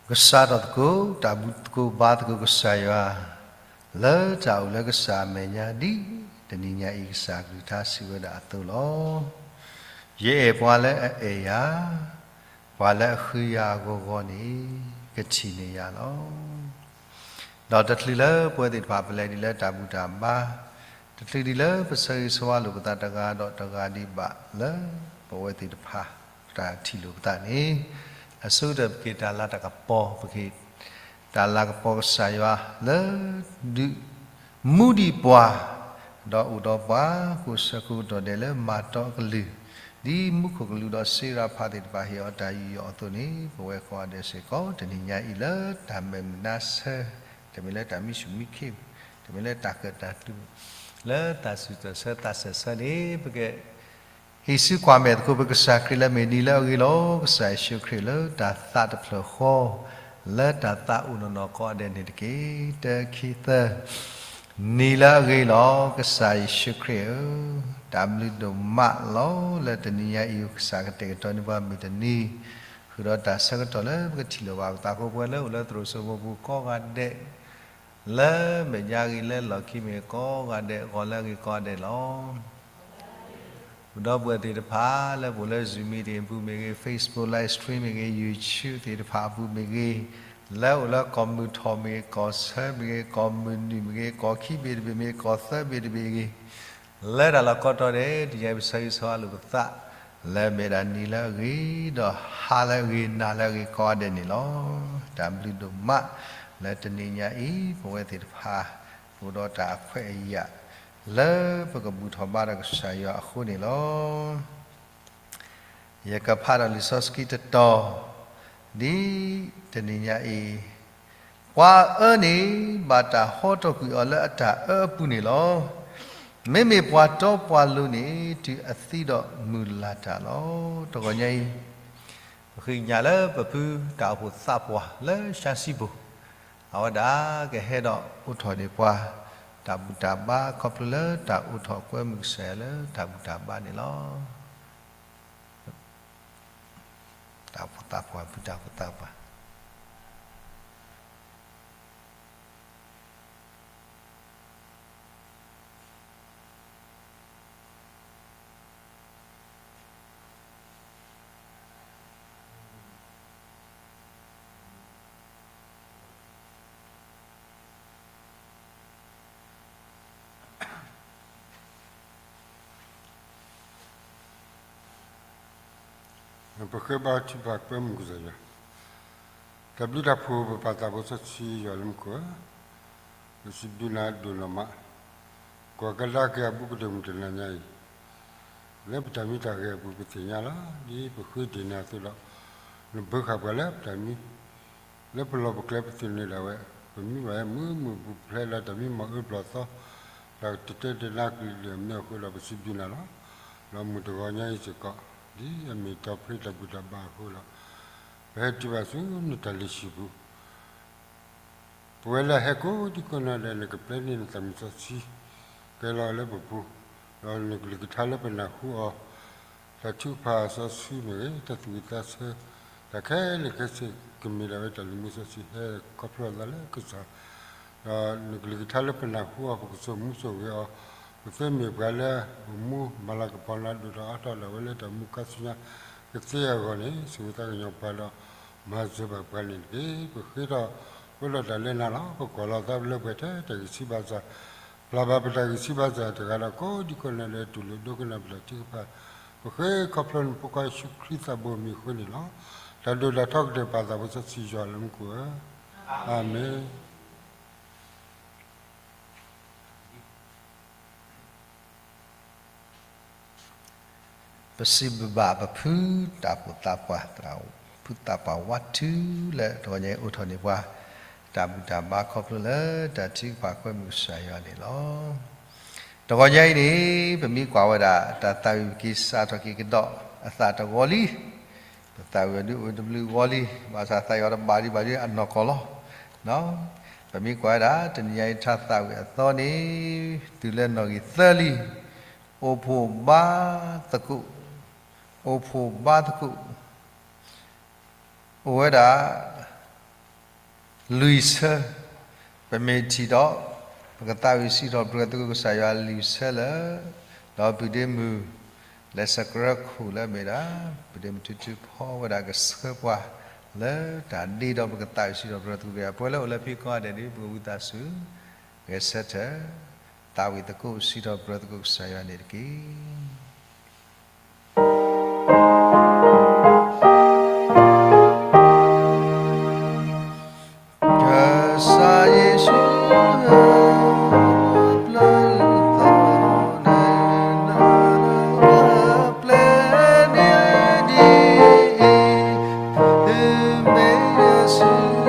ကစးထီၣ်သကိး တၢ်ဘူၣ်သကိးဘါသကိးကစၢ်ယွၤ လၢတၢ်အိၣ်လၢကစၢ်အမဲာ်ညါ ဒ်တနံၤညါအံၤ ကစၢ်ကလုၢ်ကထါစံးဝဲဒၣ်အသိးလီၤ. ယအဲၣ်ပှၤလၢအအဲၣ်ယၤ, ပှၤလၢအဃုယၤအဂီၢ်ဂီၢ်န့ၣ် ကထံၣ်န့ၢ်ယၤလီၤ. ဒီးတချုးလၢပဝဲသ့ၣ်တဖၣ်ပလဲၤဒ်လၢတၢ်ဘူၣ်တၢ်ဘါ, တချုးဒ်လၢပဆၢဂ့ၤဆၢဝါလိာ်ပသးတဂၤဒီးတဂၤဒံးဘၣ်လၢ ပဝဲသ့ၣ်တဖၣ် တၢ်ထံၣ်လိာ်ပသးန့ၣ်, အဆိကတၢၢ်ပက့ၤတၢ်လၤတၢ်ကပီၤ, ပက့ၤတၢ်လၤကပီၤကစၢ်ယွၤလၢ ဒုး မူဒံးပှၤ, ဒီးအိၣ်ဒီးပှၤ ကိးဆၢကိးကတီၢ်ဒဲးလၢမၤတီအကလုၢ်, ဒ်မူခိၣ်ကလူးဒီးစ့ရၤဖးသ့ၣ်တဖၣ်ဟ့ၣ်အီၤတၢ်ယူးယီၣ်အသိးန့ၣ်, ပဝဲကိးဂၤဒဲးစ့ၢ်ကီး တနံၤညါအံၤလၢတၢ်မဲာ်မုာ်နါဆၢ, တမ့ၢ်လၢတၢ်မံဆူၣ်မံခ့, တမ့ၢ်လၢတၢ်ကၢၣ်တၢ်တူၢ်, လၢတၢ်စူၢ်တၢ်ဆၢသးစၢၢ်ဆၢန့ၣ် ပက ဟံးစုကွၢ်မဲာ်သကိးပကစၢ်ခရံာ်လၢမ့ၢ်နံၤလၢအဂ့ၤလီၤ. ကစၢ်ယ့ၣ်ၡူးခရံာ်လၢတၢ်သးတဖျၢၣ်ဃီ, လၢတၢ်သးအိၣ်နီၢ်နီၢ်ကိးဂၤဒဲးန့ၣ်တက့ၢ်. တၢ ခံ သၢ, နံၤလၢအဂ့ၤလီၤ. ကစၢ်ယ့ၣ်ၡူးခရံာ်ဧၢ, တၢ်ဘျုးဒိၣ်မးလီၤ. လၢတနံၤညါအံၤ ကစၢ်ကတဲာ်ကတီၤန့ၢ်ပှၤမုၢ်တနံၤ, ဃုာ်ဒီးတၢ်ဆၢကတီၢ်လၢပကထံၣ်လိာ်ဘၣ်ပသးအဃိ ပဝဲလၢအိၣ်လၢသရိာ်စိမိၤပူၤကိးဂၤဒဲး လၢမဲာ်ညါဂ့ၤလၢလီၢ်ခံမ့ၢ်ဂ့ၤကိးဂၤဒဲး ဂီၤလၢအဂ့ၤကိးဂၤဒဲးလီၤ. ပဒီပုၢ်ဝဲၢ်သ့ၣ်တဖၣ် လၢပအိၣ်လၢ Zoom meeting အပူၤမ့ၢ်ဂ့ၤ, Facebook live stream မ့ၢ်ဂ့ၤ, YouTube သ့ၣ်တဖၣ်အပူၤမ့ၢ်ဂ့ၤ, လၢအိၣ်လၢကီၢ်မုၢ်ထီၣ်မ့ၢ်ဂ့ၤ, ကီၢ်ဆၢမ့ၢ်ဂ့ၤ, ကီၢ်မုၢ်နုာ်မ့ၢ်ဂ့ၤ, ကီၢ်ခံဘ့ၣ်တဘ့ၣ်မ့ၢ်ဂ့ၤ, ကီၢ်သၢဘ့ၣ်တဘ့ၣ်ဂ့ၤ, လၢတၢ်လီၢ်ကိးတီၤဒဲး တနံၤညါအံၤပဆၢဂ့ၤဆၢဝါလိာ်ပသး လၢမဲာ်ဒၣ်နံၤလၢအဂ့ၤ, ဒီးဟါလၢအဂ့ၤ, နၤလၢအဂ့ၤကိးဂၤဒဲးန့ၣ်လီၤ. တၢ်ဘျုးဒိၣ်မး လၢတနံၤညါအံၤ ပဝဲသ့ၣ်တဖၣ် အိၣ်ဒီးတၢ်အခွဲးအယာ် လၢပကဘူၣ်ထီၣ်ဘါဒီးကစၢ်ယွၤအဃိန့ၣ်လီၤ. ယကဖးဒီးလံာ်စီဆှံတတီၤ ဒ်တနံၤညါအံၤ, ပှၤအၢန့ၣ် ဘၣ်တၢ်ဟီထီၣ်ကွံာ်အီၤလၢအတၢ်အၢအပူၤန့ၣ်လီၤ. မ့မ့ၢ်ပှၤတီပှၤလိၤန့ၣ် တုၤအသံဒီးမုၢ်လၢ်တၢ်လီၤ. တဂီၤညါအံၤ ပဃ့ကညးလၢပဖုတၢ်အိၣ်ဖှိၣ်သးပှၢ်လၢရှါစံပူၤ, အဝဲဒၣ်ကဟဲဒီးအိးထီၣ်န့ၢ်ပှၤ တၢ်ဘူၣ်တၢ်ဘါခီဖျိလၢတၢ်အိးထီၣ်ကွဲမုာ်ကစၢ်ယွၤလၢတၢ်ဘူၣ်တၢ်ဘါန့ၣ်လီၤ. တၢ်အိၣ်ဖှိၣ်သးပှၢ်, ဖုတၢ်အိၣ်ဖှိၣ်သးပှၢ်. ပဃ့ဘါထုကဖၣ်ကွဲမုာ်ကစၢ်ယွၤ, တၢ်ဘျုးတၢ်ဖှိၣ်ပပၢ်သးဘိစီဆှံယွၤလၢမူခိၣ်ဧၢ, ပစံးဘျုးနၤဒိၣ်နီၢ်မး, ကွၢ်ကဒါက့ၤအဘူးကတၢၢ်မုၢ်တနၤညါအံၤ, လၢပတၢ်မံတၢ်ဂဲၤအပူၤပသ့ၣ်ညါလီၤ. ဒ်ပဃ့တ့ၢ်နၤအသိးဒီး, နဘၢဃာ်ပှၤလၢပတၢ်မံ လၢပလီၢ်ပကျဲပသ့ၣ်န့ၣ်ဒၣ်ဝဲ, ပမံဘၣ်ဝဲမုာ်မုာ်ပူၤဖျဲးလၢတၢ်မံမီၢ်အၢပျီၢ်သီ, တၢ်တတဲတနါကလုာ်ဒၢမနုၤအဃိဒီးပစံးဘျုးနၤလီၤ. ဒီးမုၢ်တဂီၤညါအံၤစ့ၢ်ကီး, ဒ်အမ့ၢ်တီဖျ့တၢ်ဘူၣ်တၢ်ဘါအဃိဒီး, ပဟဲတုၤဘၣ်ဆူနတၢ်လုၢ်ဟံၣ်ပူၤ ပဝဲလၢအဟဲကိးဒံကိးနီၢ်ဒဲး နကပျဲန့ၢ်နသးမုၢ်စီဆှံ ကဲလီၤလၢပပူၤ, ဒီးနကလုၢ်ကထါလၢပနၢ်ဟူအီၤ, တၢ်ထုကဖၣ်စီဆှံမ့ၢ်ဂ့ၤ, တၢ်သူၣ်ဝံၣ်သးဆၢ, တၢ်ခဲလၢာ်ခဲဆ့ ကမ့ၢ်ဒၣ်ဝဲတၢ်လုၢ်မူစီဆှံဟဲခီဖျိအသးလၢကစၢ်, ဒီးနကလုၢ်ကထါလၢပနၢ်ဟူအီၤ ပကစိာ်မူစိာ်ဂဲၤအီၤ, ပသုမ့ၢ်ပှၤလၢအိၣ်မူမၤလၤကပီၤနၤဒိၣ်ထီၣ်အါထီၣ်ဒၣ်ဝဲလၢတၢ်မူခါဆူညါကသ့အဂီၢ်န့ၣ်, ဆိၣ်ဂ့ၤသးကညီၤပှၤဒီးမၤစၢၤဘၣ်ပှၤန့ၣ်တက့ၢ်. ပဃ့ထီၣ်ဃုာ်ဒီးတၢ်လၢနၤလီၤ. ပကွၢ်လီၤသးလၢပှဲၤထဲတၢ်ဂံၢ်ဆံးဘါစၢ်, ပျၢ်ဘၣ်ပတၢ်ဂံၢ်ဆံးဘါစၢ်တဂၤဒီးကိးဒံကိးနီၢ်ဒဲး တူၢ်လိာ်ဒိကနၣ်ပတၢ်ထုကဖၣ်, ပဃ့ခီဖျိနဖိခွါယ့ၣ်ၡူးခရံာ်သးဘိအမံၤအဃိန့ၣ်လီၤ. တၢ်ဒိၣ်တၢ်ထီကတၢၢ်ပၢ်သးဘိစီဆှံယွၤလၢမူခိၣ်ဧၢ, အၤမ့ၣ်. ပစံးဘျုးဘၣ်ပဖုတၢ်အိၣ်ဖှိၣ်သးပှၢ်, ဖုသးပှၢ်ဝးထုလၢတဂီၤညါအံၤအိးထီၣ်န့ၢ်ပှၤ တၢ်ဘူၣ်တၢ်ဘါခီဖျိလၢတၢ်ထုကဖၣ်ကွဲမုာ်ကစၢ်ယွၤန့ၣ်လီၤ. တဂီၤညါအံၤန့ၣ် ပမ့ၢ်ကွၢ်ဝဲဒၣ် တၢ်သးဝံၣ်ပက့ၤစးထီၣ်က့ၤကဒီးအသးတဂီၤလံ. ပသးဝံၣ်အီၤဒုးအိၣ်တဘျုးဂီၤလံ, ဘၣ်ဆၣ်သးဝံၣ်အီၤတဘၣ်ဒံးဘၣ်ဒံးအနီၢ်ကီၢ်လီၤ. ပမ့ၢ်ကွၢ်ဝဲဒၣ် တနံၤညါအံၤတၢ်သးဝံၣ်အသီန့ၣ် တုၤလၢနီၣ်ဂံၢ်သၢလံ, အိၣ်ဖှိၣ်ဘါသကိး, အိၣ်ဖှိၣ်ဘါသကိး, အိၣ်ဝဲဒၣ် လွံၢ်ဆၢ, ပမ့ၢ်ထံၣ်ဒီး ပကသးဝံၣ်စံးထီၣ်ပတြၢၤသကိးကစၢ်ယွၤလွံၢ်ဆၢလၢ ဒီးပုၢ်ဒ့မုၣ် လဲၤဆှၢကရၢခိၣ်လၢအမ့ၢ်ဒၣ် ပုၢ်ဒ့မုၣ်ထုထုဖီဝဲဒၣ်ကဆှၢပှၤ လၢတၢ်ဒ့ဒီးပကသးဝံၣ်စံးထီၣ်ပတြၢၤသကိးက့ၤ ပှၤလၢအိၣ်လၢဖံကီၢ်ဒဲးဒ် ပကဝံသးစူၤ ဂဲၤဆၢထၢၣ် သးဝံၣ်သကိးစံးထီၣ်ပတြၢၤသကိးကစၢ်ယွၤန့ၣ်တက့ၢ်. ကစၢ်ယ့ၣ်ၡူးဧၢ, ပျၢ်လၢသီန့ၣ် ပျဲန့ၢ်ဒ်အံၤ, သုမ့ၢ်ယစုက့ၤ တၢ်တၢ်ဒီး အိၣ်ဖှိၣ်လီၤ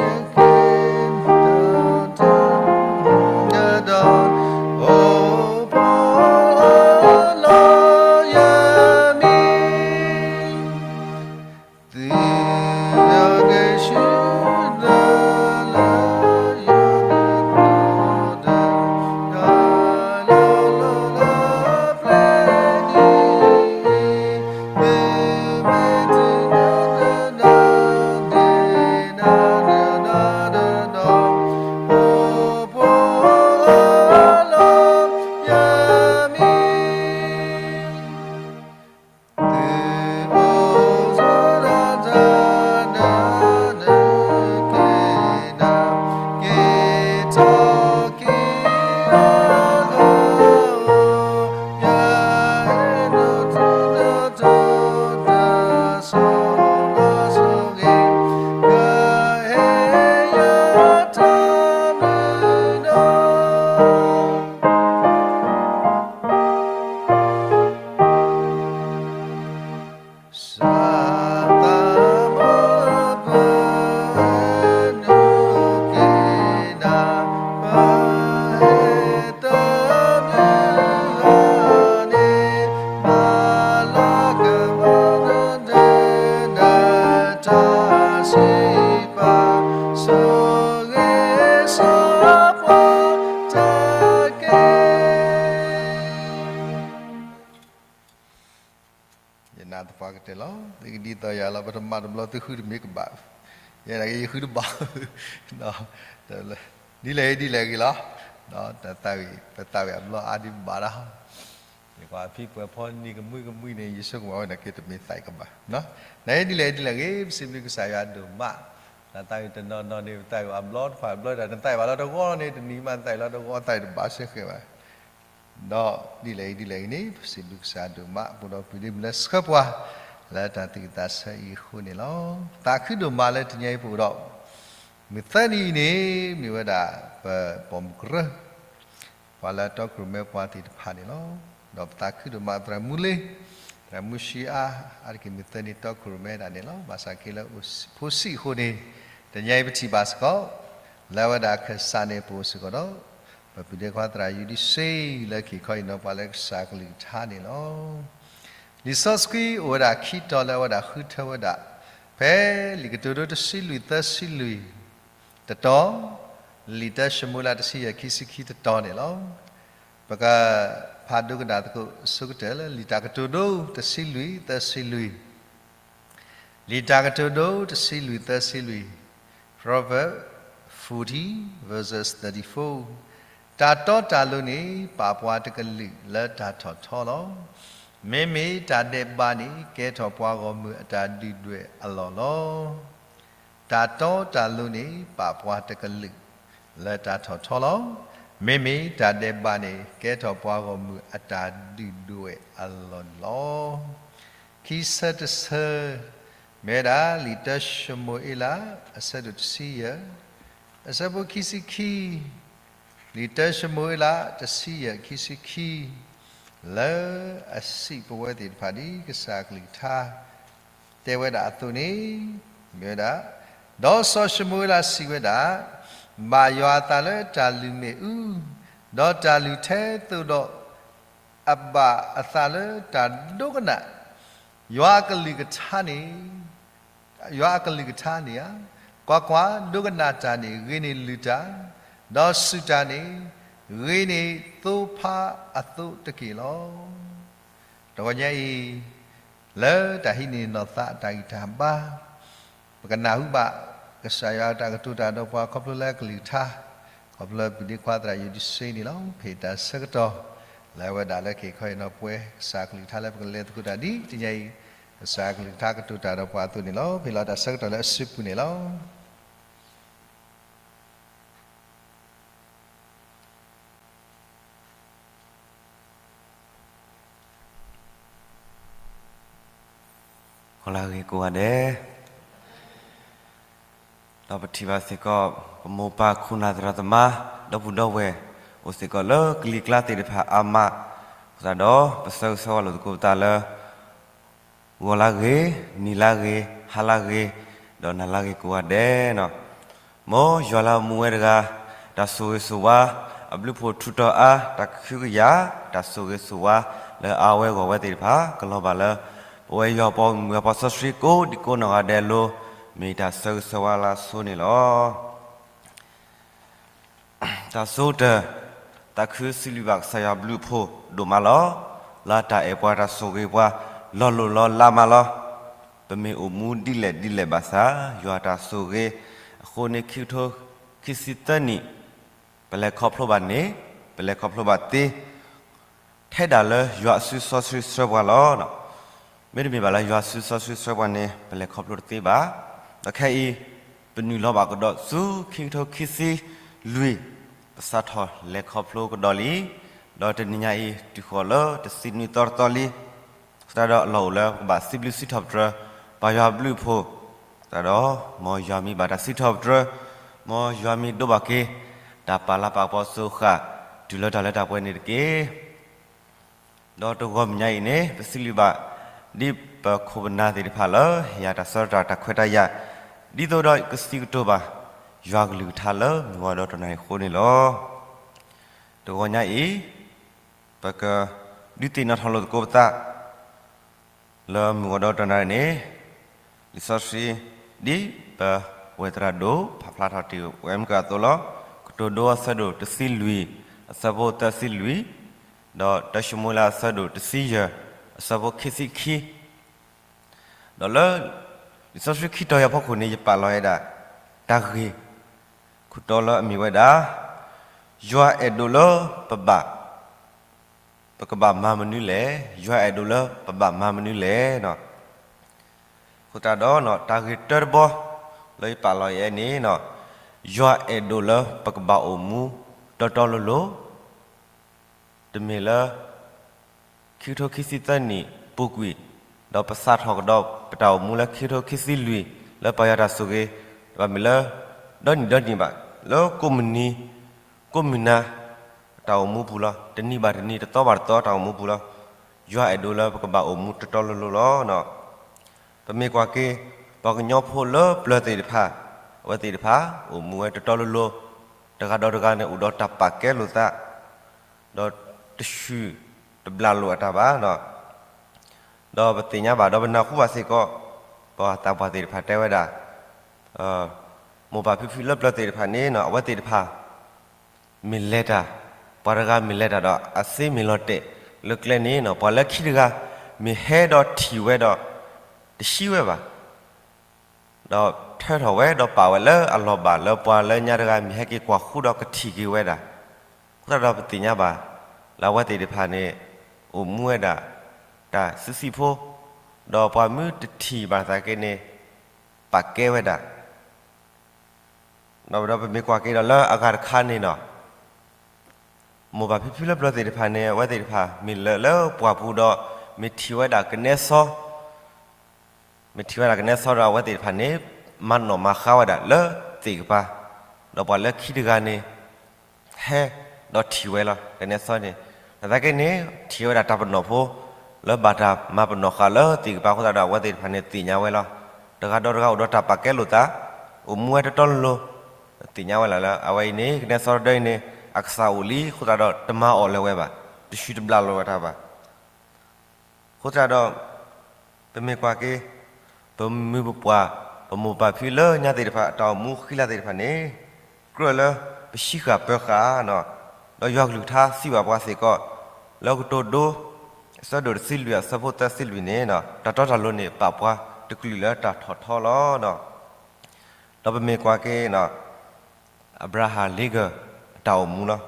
ယမံၤ သု စၢ်သးဘီပနုၤ က့ၤနၤ ပဟဲတဘျုးဂၤန့ၣ် ဘၣ်လၢကမၤနၢၤတၢ်တၢ်စံးပာ် ဆိၣ်ဂ့ၤဆိၣ်ပှၤတၢ်က့ ယနာ်သပှၢ်ကတၢၢ်လီၤ. သုကဒ်သိးယၤလီၤ ပတမၤတဘျီသုဃုတမ့ၢ်ကဘၣ်, ယဲဒၣ်က့ယဃုတဘၣ်, ဒ်လဲၣ်ဂ့ၤဒ်လဲၣ်ဂ့ၤလီၤ, တၢ်သးဝံၣ် ပသးဝံၣ်အဘျီအါဒံးဘၣ်ဒၣ်, ယကွၢ်ဖံပှဲၤဖီနံၤကမှံကမှံန့ၣ် ယဆိကမိၣ်ဝဲန့ၣ်က့တမ့ၢ်သးကဘၣ်, နဒ်လဲၣ်ဂ့ၤဒ်လဲၣ်ဂ့ၤ ပစံးဘျုးကစၢ်ယွၤဒိၣ်မး, တၢ်သးဝံၣ်တနီၤနီၤန့ၣ် ပသးဝံၣ်အဘျီတဖၣ်အဘျီဒၣ် နသးဝံၣ်ဘၣ်လီၤတဂီၤန့ၣ် တနံၤမးနသးဝံၣ်လီၤတဂီၤသးဝံၣ်တဘၣ်စ့ၢ်ကီးဘၣ် ဒီးဒ်လဲၣ်ဂ့ၤဒ်လဲၣ်ဂ့ၤန့ၣ် ပစံးဘျုးကစၢ်ဒိၣ်မး ပအိၣ်ဒီးပုၢ်ဒ့မုၣ်လၢဆှၢပှၤ လၢတၢ်သူၣ်ဝံၣ်သးဆၢအံၤအဃိန့ၣ်လီၤ. သးခုဒိၣ်မးလၢတနံၤအံၤပအိၣ်ဒီး မုၢ်သၢနံၤအံၤန့ၣ် မ့ၢ်ဝဲဒၣ် ပပိာ်မုၣ်ကရၢ ပှၤလၢအတီခိၣ်ရိၣ်မဲပှၤသ့ၣ်တဖၣ်န့ၣ်လီၤ. ဒီးပသးခုဒိၣ်မးသရၣ်မူလ့ သရၣ်မူဆံးအါ အါတက့ၢ်မုၢ်သၢနံၤတီခိၣ်ရိၣ်မဲဒၣ်န့ၣ်လီၤ. ဘၣ်ဆၣ်က့လၢအိၣ်ဖိဆံးအဃိန့ၣ် တနံၤအံၤပထံၣ်ဘၣ်စ့ၢ်ကီး လၢအဝဲဒၣ်ခၢၣ်စးန့ၣ် ပအိၣ်စ့ၢ်ကီးဒီး ပပုၢ်ဒ့ခွါသရၣ်ယူဒံစ့ လၢခံခီအံၤနီၤ ပှၤလၢကစၢ်ကလုၢ်ကထါန့ၣ်လီၤ. လံာ်စီဆှံအိၣ်ဝဲဒၣ်ခံတီၤလၢအဝဲဒၣ်ဃုထၢဝဲဒၣ် ဖဲလံာ်ကတိၤဒိတဆံလွံၢ်သၢဆံလွံၢ် တတီၤ, လံာ်တၢၡမူၤအ့လးတဆံယဲၢ်ခံဆံခံတတီၤန့ၣ်လီၤ. ပကဖးဒိကနၣ်သကိးအဆိကတၢၢ်လၢလံာ်တၢ်ကတိၤဒိတဆံလွံၢ်သၢဆံလွံၢ်, လံာ်တၢ်ကတိၤဒိတဆံလွံၢ်သၢဆံလွံၢ်, Proverbs forty verses thirty-four, တၢ်တီတၢ်လိၤန့ၣ် ပာ်ပှၤတကလုာ်လၢတၢ်ထီၣ်ထီလီၤ. မ့မ့ၢ်တၢ်ဒဲးဘးန့ၣ် ကဲထီၣ်ပှၤဂီၢ်မုၢ်အတၢ်ဒုၣ်ဒွဲၣ်အလီၢ်လီၤ. တၢ်တီတၢ်လိၤန့ၣ် ပာ်ပှၤတကလုာ်လၢတၢ်ထီၣ်ထီလီၤ. မ့မ့ၢ်တၢ်ဒဲးဘးန့ၣ် ကဲထီၣ်ပှၤဂီၢ်မုၢ်အတၢ်ဒုၣ်ဒွဲၣ်အလီၢ်န့ၣ်လီၤ. ခံဆၢတဆၢ မ့ၢ်ဝဲဒၣ်လံာ်တၢၡမူၤအ့လး အဆၢဒိၣ်တဆံယဲၢ် အဆၢဖိခံဆံခံ, လံာ်တၢၡမူၤအ့လး တဆံယဲၢ်ခံဆံခံ, လၢအစံးပဝဲသ့ၣ်တဖၣ်ဒ်ကစၢ်ကလုၢ်ကထါ တဲဝဲဒၣ်အသိးန့ၣ် မ့ၢ်ဝဲဒၣ်, ဒီးစီၤၡမူၤအ့လးစံးဝဲဒၣ်, ဘၣ်ယွၤအသးလၢတၢ်လုၢ်မ့ၣ်အူ, ဒီးတၢ်လုၢ်ထဲသိးဒီး အဘၣ်အသးလၢတၢ်ဒိကနၣ်, ယွၤအကလုၢ်ကထါန့ၣ် ယွၤအကလုၢ်ကထါန့ၣ်ဧါ, ကွၢ်ကွၢ်, ဒိကနၣ်တၢ်န့ၣ် ဂ့ၤန့ၢ်လုၢ်တၢ်, ဒီးစူၢ်တၢ်န့ၣ် ဂ့ၤန့ၢ်သိဖါအသိးတက့ၢ်လီၤ. တဂီၤညါအံၤ လၢတၢ်ဟံးန့ၢ်နီၢ်သးအတၢ်ဂံၢ်တၢ်ဘါ ပကနၢ်ဟူဘၣ် ကစၢ်ယွၤအတၢ်ကတိၤတၢ်ဒီးပှၤခီဖျိလၢအကလုၢ်ကထါ, ခီဖျိလၢပဒံခွါသရၣ်ယိၤဒံစ့န့ၣ်လီၤ. ဖဲတၢ်ဆၢကတီၢ် လၢအဝဲဒၣ်လၢကဟ့ၣ်ခီဟ့ၣ်နီၤပှၤ ကစၢ်ကလုၢ်ကထါလၢပကလဲၤသကိးတၢ်ဒ်တနံၤအံၤ, ကစၢ်ကလုၢ်ကထါကတိၤတၢ်ဒီးပှၤအသိးန့ၣ်လီၤ. ဖဲလီၤတၢ်ဆၢကတီၢ်လၢအစုပူၤန့ၣ်လီၤ. ဂီၤလၢအဂ့ၤကိးဂၤဒဲး, ဒီးပထံၣ်ဘၣ်စ့ၢ်ကီး ပမိၢ်ပၢ်ခိၣ်နၢ်သရၣ်သမါ ဒီပုၢ်ဒီဝဲၢ် အိၣ်စ့ၢ်ကီးလၢကလံၤကျါသ့ၣ်တဖၣ်အါမး, အဃိသတးဒီး ပဆၢဂ့ၤဆၢဝါလိာ်သကိးပသးလၢ ဂီၤလၢအဂ့ၤ, နံၤလၢအဂ့ၤ, ဟါလၢအဂ့ၤ, ဒီးနၤလၢအဂ့ၤကိးဂၤဒဲးန့ၣ်, မ်ယွၤလၢအမူဝဲတဂၤ တၢ်ဆိၣ်ဂ့ၤဆိၣ်ဝါ အဘျုးအဖှိၣ်ထူးတီၤအါ တၢ်ကဟုကယာ် တၢ်ဆိၣ်ဂ့ၤဆိၣ်ဝါ လၢအါဝဲဂီၢ်ဝဲသ့ၣ်တဖၣ် ကလီၤဘၣ်လၢ ပဝဲယွၤပှၤမုၢ်ဂၤပှၤစီဆှံကိးဒံကိးနီၢ်ဂၤဒဲးအလိၤ မ့ၢ်တၢ်ဆၢဂ့ၤဆၢဝါလၢအဆိန့ၣ်လီၤ. တၢ်ဆိကတၢၢ်, သးခုစံးဘျုးဘၣ်ကစၢ်ယွၤဘျုးအဖှိၣ်ဒိၣ်မးလီၤ. လၢတၢ်အဲၣ်ပှၤ တၢ်ဆိၣ်ဂ့ၤပှၤ လီၤလိၢ်လီၤလးမးလီၤ. ပမ့ၢ်အိၣ်မူဒ်လဲၣ်ဒ်လဲၣ်ဘၣ်ဆၣ် ယွၤတၢ်ဆိၣ်ဂ့ၤအဃိန့ၣ် ခံကထိခံဆံသၢနံၣ် ပလဲၤခီဖျိဘၣ်န့ၣ် ပလဲၤခီဖျိဘၣ်သ့ ထဲဒၣ်လၢယွၤအစုစီဆှံဆှၢပှၤလီၤ. မ့တမ့ၢ်ဘၣ်လၢယွၤအစုစီဆှံဆှၢပှၤန့ၣ် ပလဲၤခီဖျိတသ့ဘၣ်. ဒီးခဲအံၤ ပနုာ်လီၤဘၣ်ကဒီးဆူခံကထိခံဆံလွံၢ် ပစးထီၣ်လဲၤခီဖျိကဒီးလံ. ဒီးတနံၤညါအံၤ တုၤဃီၤလၢတဆံနွံသီတသီလံ. အဃိသတးဒီးအလီၢ်အိၣ်လၢပကဘၣ်စံးဘျုးစံးထီၣ်ပတြၢၤ ပၢ်ယွၤအဘျုးအဖှိၣ်, သတးဒီး မ်ယွၤမ့ၢ်ဘၣ်တၢ်စံးထီၣ်ပတြၢၤ, မ်ယွၤမ့ၢ်ဒိးဘၣ်က့ၤ တၢ်ပာ်လၤပာ်ကပီၤစိဃာ် တုၤလၢတၢ်လၢတၢ်ပှဲၤန့ၣ်တက့ၢ်. ဒီးတဂီၤမုၢ်ညါအံၤန့ၣ် ပစံးဘျုးဘၣ် ဒ်ပခိၣ်ပနၢ်သ့ၣ်တဖၣ်လၢ ဟ့ၣ်ယၤတၢ်ဆၢတၢ်တၢ်ခွဲးတၢ်ယာ် ဒ်သိးဒီးကစံးကတိၤဘၣ် ယွၤကလုၢ်ကထါလၢမုၢ်ဂီၤဒီးတနၤအံၤအဃိန့ၣ်လီၤ. တဂီၤညါအံၤ ပကဒုးသ့ၣ်နီၣ်ထီၣ်လိာ်သကိးပသး လၢမုၢ်ဂီၤဒီးတနၤအံၤန့ၣ် လံာ်စီဆှံ ဒ်ပဝဲၢ်သရၣ်ဒိၣ် ဖးဖျါထီၣ်တ့ၢ်ဝဲမုၢ်ကၢအသိးလီၤ. ကတိၤဒိအဆၢဒိၣ်တဆံလွံၢ် အဆၢဖိသၢဆံလွံၢ်, ဒီးတၢၡမူၤအ့လးအဆၢဒိၣ်တဆံယဲၢ် အဆၢဖိခံဆံခံ, ဒီးလၢ လံာ်စီဆှံခံတီၤအံၤအဖီခိၣ်န့ၣ် ယပာ်လီၤဝဲဒၣ် တၢ်ဂ့ၢ် ခိၣ်တီလၢအမ့ၢ်ဝဲဒၣ် ယွၤအဲၣ်ဒိးလၢပဘၣ် ပကဘၣ်မၤမနုၤလဲၣ်, ယွၤအဲၣ်ဒိးလၢပဘၣ်မၤမနုၤလဲၣ်န့ၣ်, အဃိသတးဒီး တၢ်ဂ့ၢ်တၢတဘီ လၢယပာ်လီၤအံၤန့ၣ် ယွၤအဲၣ်ဒိးလၢပကဘၣ်အိၣ်မူ တီတီလိၤလိၤ, တမ့ၢ်လၢ ခံကထိခံဆံသၢနံၣ်ပူၤကွံာ်, ဒီးပစးထီၣ်ကဒီးပတၢ်အိၣ်မူလၢခံကထိခံဆံလွံၢ် လၢပၢ်ယွၤတၢ်ဆိၣ်ဂ့ၤ, တဘၣ်မ့ၢ်လၢ ဒီနံၣ်ဒီနံၣ်ဘၣ်, လၢကိးမုၢ်နံၤ ကိးမုၢ်နၤ တၢ်အိၣ်မူပူၤလီၤ. တနံၤဘၣ်တနံၤ တသီဘၣ်တသီတၢ်အိၣ်မူပူၤလီၤ. ယွၤအဲၣ်ဒိးလၢပကဘၣ်အိၣ်မူတီတီလိၤလိၤလီၤ. ပမ့ၢ်ကွၢ်က့ၤ ပှၤကညီဖိလၢပျၢၤသ့ၣ်တဖၣ်, အဝဲသ့ၣ်တဖၣ် အိၣ်မူဝဲတီတီလိၤလိၤ, တဂၤဒီးတဂၤန့ၣ် အိၣ်ဒီးတၢ်ပာ်ကဲလိာ်သး, ဒီးတဆူၣ်တဘျးလိာ်အတၢ်ဘၣ်. ဒီးပသ့ၣ်ညါဘၣ် ဒီးပနၢ်ဟူဘၣ်စ့ၢ်ကီး ပှၤသးပှၢ်သ့ၣ်တဖၣ်တဲဝဲဒၣ် မိၢ်ပၢ်ဖံဖုလၢပျၢၤသ့ၣ်တဖၣ်န့ၣ် အဝဲသ့ၣ်တဖၣ် မ့ၢ်လဲၤတၢ်, ပှၤတဂၤမ့ၢ်လဲၤတၢ်ဒီး အစ့မ့ၢ်လီၤတဲာ်လၢကျဲန့ၣ် ပှၤလၢခံတဂၤ မ့ၢ်ဟဲဒီးထံၣ်ဝဲဒီး တဆှံဝဲဘၣ်. ဒီးထၢထီၣ်ဝဲဒီးပာ်ဝဲလၢအလီၢ်ဘၣ်လၢပှၤလၢညါတဂၤ မ့ၢ်ဟဲက့ၤကွၢ်ဃုဒီးကထံၣ်က့ၤဝဲဒၣ်. အဃိသတးဒီးပသ့ၣ်ညါဘၣ် လၢအဝဲသ့ၣ်တဖၣ်န့ၣ် အိၣ်မူဝဲဒၣ် တၢ်စုဆံးဖိ, ဒီးပှၤမ့ၢ်တထံၣ်ဘၣ်သနာ်က့န့ၣ် ပာ်ကဲဝဲဒၣ်. ဒီးပမ့ၢ်ကွၢ်က့ၤဒီးလၢအဂၤတခါန့ၣ်ဒီး မိၢ်ပၢ်ဖံဖုလၢပျၢၤသ့ၣ်တဖၣ်န့ၣ် အဝဲသ့ၣ်တဖၣ် မ့ၢ်လၢာ်လၢပှၢ်ပူၤဒီး မ့ၢ်ထံၣ်ဝဲဒၣ်ကနဲစီ, မ့ၢ်ထံၣ်ဝဲဒၣ်ကနဲစီဒီး အဝဲသ့ၣ်တဖၣ်န့ၣ် မၤနီၣ်မၤဃါဝဲဒၣ်လၢသ့ၣ်ကပၤ, ဒီးပှၤလၢခံတဂၤန့ၣ် ဟဲဒီးထံၣ်ဝဲလီၤ ကနဲစီန့ၣ်. သနာ်က့န့ၣ် ထံၣ်ဝဲဒၣ်တၢ်ပနီၣ်ဖိ လၢဘၣ်တၢ်မၤပနီၣ်ဃာ်လၢသ့ၣ်ကပၤအဃိသတးဒီး အဝဲသ့ၣ်တဖၣ်န့ၣ်သ့ၣ်ညါဝဲလီၤ. တဂၤဒီးတဂၤအိၣ်ဒီးတၢ်ပာ်ကဲလိာ်သး, အိၣ်မူဝဲတီတီလိၤလိၤ, သ့ၣ်ညါဝဲလီၤလၢ အဝဲအံၤန့ၣ် ကနဲစီတဒၢအံၤန့ၣ် အကစၢ်အိၣ်လံအဃိသတးဒီး တမၤအီၤလၢၤဝဲဘၣ်, တဆူၣ်တဘျးလိာ်ဝဲတၢ်ဘၣ်. အဃိသတးဒီး ပမ့ၢ်ကွၢ်က့ၤ ပမုၢ်ပပှၢ် ပမိၢ်ပၢ်ဖံလၢညါသ့ၣ်တဖၣ် အတၢ်အိၣ်မူဃံလၤသ့ၣ်တဖၣ်န့ၣ် ကြၢးလၢပဆံးဃာ်ပၢဃာ်, ဒီးယွၤကလုၢ်ကထါစံးဘၣ်ပှၤစ့ၢ်ကီး လၢကတိၤဒိ အဆၢဒိၣ်တဆံလွံၢ် အဆၢဖိသၢဆံလွံၢ်န့ၣ် တၢ်တီတၢ်လိၤန့ၣ် ပာ်ပှၤတကလုာ်လၢတၢ်ထီၣ်ထီလီၤ. ဒီးပမ့ၢ်ကွၢ်က့ၤ Abraham Lincoln အတၢ်အိၣ်မူလီၤ.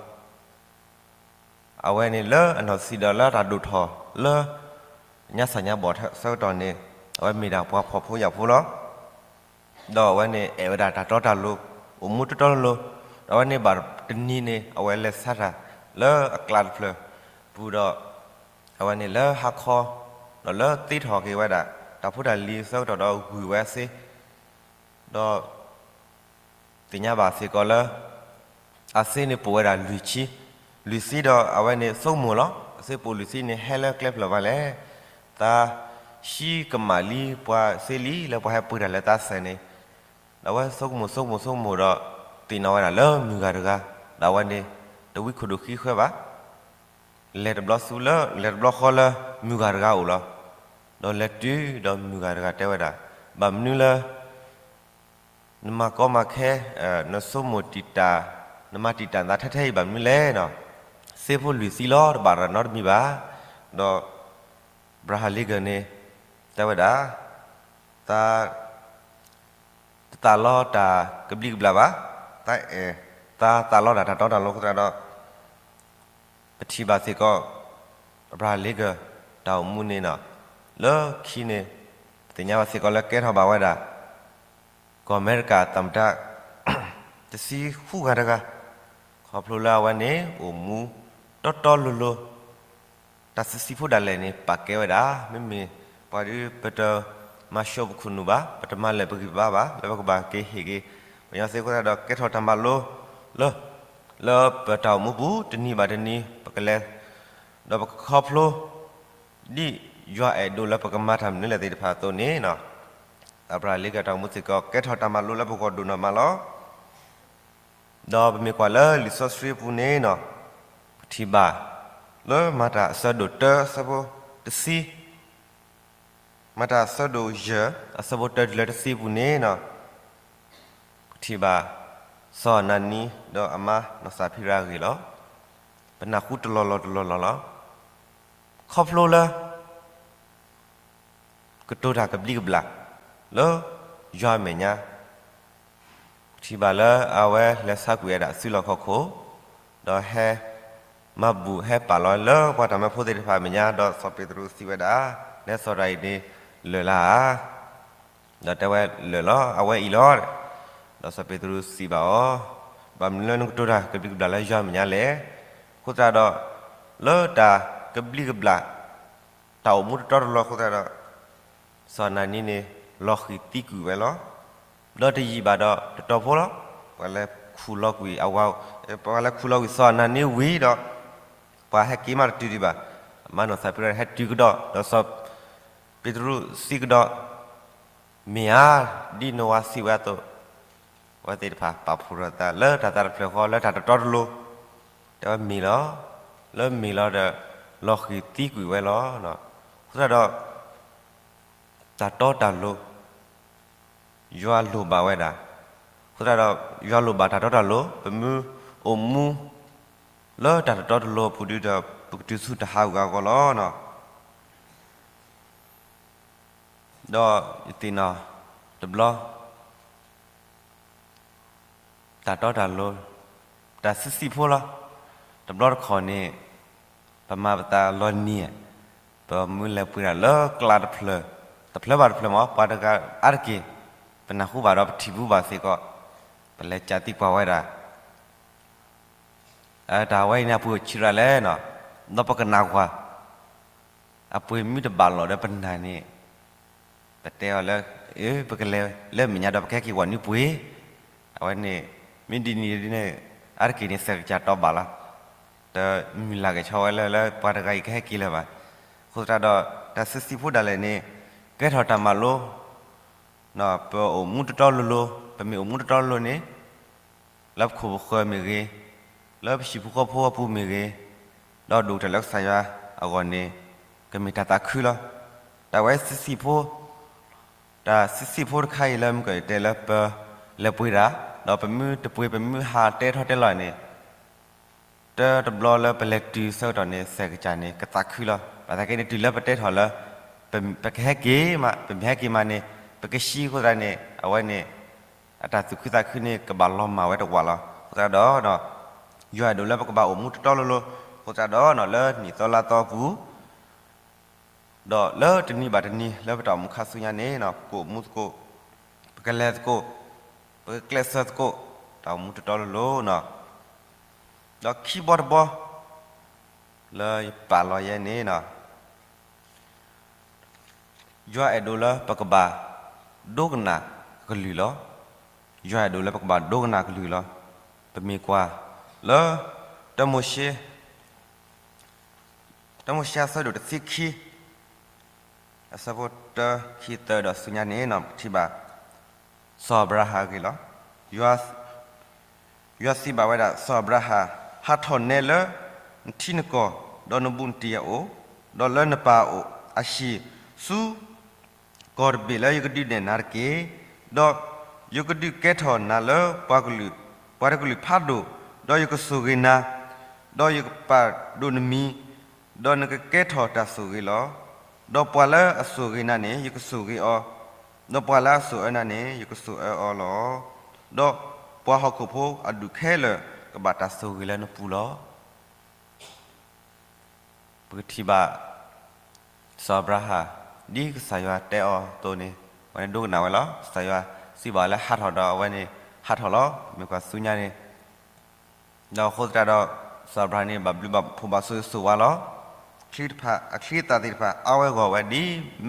အဝဲန့ၣ်လၢအနီၢ်ဆံးဒီးလၢတၢ်ဒိၣ်ထီၣ်လၢ ညါစၢ်ညါဘီၣ်ဆၢကတီၢ်န့ၣ် အဝဲမ့ၢ်ဒၣ်ပှၤဖှီၣ်ဖိယာ်ဖိလီၤ. ဒီးအဝဲန့ၣ်အဲၣ်ဝဲဒၣ်တၢ်တီတၢ်လိၤ အိၣ်မူတီတီလိၤလိၤ, ဒီးအဝဲန့ၣ်ဘၣ်တနံၤန့ၣ် အဝဲလဲၤဆါတၢ်လၢအကျးတဖျၢၣ်ပူၤဒီး အဝဲန့ၣ်လၢဟါခီ ဒီးလၢသ့ထီၣ်က့ၤဝဲဒၣ် တၢ်ဖိတၢ်လံၤဆၢကတီၢ်ဒီးဂုာ်ဝဲအစ့ ဒီး သ့ၣ်ညါဘၣ်စ့ၢ်ကီးလၢ အစ့န့ၣ်ပိာ်ဝဲဒၣ်လွံၢ်ဆံ, လွံၢ်ဆံဒီးအဝဲန့ၣ်ဆိကမိၣ်လီၤ. အစ့ပိာ်လွံၢ်ဆံန့ၣ် ဟဲလၢကျဲဖျၢၣ်ဘၣ်လဲၣ်. သးဟံးကမၣ်လံပှၤစ့လံလၢပှၤဟဲပှ့ၤတၢ်လၢသးစၢၤန့ၣ်, ဒီးအဝဲဆိကမိၣ်ဆိကမိၣ်ဆိကမိၣ်ဒီး သ့ၣ်နီၣ်ဝဲဒၣ်လၢမုၢ်ဂၤတဂၤ, ဒီးအဝဲန့ၣ် တဝံခိၣ်ဒိၣ်ဃံဃၢဘၣ် လဲၤတဘျီဆူလၢ လဲၤတဘျီဃီလၢမုၢ်ဂၤတဂၤအိၣ်လီၤ. ဒီးလဲၤတုၤဒီးမုၢ်ဂၤတဂၤတဲဝဲဒၣ်, ဘၣ်မနုၤလၢ နမၤကီမၤခဲ, နဆိကမိၣ်တံာ်တာ်, နမၤတံာ်တာ်နသးထဲထဲအံၤဘၣ်မနုၤလဲၣ်နီၤ. စ့ဖိလွံၢ်ဆံလီၤ တဘၣ်တၢ်နီတမံၤဘၣ်. ဒီး Abraham Lincoln န့ၣ် တဲဝဲဒၣ်, သး တသးလီတၢ်ကဘျံးကဘျၣ်ဘၣ်, သးအဲၣ်, သးသးလီဒၣ်တၢ်တီတၢ်လိၤအဃိသတးဒီး ပထံၣ်ဘၣ်စ့ၢ်ကီး Abraham Lincoln တၢ်အိၣ်မူန့ၣ်နီၤ, လၢခံန့ၣ် ပသ့ၣ်ညါဘၣ်စ့ၢ်ကီးလၢကဲထီၣ်ဘၣ်ဝဲဒၣ် ကီၢ်အမဲရကၤသမ္မတ တဆံဃုဂၤတဂၤ, ခီဖျိလၢအဝဲန့ၣ် အိၣ်မူတီတီလိၤလိၤ တၢ်စံးဆံးဖိဒၣ်လဲာ်န့ၣ် ပာ်ကဲဝဲဒၣ်, မ့မ့ၢ်ပှၤဒုးပတမၤဆိပခိၣ်နူာ်ဘၣ်, ပတမၤလၢာ်ပဂံၢ်ပဘါဘၣ်, လၢပကဘၣ်က့ၤဟ့ၣ်က့ၤ ပှၤကညီသ့အဃိသတးဒီး ကဲထီၣ်တၢ်မၤလိလၢ လၢပတၢ်အိၣ်မူပူၤ တနံၤဘၣ်တနံၤ ပကလဲၤ ဒီးပကခီဖျိ ဒ်ယွၤအဲၣ်ဒိးလၢပကမၤတၢ်မနုၤလဲၣ်သ့ၣ်တဖၣ်အသိးန့ၣ်နီၤ, Abraham Lincoln တၢ်အိၣ်မူစ့ၢ်ကီး ကဲထီၣ်တၢ်မၤလိလၢပဂီၢ်ဒိၣ်နီၢ်မးလီၤ. ဒီးပမ့ၢ်ကွၢ်လၢလံာ်စီဆှံပူၤန့ၣ်နီၤ, ပထံၣ်ဘၣ် လၢမၤတၢ်အဆၢဒိၣ်တၢအဆၢဖိတဆံ, မၤတၢ်အဆၢဒိၣ်ယဲၢ် အဆၢဖိတၢတုၤလၢတဆံပူၤန့ၣ်နီၤ, ပထံၣ်ဘၣ် စီၤအနၤနံဒီးအမါနီၢ်စၤဖံရၤအဂ့ၢ်လီၤ. ပနၢ်ဟူတလီၢ်လီၢ်တလီၢ်လီၢ်လီၤ. ခီဖျိလၢ ကတိၤတၢ်ကဘျံးကဘျၣ် လၢယွၤအမဲာ်ညါ ထံၣ်ဘၣ်လၢအဝဲလဲၤဆါကွံာ်ဝဲဒၣ်အစုလီၢ်ခီၣ်ခိၣ်, ဒီးဟဲမၤဘူၣ်ဟဲပာ်လီၤလၢပှၤတၢ်မၢဖိသ့ၣ်တဖၣ်အမဲာ်ညါ, ဒီးစီၤပ့းတရူးစံးဝဲဒၣ်, နဲစီၤတၢ်အံၤန့ၣ်လၢာ်လၢဧါ, ဒီးတဲဝဲလၢာ်လီၤ, အဝဲအံၤလီၤ. ဒီးစီၤပ့းတရူးစံးဘၣ်အီၤ, ဘၣ်မနုၤလၢနကတိၤတၢ်ကဘျံးကဘျၣ်လၢယွၤအမဲာ်ညါလဲၣ်. အဃိသတးဒီး လၢတၢ်ကဘျံးကဘျၣ် တၢ်အိၣ်မူတတီတလိၤအဃိသတးဒီး စီၤအနၤနံန့ၣ် လီၤဃံၤသံကွံာ်ဝဲလီၤ. ဒီးတယံာ်ဘၣ်ဒီးတတီၤဖိလီၤ. ပှၤလဲၤခူၣ်လီၤကွံာ်အဝၤ, ပှၤလဲၤခူၣ်လီၤကွံာ်စီၤအနၤနံဝံၤဒီး ပှၤဟဲက့ၤမးတတုၤဒံးဘၣ်. အမါနီၢ်စၤဖံရၤန့ၣ် ဟဲတုၤကဒီး, ဒီးစီၤပ့းတရူးစံးကဒီး, မ့ၢ်ဧါ, ဒ်နဝၤစံးဝဲအသိး, အဝဲသ့ၣ်တဖၣ်ပာ်ဖှိၣ်ထီၣ်သးလၢတၢ်သးတဖျၢၣ်ဃီ လၢတၢ်တတီတလိၤ, တဲဝဲမ့ၢ်လီၤ. လၢမ့ၢ်လီၤဒီး လီၤဃံၤသံကွံာ်ဝဲလီၤ. အဃိသတးဒီး တၢ်တီတၢ်လိၤ ယွၤလိၣ်ဘၣ်ဝဲဒၣ်. အဃိသတးဒီး ယွၤလိၣ်ဘၣ်တၢ်တီတၢ်လိၤ, ပမ့ၢ်အိၣ်မူ လၢတၢ်တတီတလိၤအပူၤဒုဒီး ပကတုၤဆူတၢ်ဟးဂူာ်ဟးဂီၤလီၤ. ဒီးယသ့ၣ်နီၣ်တဘျီ တၢ်တီတၢ်လိၤ, တၢ်စံးဆံးဖိလီၤ. တဘျီတခီၣ်န့ၣ် ပမၤပသးလီၤနံၤ, ပမ့ၢ်လဲၤပှ့ၤတၢ်လၢကျးတဖျၢၣ်, တဖျၢၣ်ဘၣ်တဖျၢၣ်မး, ပှၤတဂၤအါတက့ၢ် ပနၢ်ဟူဘၣ်ဒီးပထံၣ်ဘူးဘၣ်စ့ၢ်ကီး, ပလဲၤကးသံကွၢ်ဝဲဒၣ်, တၢ်ဝဲအံၤန့ၣ် အပှ့ၤအိၣ်ဆံးရၤလဲၣ်နီၤ, ဒီးပကနၣ်ကွၢ် အပှ့ၤမ့ၢ်တဘၣ်လီၤဒီးပနၢ်န့ၣ်, ပတဲအီၤလၢ, အၢ ပကလဲၤလၢမဲာ်ညါဒီးပကဟဲက့ၤဝဲနွံပှ့ၤ, အဝဲန့ၣ် မ့ၢ်ဒ်န့ၣ်ဒ်န့ၣ် အါတက့ၢ်န့ၣ် စဲးကစၢ်တီဘၣ်လီၤ. တမုၢ်လၢ်က့ၤဆီဝဲလၢ လၢပှၤတဂၤအံၤကဟဲက့ၤလၢၤဘၣ်. အဃိသတးဒီး တၢ်စံးဆံးဖိဒၣ်လဲာ်န့ၣ် ကဲထီၣ်တၢ်မၤလိ ပအိၣ်မူတတီတလိၤ, ပမ့ၢ်အိၣ်မူတတီတလိၤန့ၣ် လၢပခိၣ်ပဃၢၤမ့ၢ်ဂ့ၤ, လၢပဟံၣ်ဖိဃီဖိအပူၤမ့ၢ်ဂ့ၤ, ဒီးဒိၣ်ကတၢၢ်လၢကစၢ်ယွၤအဂီၢ်န့ၣ် ကမ့ၢ်တၢ်သးခုလီၤ. တၢ်ဝဲစံးဆံးဖိ, တၢ်စံးဆံးဖိတခါအံၤလၢမုၢ်ကီၢ်အံၤတဲလၢပလဲၤပှ့ၤတၢ်, ဒီးပမ့ၢ်တပှ့ၤ ပမ့ၢ်ဟးတဲထီၣ်တဲလီၤန့ၣ် တၢ်တဘျီလၢပလဲၤတုၤဆၢကတီၢ်န့ၣ် စဲးကစၢ်န့ၣ် ကသးခုလီၤ. ဘၣ်ဆၣ်က့န့ၣ် တုၤလၢပတဲထီၣ်လၢ ပကဟဲက့ၤမး, ပမ့ၢ်ဟဲက့ၤမးန့ၣ် ပကဆံးအဃိသတးန့ၣ် အဝဲန့ၣ် အတၢ်သူၣ်ခုသးခုန့ၣ် ကဘၣ်လီၤမၢ်ဝဲတဝးလီၤ. အဃိသတးဒီး ယွၤအဲၣ်ဒိးလၢပကဘၣ်အိၣ်မူတတီလိၤလိၤ, အဃိသတးဒီး လၢနံၣ်သီလါသီပူၤ ဒီးလၢတနံၤဘၣ်တနံၤ လၢပတၢ်အိၣ်မူခါဆူညါန့ၣ် ပကအိၣ်မူသကိး, ပကလဲၤသကိး, ပကကျဲးစၢးသကိး တၢ်အိၣ်မူတတီလိၤလိၤနီၤ. ဒီးခံဘီတဘီ လၢယပာ်လီၤယဲန့ၣ် ယွၤအဲၣ်ဒိးလၢပကဘၣ်ဒိကနၣ်အကလုၢ်လီၤ. ယွၤအဲၣ်ဒိးလၢပကဘၣ်ဒိကနၣ်အကလုၢ်လီၤ. ပမ့ၢ်ကွၢ်လၢ တၢမိၤၡ့, တၢမိၤၡ့အဆၢဒိၣ်တဆံခံ အဆၢဖိတၢ ခံ သၢ ဒီးဆူညါန့ၣ် ပကထံၣ်ဘၣ် စီၤအၤဘြၤဟၣ်အဂ့ၢ်လီၤ. ယွၤစံးဘၣ်ဝဲဒၣ် စီၤအၤဘြၤဟၣ်, ဟးထီၣ်နဲလၢနထံနကီၢ်, ဒီးနဘူးနတံၢ်အအိၣ်, ဒီးလၢနပၢ်အဟံၣ်ဆူ ကီၢ်တဘ့ၣ်လၢယကဒုးနဲၣ်နၤတက့ၢ်. ဒီးယကဒုးကဲထီၣ်နၤလၢပှၤကလုာ်, ပှၤတကလုာ်ဖးဒိၣ်, ဒီးယကဆိၣ်ဂ့ၤနၤ, ဒီးယကပာ်ဒိၣ်နမံၤ, ဒီးနကကဲထီၣ်တၢ်ဆိၣ်ဂ့ၤလီၤ. ဒီးပှၤလၢအဆိၣ်ဂ့ၤနၤန့ၣ် ယကဆိၣ်ဂ့ၤအီၤ, ဒီးပှၤလၢအဆိၣ်အၢနၤန့ၣ် ယကဆိၣ်အၢအီၤလီၤ. ဒီးပှၤဟီၣ်ခိၣ်ဖိအဒူၣ်ခဲလၢာ် ကဘၣ်တၢ်ဆိၣ်ဂ့ၤလၢနပူၤလီၤ. ပကထံၣ်ဘၣ် စီၤအၤဘြၤဟၣ် ဒ်ကစၢ်ယွၤတဲအီၤအသိးန့ၣ် အဝဲန့ၣ်ဒိကနၣ်ဝဲလီၤ. ကစၢ်ယွၤစံးဘၣ်လၢဟးထီၣ်ဒီးအဝဲန့ၣ် ဟးထီၣ်လီၤ. မ့ၢ်ကွၢ်ဆူညါန့ၣ် ဒီးအဃိသတးဒီး စီၤအၤဘြၤဟၣ်န့ၣ် ဘၣ်ဘျုးဘၣ်ဖှိၣ်ဘၣ်ဆိၣ်ဂ့ၤဆိၣ်ဝါလီၤ. အချံတဖၣ် အချံအသၣ်သ့ၣ်တဖၣ် အါဝဲဂီၢ်ဝဲဒ်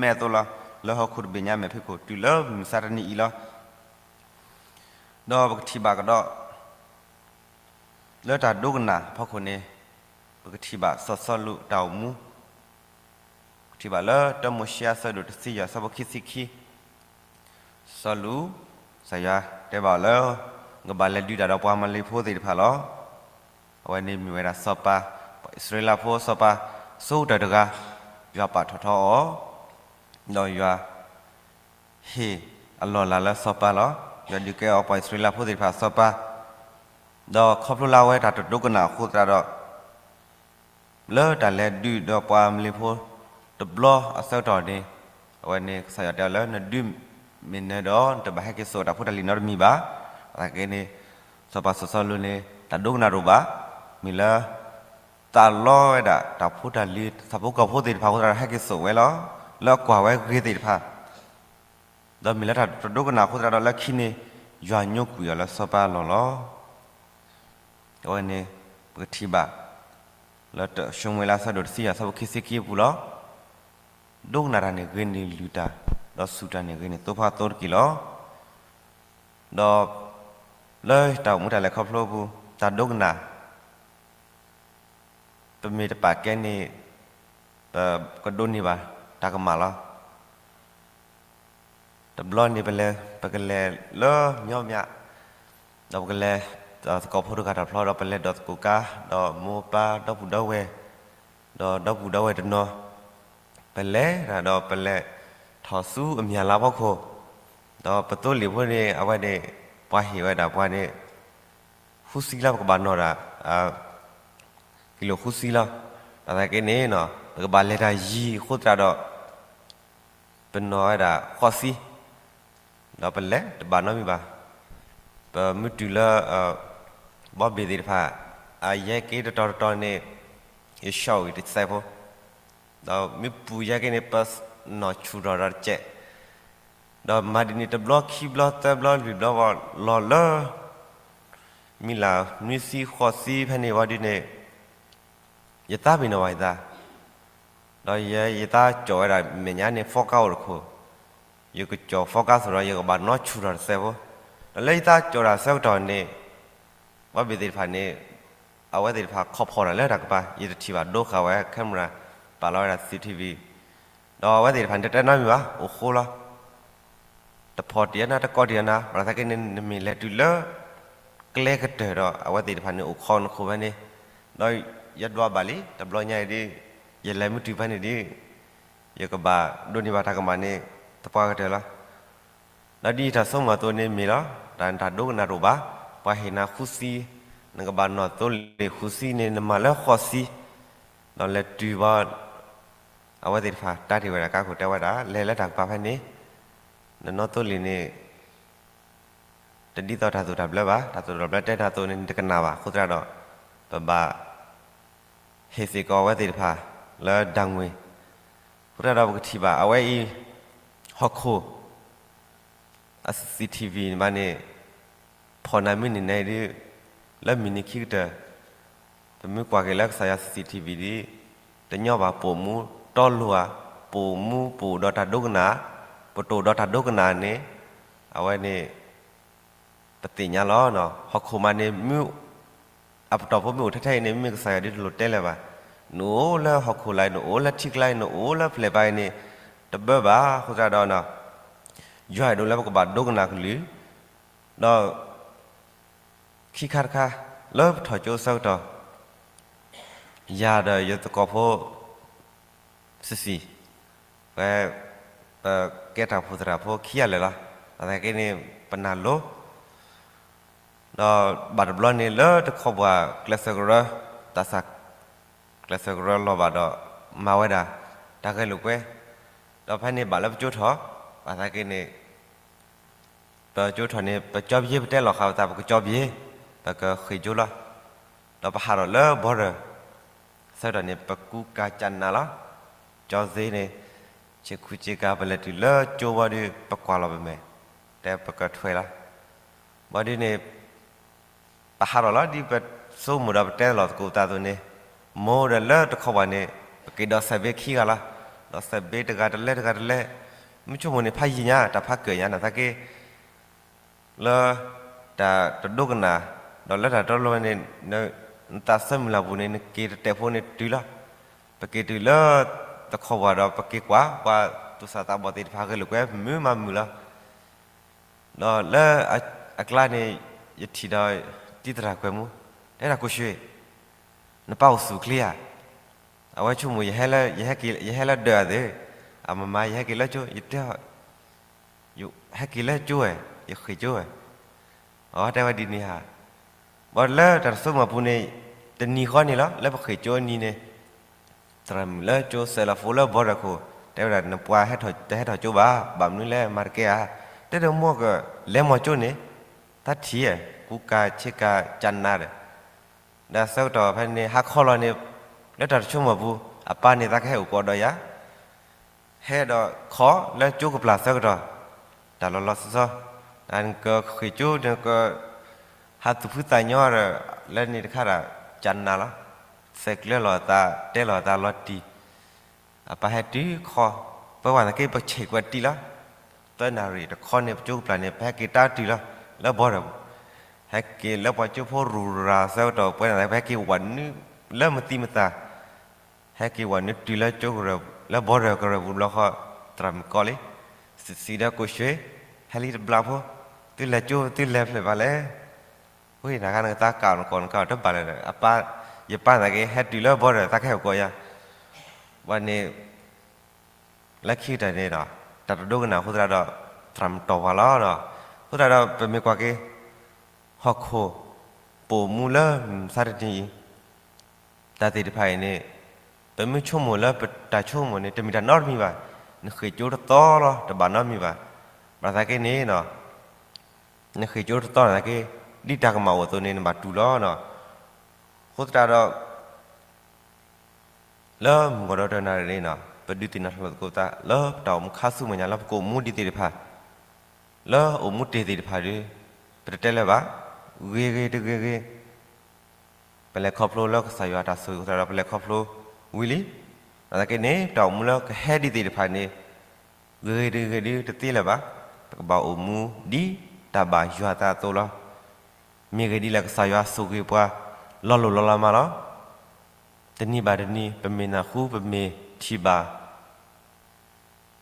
မဲအသိးလီၤ. လၢဟီၣ်ခိၣ်တဘ့ၣ်ညါမဲာ်ဖံးခိၣ် တုၤလၢမုၢ်မဆါတနံၤအံၤလီၤ. ဒီးပကထံၣ်ဘၣ်ကဒီး လၢတၢ်ဒိကနၣ်အဖီခိၣ်န့ၣ် ပကထံၣ်ဘၣ်စီၤစီလူးအတၢ်အိၣ်မူ, ပကထံၣ်ဘၣ်လၢတၢမိၤၡ့အဆၢဒိၣ်တဆံယဲၢ် အဆၢဖိခံဆံခံ, စီလူး, ကစၢ်ယွၤတဲဘၣ်အီၤလၢ ကဘၣ်လဲၤဒုးတၢ်ဒီးပှၤအမၤလ့ၤဖိသ့ၣ်တဖၣ်လီၤ. အဝဲန့ၣ်မ့ၢ်ဝဲဒၣ်စီၤပၤ, ပှၤအံၣ်စရ့လးဖိစီၤပၤ ဆိကတၢၢ်တဂၤ, ယွၤပာ်ထီၣ်ထီအီၤ, ဒီးယွၤ ဟ့ၣ်အလီၢ်အလၤလၢစီၤပၤလီၤ. ယွၤဒုးကဲအီၤပှၤအံၣ်စရ့လးဖိသ့ၣ်တဖၣ်စီၤပၤ, ဒီးခီဖျိလၢအဝဲတၢ်တဒိကနၣ်အဃိသတးဒီး လၢတၢ်လဲၤဒုးဒီးပှၤအမၤလ့ၤဖိတဘျီအဆၢကတီၢ်န့ၣ်, အဝဲန့ၣ်ကစၢ်ယွၤတဲအီၤလၢ နဒုးမ့ၢ်နၢၤဒီး နတဘၣ်ဟဲက့ၤစိာ်တၢ်ဖိတၢ်လံၤနီတမံၤဘၣ်. ဘၣ်ဆၣ်သနာ်က့န့ၣ် စီၤပၤစီၤစီလူးန့ၣ် တၢ်ဒိကနၣ်တအိၣ်ဘၣ်, မ့ၢ်လၢ သးလီဝဲဒၣ်တၢ်ဖိတၢ်လံၤ ဆၣ်ဖိကီၢ်ဖိသ့ၣ်တဖၣ်အဃိသတးဒီး ဟဲက့ၤစိာ်ဝဲလီၤ. လၢအကွၢ်ဝဲဂ့ၤသ့ၣ်တဖၣ်, ဒီးမ့ၢ်လၢတၢ်တဒိကနၣ်အဃိသတးဒီး လၢခံန့ၣ် ယွၤညိကွံာ်အီၤလၢစီၤပၤအလီၢ်လီၤ. အဝဲန့ၣ် ပကထံၣ်ဘၣ် လၢတၢၡမူၤအ့လးအဆၢဒိၣ်တဆံယဲၢ် အဆၢဖိခံဆံခံအပူၤလီၤ. ဒိကနၣ်တၢ်န့ၣ်ဂ့ၤန့ၢ်လုၢ်တၢ်, ဒီးစူၢ်တၢ်န့ၣ်ဂ့ၤန့ၢ်သိဖါသိတက့ၢ်လီၤ. ဒီး လၢတၢ်အိၣ်မူတၢ်လဲၤခီဖျိအပူၤ တၢ်ဒိကနၣ် ပမ့ၢ်တပာ်ကဲန့ၣ် ပကဒိးန့ၢ်ဘၣ်တၢ်ကမၣ်လီၤ. တဘျီန့ၣ် ပလဲၤ ပကလဲၤလၢမျီးမျး, ဒီးပကလဲၤ သကိးဖိတဂၤတၢ်ဖျီ ဒီးပလဲၤဒီးသကိးကါ ဒီးမိၢ်ပၢ်ဒီပုၢ်ဒီဝဲၢ်, ဒီးဒီပုၢ်ဒီဝဲၢ်တနီၤ, ပလဲၤတၢ်ဒီးပလဲၤထီၣ်ဆူအမျၢ်လါဖီခိၣ်, ဒီးပသိလ့ၣ်ဖိန့ၣ် အဝဲန့ၣ် ပှၤဟ့ၣ်ဝဲဒၣ်ပှၤန့ၣ် ဃုဆံလီၤ ပကဘၣ်နီၣ်တၢ် ကံလိာ်ဃုဆံလီၤ. ဘၣ်ဆၣ်သနာ်က့န့ၣ် ပကဘၣ်လဲၤတၢ်ယံၤအဃိသတးဒီး ပနီၣ်ဝဲဒၣ်ဃိးဆံ, ဒီးပလဲၤတဘၣ်နီတမံၤဘၣ်. ပမ့ၢ်တုၤလၢ ဘီဘ့ၣ်သ့ၣ်တဖၣ် အယဲၢ်က့တတီၤတတီၤန့ၣ် ယဆှီဝံၤတစဲးဖိ, ဒီးမ့ၢ်ပူၤယဲၢ်က့န့ၣ် ပနီၣ်ဆူၣ်ထီၣ်ဒီးတစဲး ဒီးမၤဒ်န့ၣ်တဘျီခံဘျီသၢဘျီလွံၢ်ဘျီ လီၤလၢ မံလၢ်နွံဆံဃိးဆံဖဲန့ၣ်ဝံၤဒ်န့ၣ် ယသးပ့ၤနီၣ်ဘၣ်ယသး, ဒီးယဲယသးကၠီၣ်ဝဲဒၣ်မဲာ်ညါန့ၣ် ဖီကါအိၣ်တခိၣ်, ယကကၠီၣ်ဖီကါသိးဒီး ယကဘၣ်နီၣ်ဆူၣ်ထီၣ်တစဲးဖိ, ဒီးလၢယသးကၠီၣ်တၢ်ဆၢကတီၢ်န့ၣ် ဘီဘ့ၣ်သ့ၣ်တဖၣ်န့ၣ် အဝဲသ့ၣ်တဖၣ်ခီၣ်ဖီၣ်တၢ်လၢတၢ်ကပၤ ယတထံၣ်ဘၣ်ဒိဃာ်ဝဲ camera ပာ်လီၤဝဲဒၣ် CCTV ဒီးအဝဲသ့ၣ်တဖၣ်န့ၣ် တတဲနီတမံၤဘၣ် အိၣ်ဃိလီၤ. တဖီၣ်တံၢ်အနၤ တကိးတံၢ်အနၤ ဘၣ်ဆၣ်သနာ်က့န့ၣ် နမ့ၢ်လဲၤတုၤလၢ ကျဲကတၢၢ်ဒီး အဝဲသ့ၣ်တဖၣ်န့ၣ် အိၣ်ခိးနခိၣ်ဖဲန့ၣ်, ဒီးယဒွးဘၣ်လံ တဘျီညါအံၤဒ် ယလဲၤမ့ၢ်တုၤဖဲန့ၣ်ဒ် ယကဘၣ်ဒိးန့ၢ်ဘၣ်တၢ်ကမၣ်န့ၣ် သပှၢ်ကတၢၢ်လီၤ. ဒီးဒ်ယတၢ်ဆိကမိၣ်အသိးန့ၣ်မ့ၢ်လီၤ, တၢ် တၢ်ဒိကနၣ်တအိၣ်ဘၣ်, ပှၤဟ့ၣ်နၤဃုဆံ, နကဘၣ်နီၣ်သိလ့ၣ်ဃုဆံန့ၣ် နမၤလၢဃိးဆံ, ဒီးလဲၤတုၤဘၣ် အဝဲသ့ၣ်တဖၣ် တၢ်ထံၣ်ဝဲဒၣ်ကါခိၣ်တဲဝဲဒၣ် လဲၤလၢတၢ်ကပၤဖဲန့ၣ်, နနီၣ်သိလ့ၣ်န့ၣ် တဒ်သိးတၢ်သိၣ်တၢ်ဘျၢဘၣ်, တၢ်သိၣ်တၢ်ဘျၢတဲတၢ်သိၣ်န့ၣ် နတကနၣ်ဘၣ်. အဃိသတးဒီး ပဘၣ်ဟ့ၣ်စ့ၢ်ကီးအဝဲသ့ၣ်တဖၣ်လၢဒၣ်ငွေၢ်. အဃိသတးဒီးပကထံၣ်ဘၣ် အဝဲအံၤ ဟီၣ်ခိၣ် အ CCTV ဘၣ်န့ၣ် ဖီၣ်နၤမ့ၢ်န့ၢ်နၤဒုး လၢမုၢ်နံၤခံကတၢၢ် ပမ့ၢ်ကွၢ်က့ၤလၢကစၢ်ယွၤ CCTV ဒ် တညီဘၣ် ပအိၣ်မူတီလိၤဧါ, ပအိၣ်မူပအိၣ်ဒီးတၢ်ဒိကနၣ်, ပတအိၣ်ဒီးတၢ်ဒိကနၣ်န့ၣ် အဝဲန့ၣ် ပသ့ၣ်ညါလီၤ. ဟီၣ်ခိၣ်မးန့ၣ် မ့ၢ် အပတီၢ်ဖိမ့ၢ်အိၣ်ထဲထဲအံၤန့ၣ် မ့ၢ်ကစၢ်ယွၤဒုးတလိၣ်တဲလၢၤဘၣ်. နအိၣ်လၢဟီၣ်ခိၣ်လာ်အံၤ, နအိၣ်လၢထံကျါအံၤ, နအိၣ်လၢဖျဲၣ်ပၤအံၤန့ၣ် တဘၢဘၣ်. အဃိသတးဒီး ယွၤအဲၣ်ဒိးလၢပကဘၣ်ဒိကနၣ်ကလုၢ်, ဒီး ခံခါတခါ လၢပထီၣ်ကၠိအဆၢကတီၢ် ယၤဒီးယသကိးဖိ စံးစံး, ဝဲ ပကဲတၢ်အိၣ်ဖှိၣ်သရၣ်ဖိခံဂၤလၢာ်လီၤ. ဘၣ်ဆၣ်သနာ်က့န့ၣ် ပနာ်လိၤ ဒီးဘၣ်တဘျီန့ၣ် လၢတခီပှၤကျဲးစၢးကရၢ သးစၢ် ကျဲးစၢးကရၢလီၤဘၣ်ဒီး မၤဝဲဒၣ် တၢ်ဂဲၤလိာ်ကွဲ, ဒီးဖဲန့ၣ်ဘၣ်လၢပကၠိထီၣ်, ဘၣ်ဆၣ်သနာ်က့န့ၣ် ပကၠိထီၣ်န့ၣ် ပကၠီပယ့ၤ ပတဲလီၤဃာ်ပသး ပကၠီပယ့ၤ, ပကဃ့ၢ်ကၠိလီၤ. ဒီးပဟးထီၣ်လၢ border ဆၢကတီၢ်န့ၣ် ပကူကၤကနးလီၤ. ကၠီစ့န့ၣ် ဆ့ၣ်ခူဆ့ၣ်ကၤ ပလဲၤတုၤလၢကၠိဝံၤဒီး ပကွၢ်လီၤပမဲာ်, တဲပကထွဲလီၤ. ဘၣ်ဒုးန့ၣ် ပဟးထီၣ်လီၤ ဒ်ပဆိကမိၣ်ဒီးပတဲလီၤသကိးပသးအသိးန့ၣ်, မိၢ်ဒီးလၢတခီပှၤန့ၣ် ပက့ၤဒီးစဲးဘ့ခံဂၤလီၤ. ဒီးစဲးဘ့တဂၤတလဲတဂၤတလဲ, မ့ၢ်ဆိကမိၣ်န့ၣ် ဖးယံၤညါ တၢ်ဖးကၢၣ်ညါ နာ်သက့ လၢတၢ်တဒိကနၣ်, ဒီးလၢတၢ်တလိၤန့ၣ် နသးဆၢမုၢ်လၢ်ပူၤန့ၣ် နက့ၤတတဲာ်ဖိန့ၣ်တုၤလီၤ. ပက့ၤတုၤလၢတခီပှၤဒီး ပက့ၤကွၢ် ပှၤသူၣ်စၢ်သးဘီၣ်သ့ၣ်တဖၣ်ဂဲၤလိာ်ကွဲ မုာ်မးမုာ်လီၤ. ဒီးလၢအကျါန့ၣ် ယထံၣ်ဒီးတံၤသရၣ်ကွဲၤမူ, တဲဒၣ် ကိၣ်ဆှ့, နပၢ်အိၣ်ဆူၣ်ချ့ဧါ. အဝဲဆိကမိၣ် ယဟဲလၢဒၢးအသ့, အမမါ ယဟဲက့ၤလၢကၠိ, ယတဲ ယဟဲက့ၤလၢကၠိဝဲ, ယဃ့ၢ်ကၠိဝဲ, အတဲဝဲဒ်န့ၣ်ဧါ. ဘၣ်လၢတၢ်တဆိကမိၣ်ပူၤန့ၣ် တနံၤဃီန့ၣ်လီၤ လၢပဃ့ၢ်ကၠိအနံၤန့ၣ် သရၣ်မုၣ်လၢကၠိစဲးလီၤဖိလၢ border ခိၣ် တဲဝဲဒၣ် နပှၤတဟဲထီၣ်ကၠိဘၣ်, ဘၣ်မနုၤလဲၣ် မၤတကဲဧါ. တဲဒီးမိၢ်ကလဲၤမီၢ်ကၠိန့ၣ် တၢ်ထံၣ် ကူကၤဆ့ကၤကနးဒီး ဒီးဆၢကတီၢ်ဖဲန့ၣ် ဟါခီလီၤန့ၣ် လၢတၢ်တဆိကမိၣ်ပူၤ အပၢ်န့ၣ် သးကဟဲအိၣ်ကိးဒီးယၤ ဟဲဒီးခီလၢကၠိကပျၢ်ဆၢကတီၢ် တၢ်လီၤလီၤဆီဆီ နကဃ့ၢ်ကၠိ နက ဟးသူၣ်ဖှံသးညီဒီး လၢန့ၣ်တခါဒီး ကနးလီၤ. စဲးကျၢလီၤသး တဲလီၤသးလီၤတံၢ် အပၢ်ဟဲတုၤခီ ပဝဲသနာ်က့ ပဆဲးကွၢ်တံၢ်လီၤ. သၢနၣ်ရံၣ်တခီန့ၣ် ပကၠိကပျၢ်န့ၣ် ပဟဲက့ၤတၢ်တုၤလီၤ လၢ border ပူၤ ဟဲက့ၤလၢပှၤကၠိဖိရူၤရၤဆၢကတီၢ် ပဝဲသနာ်က့ ပဟဲက့ၤဝးနုာ်လၢမသံမသး ဟဲက့ၤဝးနုာ်တုၤလၢကၠိကရၢၢ် လၢ border ကရၢၢ်ပူၤတဘျီဃီ သရၣ်မုၣ်ကိးလံ စံးစံးဒီး ကိၣ်ဆှ့, ဟဲလံတဘျီဖိ, သုလဲၤကၠိ သုလဲၤဖျဲၣ်ဘၣ်လဲၣ်. ဝဲနၤဂၤနကသးကးနကိးနကးတဘၣ်လဲၣ်ဒီး အပၢ် ယပၢ်သနာ်က့ ဟဲတုၤလၢ border သးကဟဲအိၣ်ကိးယၤ ဘၣ်န့ၣ် လၢခံကတၢၢ်န့ၣ်ဒီး တၢ်တဒိကနၣ်အဃိသတးဒီး သရၣ်မုၣ်တီၢ်ပှၤလီၤဒီး အဃိသတးဒီးပမ့ၢ်ကွၢ်က့ၤ ဟီၣ်ခိၣ် ပအိၣ်မူလၢမုၢ်မဆါတနံၤအံၤ တၢ်သ့ၣ်တဖၣ်အံၤန့ၣ် ပမ့ၢ်ဆိကမိၣ်လၢပတၢ်ဆိကမိၣ်န့ၣ် တမ့ၢ်တၢ်နီတမံၤဘၣ်. နဃ့ၢ်ကၠိတသီလီၤ တဘၣ်နီတမံၤဘၣ်. ဘၣ်ဆၣ်သနာ်က့န့ၣ် နဃ့ၢ်ကၠိတသီနာ်သက့ ဒ်တၢ်ကမၣ်အိၣ်အသိးန့ၣ် နဘၣ်တူၢ်လီၤ. အဃိသတးဒီး လၢမုၢ်ကီၢ်ဒီတနၣ်ရံၣ်န့ၣ် ပဒုးသ့ၣ်နီၣ်ထီၣ်လိာ်သကိးသး လၢပတၢ်အိၣ်မူခါဆူမဲာ်ညါ လၢပကအိၣ်မူဒံးသ့ၣ်တဖၣ် လၢအိၣ်မူတ့ၢ်သ့ၣ်တဖၣ်ဒီး ပတတဲလၢၤဘၣ်. ဂ့ၤဂ့ၤတဂ့ၤဂ့ၤ ပလဲၤခီဖျိလၢကစၢ်ယွၤတၢ်ဆိၣ်ဂ့ၤအဃိသတးဒီး ပလဲၤခီဖျိဝံၤလံ. နာ်သက့န့ၣ် ပတၢ်အိၣ်မူလၢကဟဲဒံးသ့ၣ်တဖၣ်န့ၣ် ဂ့ၤဂ့ၤတဂ့ၤဂ့ၤဒုးတသ့လၢၤဘၣ်. ပကဘၣ်အိၣ်မူဒ်တၢ်ဘၣ်ယွၤသးအသိးလီၤ. မ့ၢ်ဂ့ၤဒ်လဲၣ် ကစၢ်ယွၤဆိၣ်ဂ့ၤပှၤ လီၤလိၢ်လီၤလးမးလီၤ. တနံၤဘၣ်တနံၤ ပမ့ၢ်နၢ်ဟူ ပမ့ၢ်ထံၣ်ဘၣ်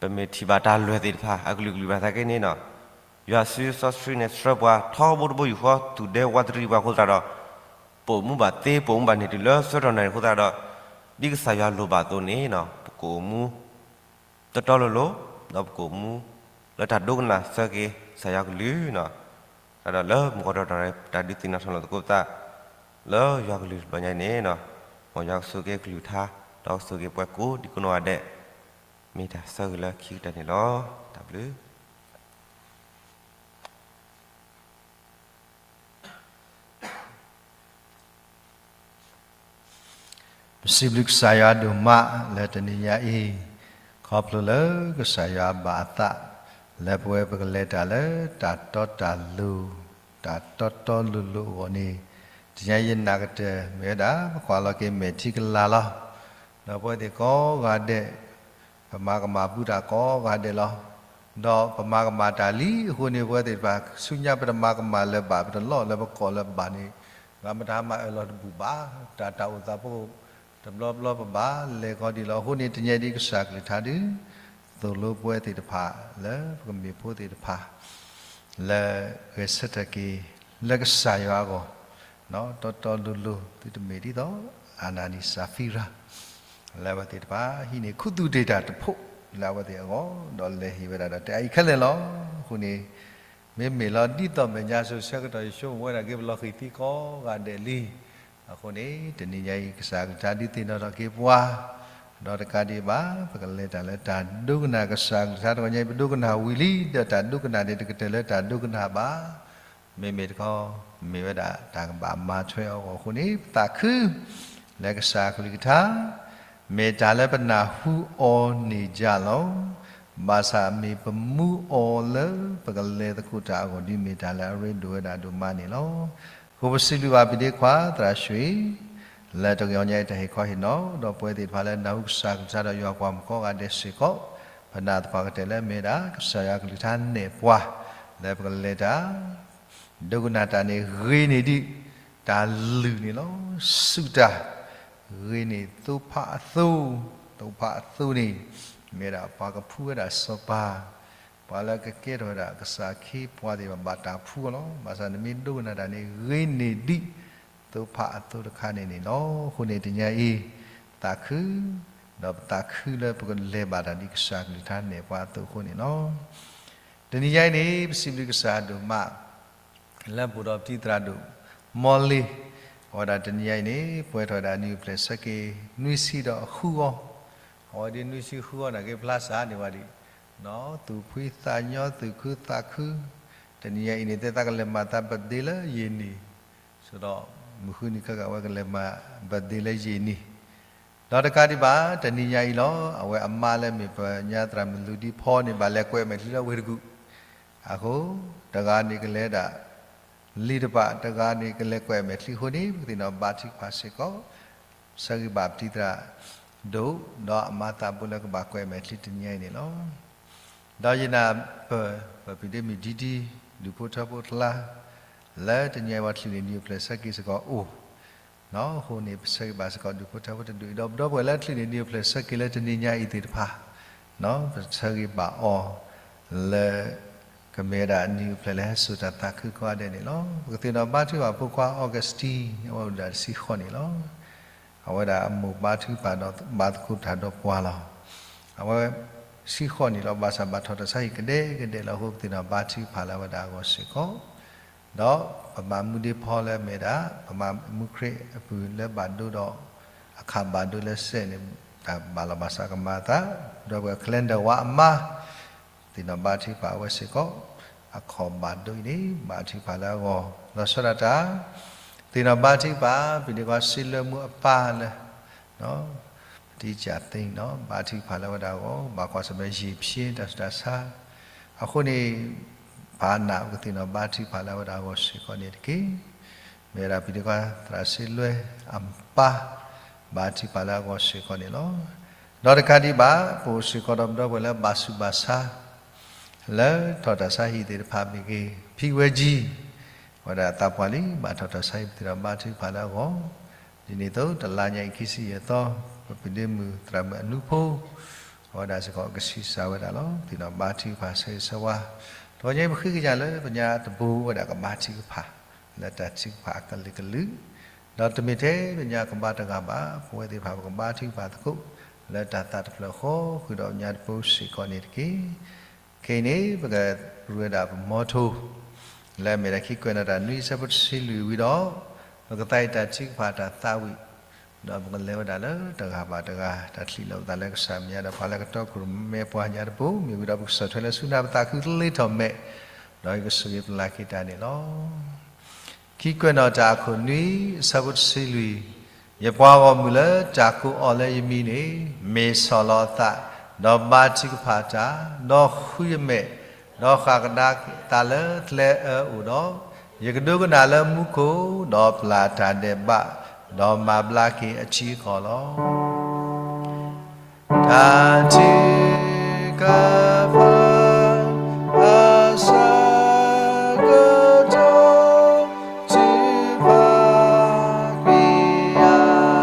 ပမ့ၢ်ထံၣ်ဘၣ်တၢ်လွဲၢ်သ့ၣ်တဖၣ် အကလုာ်ကလုာ်ဘၣ်သနာ်က့န့ၣ် ယွၤစုစီဆှံန့ၣ် ဆှၢပှၤထီဘိတဘိယူၢ်ဃီ သူၣ်ဒဲဝးတရံးပှၤအဃိသတးဒီး ပအိၣ်မူဘၣ်သ့ ပအိၣ်မူဘၣ်န့ၢ်တုၤလၢဆၢကတီၢ်နၣ်ရံၣ်အဃိသတးဒီး ဒ်ကစၢ်ယွၤလိၣ်ဘၣ်အသိးန့ၣ် ပကအိၣ်မူ တီတီလိၤလိၤ ဒီးပကအိၣ်မူ လၢတၢ်ဒိကနၣ်ဆၢက့ၤ ကစၢ်ယွၤကလုၢ်န့ၣ် ဒီးလၢမုၢ်ကီၢ်ဒီတနၣ်ရံၣ် တၢ်ဒုးသ့ၣ်နီၣ်ထီၣ်လိာ်သကိးသး လၢယွၤကလုၢ်တဘျီညါအံၤန့ၣ် မ်ယွၤကဆိၣ်ဂ့ၤကလုၢ်ကထါ ဒီးကဆိၣ်ဂ့ၤပှၤကိးဒံကိးနီၢ်ဂၤဒဲး မ့ၢ်တၢ်ဆၢဂ့ၤလၢခံကတၢၢ်န့ၣ်လီၤ. တၢ်ဘျုး ပစံးဘျုးကစၢ်ယွၤဒိၣ်မးလၢတနံၤညါအံၤ, ခီဖျိလၢကစၢ်ယွၤဘၣ်အသး လၢပဝဲပကလဲၤတၢ်လၢတၢ်တီတၢ်လိၤ, တၢ်တီတီလိၤလိၤအဂီၢ်န့ၣ်, တနံၤညါယနာ်ကတၢၢ်မ့ၢ်ဝဲဒၣ် ပကွၢ်လီၤက့ၤမဲာ်ထံကလၤလီၤ. ဒီးပဝဲသ့ၣ်ကိးဂၤဒဲး ပမၤကမၣ်ဘူးတၢ်ကိးဂၤဒဲးလီၤ. ဒီးပမၤကမၣ်တၢ်လံအဃိန့ၣ် ပဝဲသ့ၣ်တဖၣ် ဆူညါပတမၤကမၣ်လၢၤဘၣ် ပတလီၢ်လၢၤပကိာ်လၢၤဘၣ်န့ၣ်, ဂၤမတၤမၤအၢၣ်လီၤတဘူၣ်ဘၣ်. တၢ်တၢ်အိၣ်သးဖိ တဘျီဘျီပဘၣ်လဲၤကီဒံးလီၤ. အဃိန့ၣ် တနံၤညါဒ်ကစၢ်ကလုၢ်ကထါဒုး သိၣ်လိပဝဲသ့ၣ်တဖၣ် လၢပကမ့ၢ်ဖိသ့ၣ်တဖၣ် လၢဂဲၤဆၢထၢၣ်က့ၤ လၢကစၢ်ယွၤအဂီၢ်, တီတီလိၤလိၤ သုတမ့ၢ်ဒ်သိး အနၤနံၤ စၤဖံရၤ လၢအဝဲသ့ၣ်တဖၣ် ဟံးန့ၢ်ခူသူၣ်တ့ၢ်တၢ်တဖှိၣ်လၢအဝဲသ့ၣ်အဂီၢ်, ဒီးလဲၤဟ့ၣ်ဝဲဒၣ်ဒီးတဲအအံၤခဲလၢာ်လီၤ. အဃိန့ၣ် မ့မ့ၢ်လီၤဒ်သိးမဲာ်ညါစိၤဆၢကတီၢ် ယဆိကမိၣ်ဝဲဒၣ်က့ၤပလီၢ်ဃံၤသံကိးဂၤဒဲးလံ. အဃိန့ၣ် တနံၤညါအံၤ ကစၢ်ကလုၢ်ကထါဒုးသ့ၣ်နီၣ်ထီၣ်က့ၤပှၤ, ဒီးတကးဒံးဘၣ် ပကလဲၤတၢ်လၢတၢ်ဒိကနၣ်ကစၢ်ကလုၢ်ကထါ. တဂီၤညါအံၤ ပဒိကနၣ်ဝံၤလံ, ဒီးတၢ်ဒိကနၣ်န့ၣ် တကတၢၢ်လၢတၢ်ဒိကနၣ်ဘၣ်. မ့မ့ၢ်တခီ မ့ၢ်ဝဲဒၣ်တၢ်ကဘၣ်မၤထွဲအဂီၢ်အဃိန့ၣ် ပသးခု လၢကစၢ်ကလုၢ်ကထါ မ့ၢ်တၢ်လၢပနၢ်ဟူအီၤန့ၣ်ယၤလီၤ. ဘၣ်ဆၣ်မ့ၢ်ပမူအီၤလၢပကလဲၤသကိးတၢ်အဂီၢ် ဒ်မ့ၢ်တၢ်လၢအရ့ဒိၣ်ဝဲဒၣ်ဒိၣ်မးန့ၣ်လီၤ. အဃိပစံးဘျုးဘၣ်ပဒ့ခွါသရၣ်ရွှ့ၣ် လၢတဂီၤညါအံၤတၢ်ဟ့ၣ်ခီဟ့ၣ်နီၤ ဒီးပဝဲသ့ၣ်တဖၣ်လၢနၢ်ဟူကစၢ်ကလုၢ်ကထါဒီးယွၤကွၢ်မုၢ်ကိးဂၤဒဲးစ့ၢ်ကီး, ပနာ်သပှၢ်ကတၢၢ်လၢမ့ၢ်ဝဲဒၣ် ကစၢ်ယွၤကလုၢ်ကထါနဲၣ်ပှၤ လၢပကလဲၤတၢ် ဒိကနၣ်တၢ်န့ၣ် ဂ့ၤန့ၢ်ဒံး တၢ်လုၢ်န့ၣ်လီၤ. စူၢ်တၢ် ဂ့ၤန့ၢ်သိဖးအသိ, သိဖးအသိန့ၣ် မ့ၢ်ဝဲဒၣ်ပှၤကဖှူဝဲဒၣ်စီၤပၤ, ပှၤလၢကကဲထီၣ်ဝဲဒၣ်ကစၢ်ခ့ပှၤသ့ၣ်တဖၣ် ဘၣ်တၢ်ဖှူအီၤလီၤ. ဘၣ်ဆၣ်နမ့ၢ်ဒိကနၣ်တၢ်န့ၣ် ဂ့ၤန့ၢ်ဒံး သိဖးအသိတခါန့ၣ်န့ၣ်လီၤ. အဃိန့ၣ်တနံၤညါအံၤ သးခု, ဒီးပသးခုလၢပကလဲၤဘၣ်တၢ်ဒ်ကစၢ်ကလုၢ်ကထါနဲၣ်ပှၤအသိးအဃိန့ၣ်လီၤ. တနံၤညါအံၤန့ၣ် ပစံးဘျုးကစၢ်ဒိၣ်မး လၢဘူၣ်ဒီးပတံၤသရၣ်ဒိၣ် မီလ့ၤ, အဝဲဒၣ်တနံၤညါအံၤန့ၣ် ပှဲၤထီၣ်ဝဲဒၣ်နံၣ်အိၣ်ဖျဲၣ်ဆၢက့ၤ နွံဆံဒီးဃုဂီၤ, အဝဲဒ်နွံဆံဃုဂီၤန့ၣ်က့ၤဖျါစၢ်န့ၢ်ဝဲဒံး, သူၣ်ဖှံသးညီ သူၣ်ခုသးခု, တနံၤညါအံၤန့ၣ် တဲသးကလဲၤမၤသး birthday လၢယဲၢ်နံၣ်, ဆိဒီး မုၢ်ဃုနံၤခဲကး အဝဲကလဲၤမၤ birthday လၢယဲၢ်နံၣ်, ဒီးတကးဒံးဘၣ် တနံၤညါအံၤလီၤ အဝဲအမါလၢမ့ၢ်ပညါသရၣ်မုၣ်လူၢ်ဒံဖီန့ၣ် ဘၣ်လဲၤကွဲးမဲာ်ချံလၢဝ့ၢ်တကူၣ်, အဃိ တဂၤန့ၣ်ကလဲၤဒၣ် လံာ်တဖၣ် တဂၤန့ၣ်ကလဲၤကွဲးမဲာ်ချံအဃိန့ၣ် ပကသ့ၣ်နီၣ်ဘါထုကဖၣ်စ့ၢ်ကီး, ဆၢဂ့ၤဘၣ်ပတံၤသရၣ်ဒိၣ် ဒီးအမါသးဘိလၢကဘၣ်ကွဲးမဲာ်ချံတနံၤညါအံၤန့ၣ်လီၤ. ဒီးယနာ်ပၢၢ် ပဖံးဒ့မုၣ်ဒံဒံ ဒူၣ်ဖိထၢဖိတလါ လၢတနံၤညါအံၤပှၤချုးန့ၢ်နံၣ်အိၣ်ဖျဲၣ်ဆၢက့ၤစ့ၢ်ကီးအိၣ်, အဃိန့ၣ် ပဆၢဂ့ၤဘၣ်စ့ၢ်ကီးဒူၣ်ဖိထၢဖိတဒူၣ်အံၤ ဒီးပဒီပုၢ်ဝဲၢ်လၢချုးန့ၢ်နံၣ်အိၣ်ဖျဲၣ်ဆၢက့ၤလၢတနံၤညါအံၤသ့ၣ်တဖၣ်, ပဆၢဂ့ၤဘၣ်အီၤ လၢ ကမ့ၢ်ဝဲဒၣ်နံၣ်အိၣ်ဖျဲၣ်လၢဟဲစိာ်တၢ်သးခုကိးဂၤဒဲးန့ၣ်လီၤ. ပကသ့ၣ်နီၣ်ဘါထုကဖၣ်ဖိခွါ Augustine အဝဲအိၣ်ဒၣ်တဆံဃိးနံၣ်လီၤ. အဝဲဒၣ်အမိၢ်ဘါထုကဖၣ်ဒီးဘၣ်သကိးတၢ်ဒီးပှၤလီၤ. အဝဲဆံဃိးနံၣ်လီၤ ဘၣ်ဆၣ်ဘၣ်ထီၣ်တၢ်ဆါဟံၣ်ကဒဲကဒဲလီၤအဃိ ပသ့ၣ်နီၣ်ဘါထုကဖၣ်လၢအဝဲဒၣ်အဂီၢ်စ့ၢ်ကီး, ဒီးပမၤမူဒ့ဖီလၢမ့ၢ်ဒၣ် ပမၤမူခရံာ်အပူၤလၢဘၣ်ဒိဒီး အခးဘၣ်ဒိလၢစဲးန့ၣ် တၢ်ဘၣ်လီၤဘၣ်စးကမၤအသး, ဒီပုၢ်ဝဲၢ် Calendar ဝါအမါ သ့ၣ်နီၣ်ဘါထုကဖၣ်အဝဲစ့ၢ်ကီး, အခီၣ်ဘၣ်ဒိအံၤန့ၣ် ဘါထုကဖၣ်လၢအဂီၢ်, ဒီးဆၢဒၣ်တၢ် သ့ၣ်နီၣ်ဘါထုကဖၣ် ပဒ့ခွါစ့လၢမူအပၢ်လၢ ပတံကၢ်သ့နီၣ် ဘါထုကဖၣ်လၢအဝဲဒၣ်အဂီၢ်, ဘၣ်ကွၢ်ဆၢၣ်မဲာ်ယံာ်ဖျ့တၢ်ဆူးတၢ်ဆါ, အဃိန့ၣ် ပာ်နးပကသ့ၣ်နီၣ်ဘါထုကဖၣ်လၢအဝဲဒၣ်အဂီၢ်စ့ၢ်ကီးန့ၣ်တက့ၢ်. မ့ၢ်ဝဲဒၣ်ပဒ့ခွါသရၣ်စ့လွဲအပၢ် ဘါထုကဖၣ်လၢအဂီၢ်စ့ၢ်ကီးန့ၣ်လီၤ. ဒီးတကးဒံးဘၣ် ပအိၣ်စ့ၢ်ကီးဒီးပဒီပုၢ်ဝဲၢ်လၢဘၣ်ဆူးဘၣ်ဆါ လၢထီၣ်တၢ်ဆါဟံၣ်သ့ၣ်တဖၣ်မ့ၢ်ဂ့ၤ, ဖံဝဲကၠံ အဝဲဒၣ်သးပှၢ်လံ ဘၣ်ထီၣ်တၢ်ဆါဟံၣ် ပသ့ၣ်နီၣ်ဘါထုကဖၣ်လၢအဂီၢ်, ဒ်န့ၣ်အသိး တလါညါအံၤခံဆံယဲၢ်သီ ပဖံးဒ့မုၣ်သရၣ်မုၣ်အနူဖိ အဝဲဒၣ်စ့ၢ်ကီးကဆံးစၢ်ဝဲဒၣ်လီၤ. ပသ့ၣ်နီၣ်ဘါထုကဖၣ်ဆၢဂ့ၤဆၢဝါ, တဂီၤညါအံၤပဃ့ကညးလၢပညါတဘိဝဲဒၣ်ကဘါထုကဖၣ် လၢတၢ်ထုကဖၣ်အကလုာ်ကလုာ်, ဒီးတမ့ၢ်ထဲပညါကဘါတဂၤဘၣ်, ပဝဲသ့ၣ်တဖၣ်ပကဘါထုကဖၣ်သကိး လၢတၢ်သးတဖျၢၣ်ဃီ ဃုာ်ဒီးပညါတဘိစ့ၢ်ကီးန့ၣ်တက့ၢ်. ခဲအံၤန့ၣ် ပကရူးဝဲဒၣ်ပမီထိ လၢအမ့ၢ်ဒၣ်ခံကွဲးနီၣ်တၢ်နွံအဆၢဖိတဆံလွံၢ်ဝံၤဒီး ပကသးအံၤတၢ်ထုကဖၣ်တၢ်သးဝံၣ်, ဒီးပကလဲၤဝဲဒၣ်လၢတဂၤဘၣ်တဂၤ တၢ်ချံးလိာ်ပသးလၢကစၢ်မဲာ်ညါဒီး ပှၤလၢကတီခိၣ်ရိၣ်မဲပှၤညါတဘိမ့ၢ်ဝံၤဒီး ပကဆီၣ်ထွဲလၢဆူနၢ်ပသးခုသလ့ထီၣ်မဲာ်, ဒီးကဆိၣ်ဂ့ၤပလၢ်က့ၤတၢ်န့ၣ်လီၤ. ခံကွဲးနီၣ်တၢ်အခိၣ်နွံ အဆၢဖိတဆံလွံၢ်, ယပှၤဂီၢ်မုၢ်လၢတၢ်ကိးအီၤလၢယမံၤန့ၣ်, မ့ၢ်ဆီၣ်လီၤအသး, ဒီးဘါထုကဖၣ်တၢ်, ဒီးဃုယမဲာ်, ဒီးဃၣ်ကဒါသးလၢကျဲအၢအအိၣ်ဒီး, ယကဒိကနၣ်လၢမူခိၣ်, ဒီးပျၢ်တၢ်ဒဲးဘး, ဒီးမၤဘျါက့ၤအထံအကီၢ်လီၤ. တၢ်ထုကဖၣ်အဆၢကတီၢ်, ထုကဖၣ်ကွံာ်ယၤ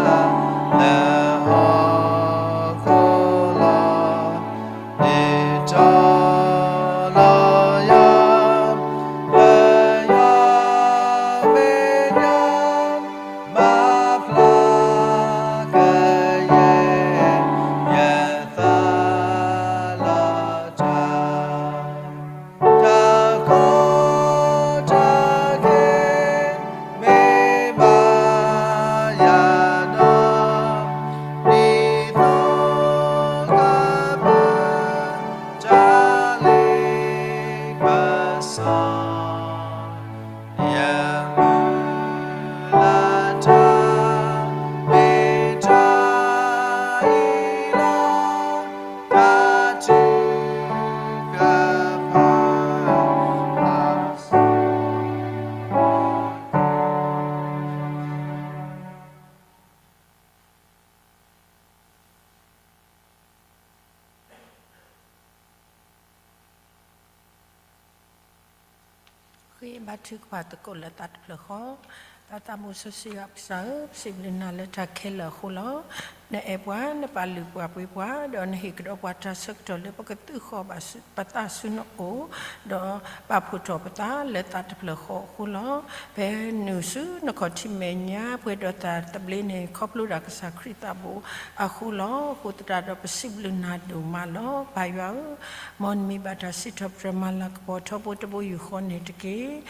လၢဟီၣ်ခိၣ်လီၤ. ဒ်တီလီၤယၤ လၢယမဲာ်ညါ, ဘၣ်ဖျါကယဲၢ် ယသးလီၤတၢ်, တၢ်ကီတၢ်ခဲ မ့ၢ်ဘၣ်ယၤဒီး, ဒ်သိးကပၢၤ တၢ်လ့ပစီ, ယမုၢ်လၢ်တၢ် မ့ၢ်တၢ်အံၤလီၤ. တၢ်ထုကဖၣ် ဃ့ဘါထုကဖၣ်သကိးလၢသးတဖျၢၣ်ဃီ. ပၢ်သးဘိစီဆှံယွၤပကစၢ်ဧၢ, ပစံးဘျုးနၤလၢတၢ်ခဲလၢာ်အဃိလီၤ. နအဲၣ်ပှၤ, နပာ်လုၢ်ပှၤပှ့ၤပှၤ, ဒီးနဟ့ၣ်ကဒီးပှၤတၢ်ဆၢကတီၢ်လၢပကသုးဃီၤဘၣ်ပသးဆူနအိၣ်, ဒီးပာ်ဖှိၣ်ထီၣ်ပသးလၢသးတဖျၢၣ်ဃီအဃိလီၤ. ဖဲနုာ်ဆူနခီၣ်ထံးမဲာ်ညါ ပှဲၤဒီးတၢ်သဘျ့န့ၣ် ခီဖျိဒၣ်ကစၢ်ခရံာ်သးဘိအဃိလီၤ. အဃိသတးဒီး ပစံးဘျုးနၤဒိၣ်မးလီၤ. ပၢ်ယွၤဧၢ, မ်နမံၤဘၣ်တၢ်စံးထီၣ်ပတြၢၤ မၤလၤကပီၤထီဘိတဘိယူၢ်ဃီန့ၣ်တက့ၢ်.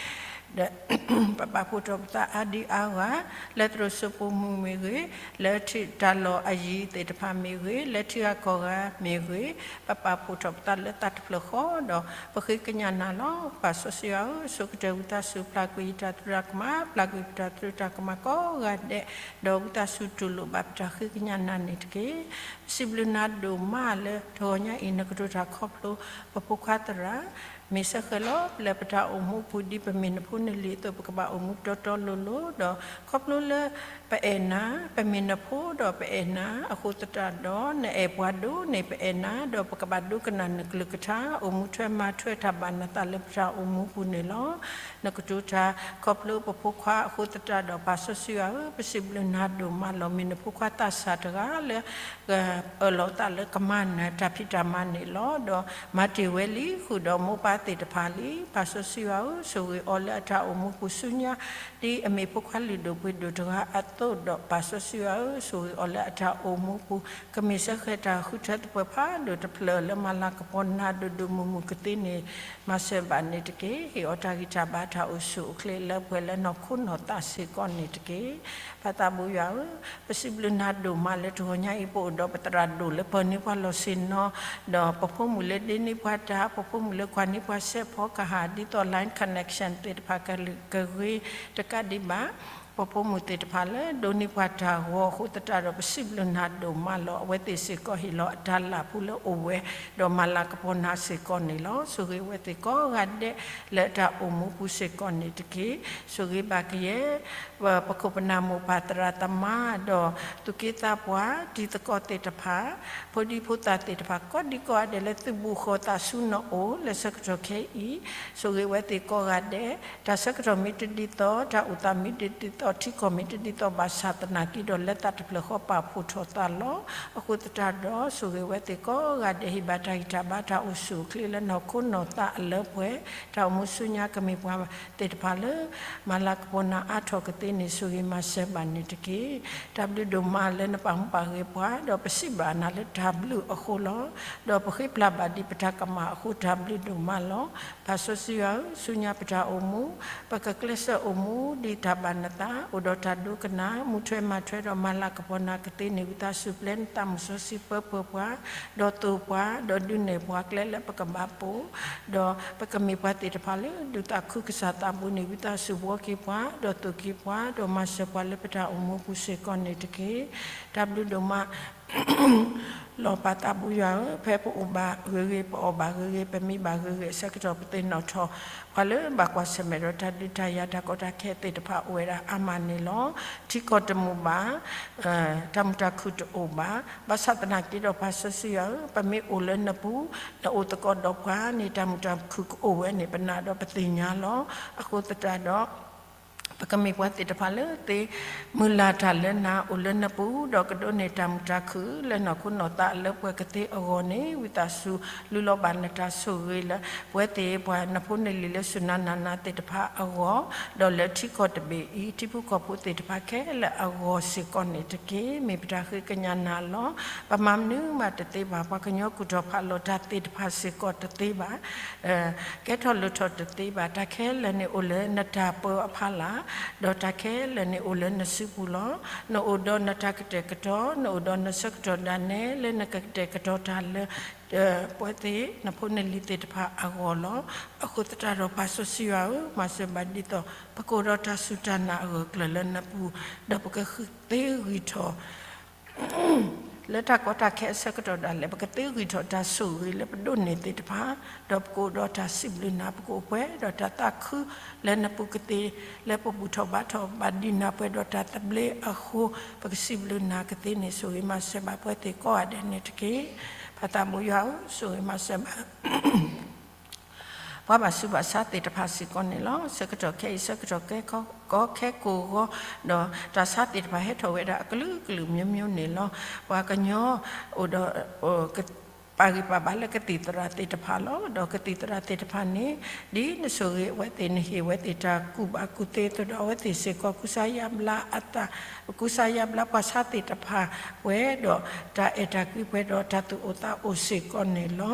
ပပာ်ဖှိၣ်ထီၣ်ပသးအါဒံအါဂၤ, လၢသရိာ်စိပိာ်မုၣ်မ့ၢ်ဂ့ၤ, လၢထံတၢ်လီၢ်အယံၤသ့ၣ်တဖၣ်မ့ၢ်ဂ့ၤ, လၢထံဂၤကီၢ်ဂၤမ့ၢ်ဂ့ၤ, ပပာ်ဖှိၣ်ထီၣ်ပသးလၢသးတဖျၢၣ်ဃီဒီး ပဃ့ကညးနၤလီၤ. ပၢ်စီဆှံယွၤဧၢ, ဆိကတၢၢ်ဝံသးစူၤ ပျၢ်ကွံာ်ယတၢ်သရူးတၢ်ကမၣ်, ပျၢ်ကွံာ်ပတၢ်သရူးတၢ်ကမၣ်ကိးဂၤဒဲး, ဒီးဝံသးစူၤတူၢ်လိာ်ဘၣ်ပတၢ်ဃ့ကညးနၤန့ၣ်တက့ၢ်. ပစံးဘျုးနၤဒိၣ်မးလၢတဂီၤညါအံၤ နကတိၤတၢ်ခီဖျိ ပဖိခွါသရၣ် မ့ၢ်စၢဃဲၤလီၤ ပျၢၤပတၢ်အိၣ်မူအပူၤ ဒ်ပမ့ၢ်နဖိနလံၤအသိး ပကဘၣ်အိၣ်မူတီတီလိၤလိၤ, ဒီးခီဖျိလၢပအဲၣ်နၤ, ပမ့ၢ်နဖိဒီးပအဲၣ်နၤအဃိသတးဒီး နအဲၣ်ပှၤဒိၣ်န့ၢ်ပအဲၣ်နၤ, ဒီးပကဘၣ်ဒိကနၣ်နကလုၢ်ကထါ အိၣ်မူထွဲမၤထွဲတၢ်ဘၣ်နသးလၢပတၢ်အိၣ်မူပူၤန့ၣ်လီၤ. နကတိၤတၢ်ခီဖျိပဖိခွါအဃိသတးဒီး ပၢ်စီဆှံယွၤဧၢ, ပစံးဘျုးနၤဒိၣ်မးလီၤ. မ့ၢ်နဖိခွါသးစၢ်တဂၤလၢ အၢၣ်လီၤအသးလၢကမၤနၢၤတၢ်ဖံးတၢ်မၤန့ၣ်လီၤ. ဒီးမၤတ့ၢ်ဝဲလံဃုာ်ဒီးမိၢ်ပၢ်သ့ၣ်တဖၣ်လံ. ပၢ်စီဆှံယွၤဧၢ, ဆိၣ်ဂ့ၤအီၤလၢအတၢ်အိၣ်မူပူၤဆူညါ ဒ်အမ့ၢ်ဖိခွါလုၢ်ဒိၣ်ပှ့ၤဒိၣ်တဂၤအသိးဒီး ပၢ်စီဆှံယွၤဧၢ, ဆိၣ်ဂ့ၤအီၤလၢအတၢ်အိၣ်မူပူၤ ကမ့ၢ်စၢဃဲၤတၢ်ဃုထၢသပှၢ်ဖးဒိၣ်တဖျၢၣ်လၢမၤလၤကပီၤနၤဒိၣ်ဒိၣ်မုၢ်မုၢ်ကသ့န့ၣ် မၤစၢၤဘၣ်န့ၣ်တက့ၢ်. ဟ့ၣ်အီၤတၢ်ဂံၢ်တၢ်ဘါတၢ်အိၣ်ဆူၣ်အိၣ်ချ့လၢပှဲၤလၢနီၢ်ခိနီၢ်သးစ့ၢ်ကီးန့ၣ်တက့ၢ်. ပၢ်သးဘိယွၤဧၢ, ပစံးဘျုးနၤဒိၣ်မးလၢတဂီၤညါအံၤ ပအိၣ်ဒီးပသရၣ်ဒိၣ်လၢပၢၤန့ၢ်ပှၤလီၢ်ဆ့ၣ်နီၤ, ဒီးပဖိမုၣ်လၢဒ့န့ၢ်ပှၤတၢ်, ပဖိမုၣ်လၢကွၢ်န့ၢ်ပှၤစဲးဖီကဟၣ် ဒ်သိး line connection သ့ၣ်တဖၣ်ကဂ့ၤတကးဒံးဘၣ် ပဖိမုၣ်သ့ၣ်တဖၣ်လၢဒိးန့ၢ်ပှၤတၢ်ဂီၤအဃိသတးဒီး ပစံးဘျုးနၤဒိၣ်မးလီၤ. အဝဲသ့ၣ်စ့ၢ်ကီးဟ့ၣ်လီၤအတၢ်လၢ်ဖိလၢအိၣ်ဝဲ, ဒီးမၤလၤကပီၤနၤစ့ၢ်ကီးန့ၣ်လီၤ. ဆိၣ်ဂ့ၤအဝဲသ့ၣ်ကိးဂၤဒဲးလၢအတၢ်အိၣ်မူပူၤစ့ၢ်ကီးန့ၣ်တက့ၢ်. ဆိၣ်ဂ့ၤဘၣ်ကယဲၢ် ပခိၣ်ပနၢ်မိၢ်ပၢ်သရၣ်သမါ ဒီးသူၣ်က့သးပှၢ် တံၤသကိးသ့ၣ်တဖၣ်, ဖိဒံဖိသၣ်သ့ၣ်တဖၣ် ကိးဒံကိးဂၤဒဲးလၢသုးဘူးဃီၤသးဆူနအိၣ်လၢဆၢကတီၢ်ခဲအံၤ, ဆိၣ်ဂ့ၤဝဲသ့ၣ်ကိးဂၤဒဲး, တၢ်ဆၢကတီၢ်မ့ၢ်တဒ်သိး, တၢ်အိၣ်သးမ့ၢ်တဒ်သိး, ထံကီၢ်မ့ၢ်တဒ်သိးဘၣ်ဆၣ်သနာ်က့ဒီး လၢသးတဖျၢၣ်ဃီပာ်ဖှိၣ်ထီၣ်သးလီၤ. အဃိသတးဒီး ဆိၣ်ဂ့ၤဝဲသ့ၣ်ကိးဂၤဒဲး ဟ့ၣ်ဘၣ်တၢ်ဂံၢ်တၢ်ဘါတၢ်အိၣ်ဆူၣ်အိၣ်ချ့လၢနီၢ်ခိနီၢ်သးအလၢပှဲၤ, တၢ်အိၣ်မူဆူညါကမ့ၢ်ပှၤသ့ၣ်တဖၣ်လၢ မၤလၤကပီၤနၤအါထီၣ်ကသ့န့ၣ် ဆိၣ်ဂ့ၤမၤစၢၤဘၣ်န့ၣ်တက့ၢ်. တၢ်ဘျုးဒိၣ်မးလၢနပာ်မူပာ်ဂဲၤပှၤ, ဒီးပစံးဘျုးနၤလၢတၢ်ဘျုးအဃိလီၤ. ဒီးပဃ့ပျၢ်ဘၣ်ဒံးပတၢ်ကမၣ်အဃိ တၢ်ဘျုးဒိၣ်မးလီၤ. ပၢ်စီဆှံယွၤဧၢ, ဆူညါပတၢ်အိၣ်မူ, ပကကျဲးစၢးအိၣ်မူဒ်တၢ်ဘၣ်နသး, အိၣ်ဒီးတၢ်ဒိကနၣ် မူထွဲမၤထွဲဒီးမၤလၤကပီၤနၤကသ့န့ၣ် ဝံသးစူၤပျဲနသးမုၢ်စီဆှံပၢပှဲၤပှၤ, ဒီးသိၣ်ပှၤ, ဒီးဒုးနဲၣ်ပှၤကျဲလၢပကဘၣ်ပိာ်, ဒီးပကမ့ၢ်ပှၤသ့ၣ်တဖၣ်လၢဒုးသးခုကစၢ်သးဘိန့ၣ် ဝံသးစူၤဘှီက့ၤပှၤ, ဒီးသိၣ်က့ၤပှၤ, ဒီးမၤစၢၤပှၤလၢပတၢ်အိၣ်မူပူၤစ့ၢ်ကီးန့ၣ်တက့ၢ်. တၢ်ဘျုးဒိၣ်မး လီၤပာ်သးဘိယွၤဧၢ, ဖဲပအိၣ်ဘၣ်ဂ့ၤဂ့ၤ, ပအီၣ်ဘၣ်ဂ့ၤဂ့ၤ, ပမံဘၣ်ဂ့ၤဂ့ၤအဆၢကတီၢ် ပသ့ၣ်နီၣ်ထီၣ် ပှၤလၢဘၣ်ကွၢ်ဆၢၣ်မဲာ်ဒီးတၢ်ဒုးတၢ်ယၤတၢ်ကီတၢ်ခဲသ့ၣ်တဖၣ်အိၣ်ဝဲဒၣ်အါမးန့ၣ်လီၤ. ထံကီၢ်တမုာ်ဘၣ်, တၢ်မုာ်တၢ်ခုၣ်တအိၣ်ဘၣ်. ဘၣ်ဆၣ်သနာ်က့ဒီး ပၢ်စီဆှံယွၤဧၢ, ပမ့ၢ်အိၣ်လၢနပူၤ, နအိၣ်သကိးဒီးပှၤန့ၣ် တၢ်မုာ်တၢ်ခုၣ်ကအိၣ်ဝဲန့ၣ် ပနာ်ဒီးပသ့ၣ်ညါလီၤ. အဃိသတးဒီး ပကမ့ၢ်ပှၤသ့ၣ်တဖၣ်လၢသ့မုၢ်လၢ်တၢ်လၢနၤ အိၣ်လၢနပူၤ, ဒီးကဒိးန့ၢ်တၢ်မုာ်တၢ်ခုၣ်လၢနီၢ်ခိနီၢ်သးလၢပှဲၤကသ့အဂီၢ်န့ၣ် ဝံသးစူၤလုၢ်လီၤဘၣ်နတၢ်ဆိၣ်ဂ့ၤလၢ ပဝဲသ့ၣ်ပှၤနဖိနလံၤလၢစူၢ်နၤနာ်နၤသ့ၣ်တဖၣ်အဂီၢ်, ဒီးလၢထံကီၢ်တဘ့ၣ်အံၤ ထံဖိကီၢ်ဖိသ့ၣ်တဖၣ်ခဲလၢာ်အဂီၢ်စ့ၢ်ကီးန့ၣ်တက့ၢ်. မ့ၢ်ပတၢ်ဃ့ကညးနၤလီၤ. ပမၤမနုၤမးတသ့ဘၣ်, ပှၤကညီကူၣ်ထီၣ်ဖးလီၤတၢ်သ့ၣ်တဖၣ်စ့ၢ်ကီးတသ့ဘၣ် ကဲထီၣ်လိၣ်ထီၣ်တသ့ဘၣ်. တၢ်ခဲလၢာ်န့ၣ်အိၣ်လၢနတၢ်ပၢအဖီလာ်, ဒီးတၢ်ခဲလၢာ်န့ၣ်အိၣ်လၢနစုပူၤလီၤ. နအိၣ်ဒီးနတၢ်ကတဲာ်ကတီၤ, နအိၣ်ဒီးနဆၢကတီၢ်ဒၣ်နဲ လၢနကကတဲာ်ကတီၤတၢ်လၢ ပဝဲသ့ၣ်နဖိနလံၤသ့ၣ်တဖၣ်အဂီၢ်လီၤ. အဃိသတးဒီး ပၢ်စီဆှံယွၤဧၢ, မၤစၢၤဘၣ်ဒ်သိး ပကအိၣ်ဒီးတၢ်စူၢ်တၢ်နာ်အဂၢၢ်အကျၢၤလၢနပူၤ, ဒီးပကသ့ဂံၢ်ထီၣ် လၢတၢ်ကီတၢ်ခဲအဆၢကတီၢ်ဒၣ်လဲာ် ပကသ့ဂံၢ်ထီၣ်တၢ်ဆိၣ်ဂ့ၤလၢပဒိးန့ၢ်သ့ၣ်တဖၣ်, ဒီးပကအိၣ်ဒီးတၢ်စံးဘျုးနၤ, ပကအိၣ်ပှဲၤဒီးတၢ်သးခုလၢနပူၤကသ့, လၢပဘူၣ်ထီၣ်ဘါထီၣ်ဘၣ်ဒံးနၤပှဲၤဒီးတၢ်သဘျ့အဃိ, ပကစံးဘျုးနၤကသ့န့ၣ် ဆိၣ်ဂ့ၤမၤစၢၤဘၣ်ပဝဲသ့ၣ်ကိးဂၤဒဲးန့ၣ်တက့ၢ်. ပၢ်သးဘိယွၤဧၢ, ဆိၣ်ဂ့ၤမၤစၢၤဘၣ် ပှၤဘၣ်ဆူးဘၣ်ဆါသ့ၣ်တဖၣ်စ့ၢ်ကီးန့ၣ်လီၤ. ဆၢကတီၢ်ခဲအံၤ ဆၢကတီၢ်ကဲကီ ကီခဲကိာ်ဂီၤ, ဒီးတၢ်ဆါသ့ၣ်တဖၣ်ဟဲထီၣ်ဝဲဒၣ်အကလုာ်ကလုာ်မျိုးမျိုးန့ၣ်လီၤ. ပှၤကညီအိၣ်ဒီး ပာ်ဂံၢ်ပာ်ဘါလၢကသံၣ်သရၣ်သ့ၣ်တဖၣ်လီၤ. ဒီးကသံၣ်သရၣ်သ့ၣ်တဖၣ်န့ၣ် ဒ်နဆိၣ်ဂ့ၤအဝဲသ့ၣ် နဟ့ၣ်အဝဲသ့ၣ်တၢ်ကူၣ်ဘၣ်ကူၣ်သ့အသိးဒီး အဝဲသ့ၣ်စ့ၢ်ကီး ကူစါယါဘျါအသး, ကူစါယါဘျါပှၤဆါသ့ၣ်တဖၣ်ဝဲဒီး တၢ်အဲၣ်တၢ်ကွံပှဲၤဒီးတၢ်သူၣ်အိၣ်သးအိၣ်စ့ၢ်ကီးန့ၣ်လီၤ.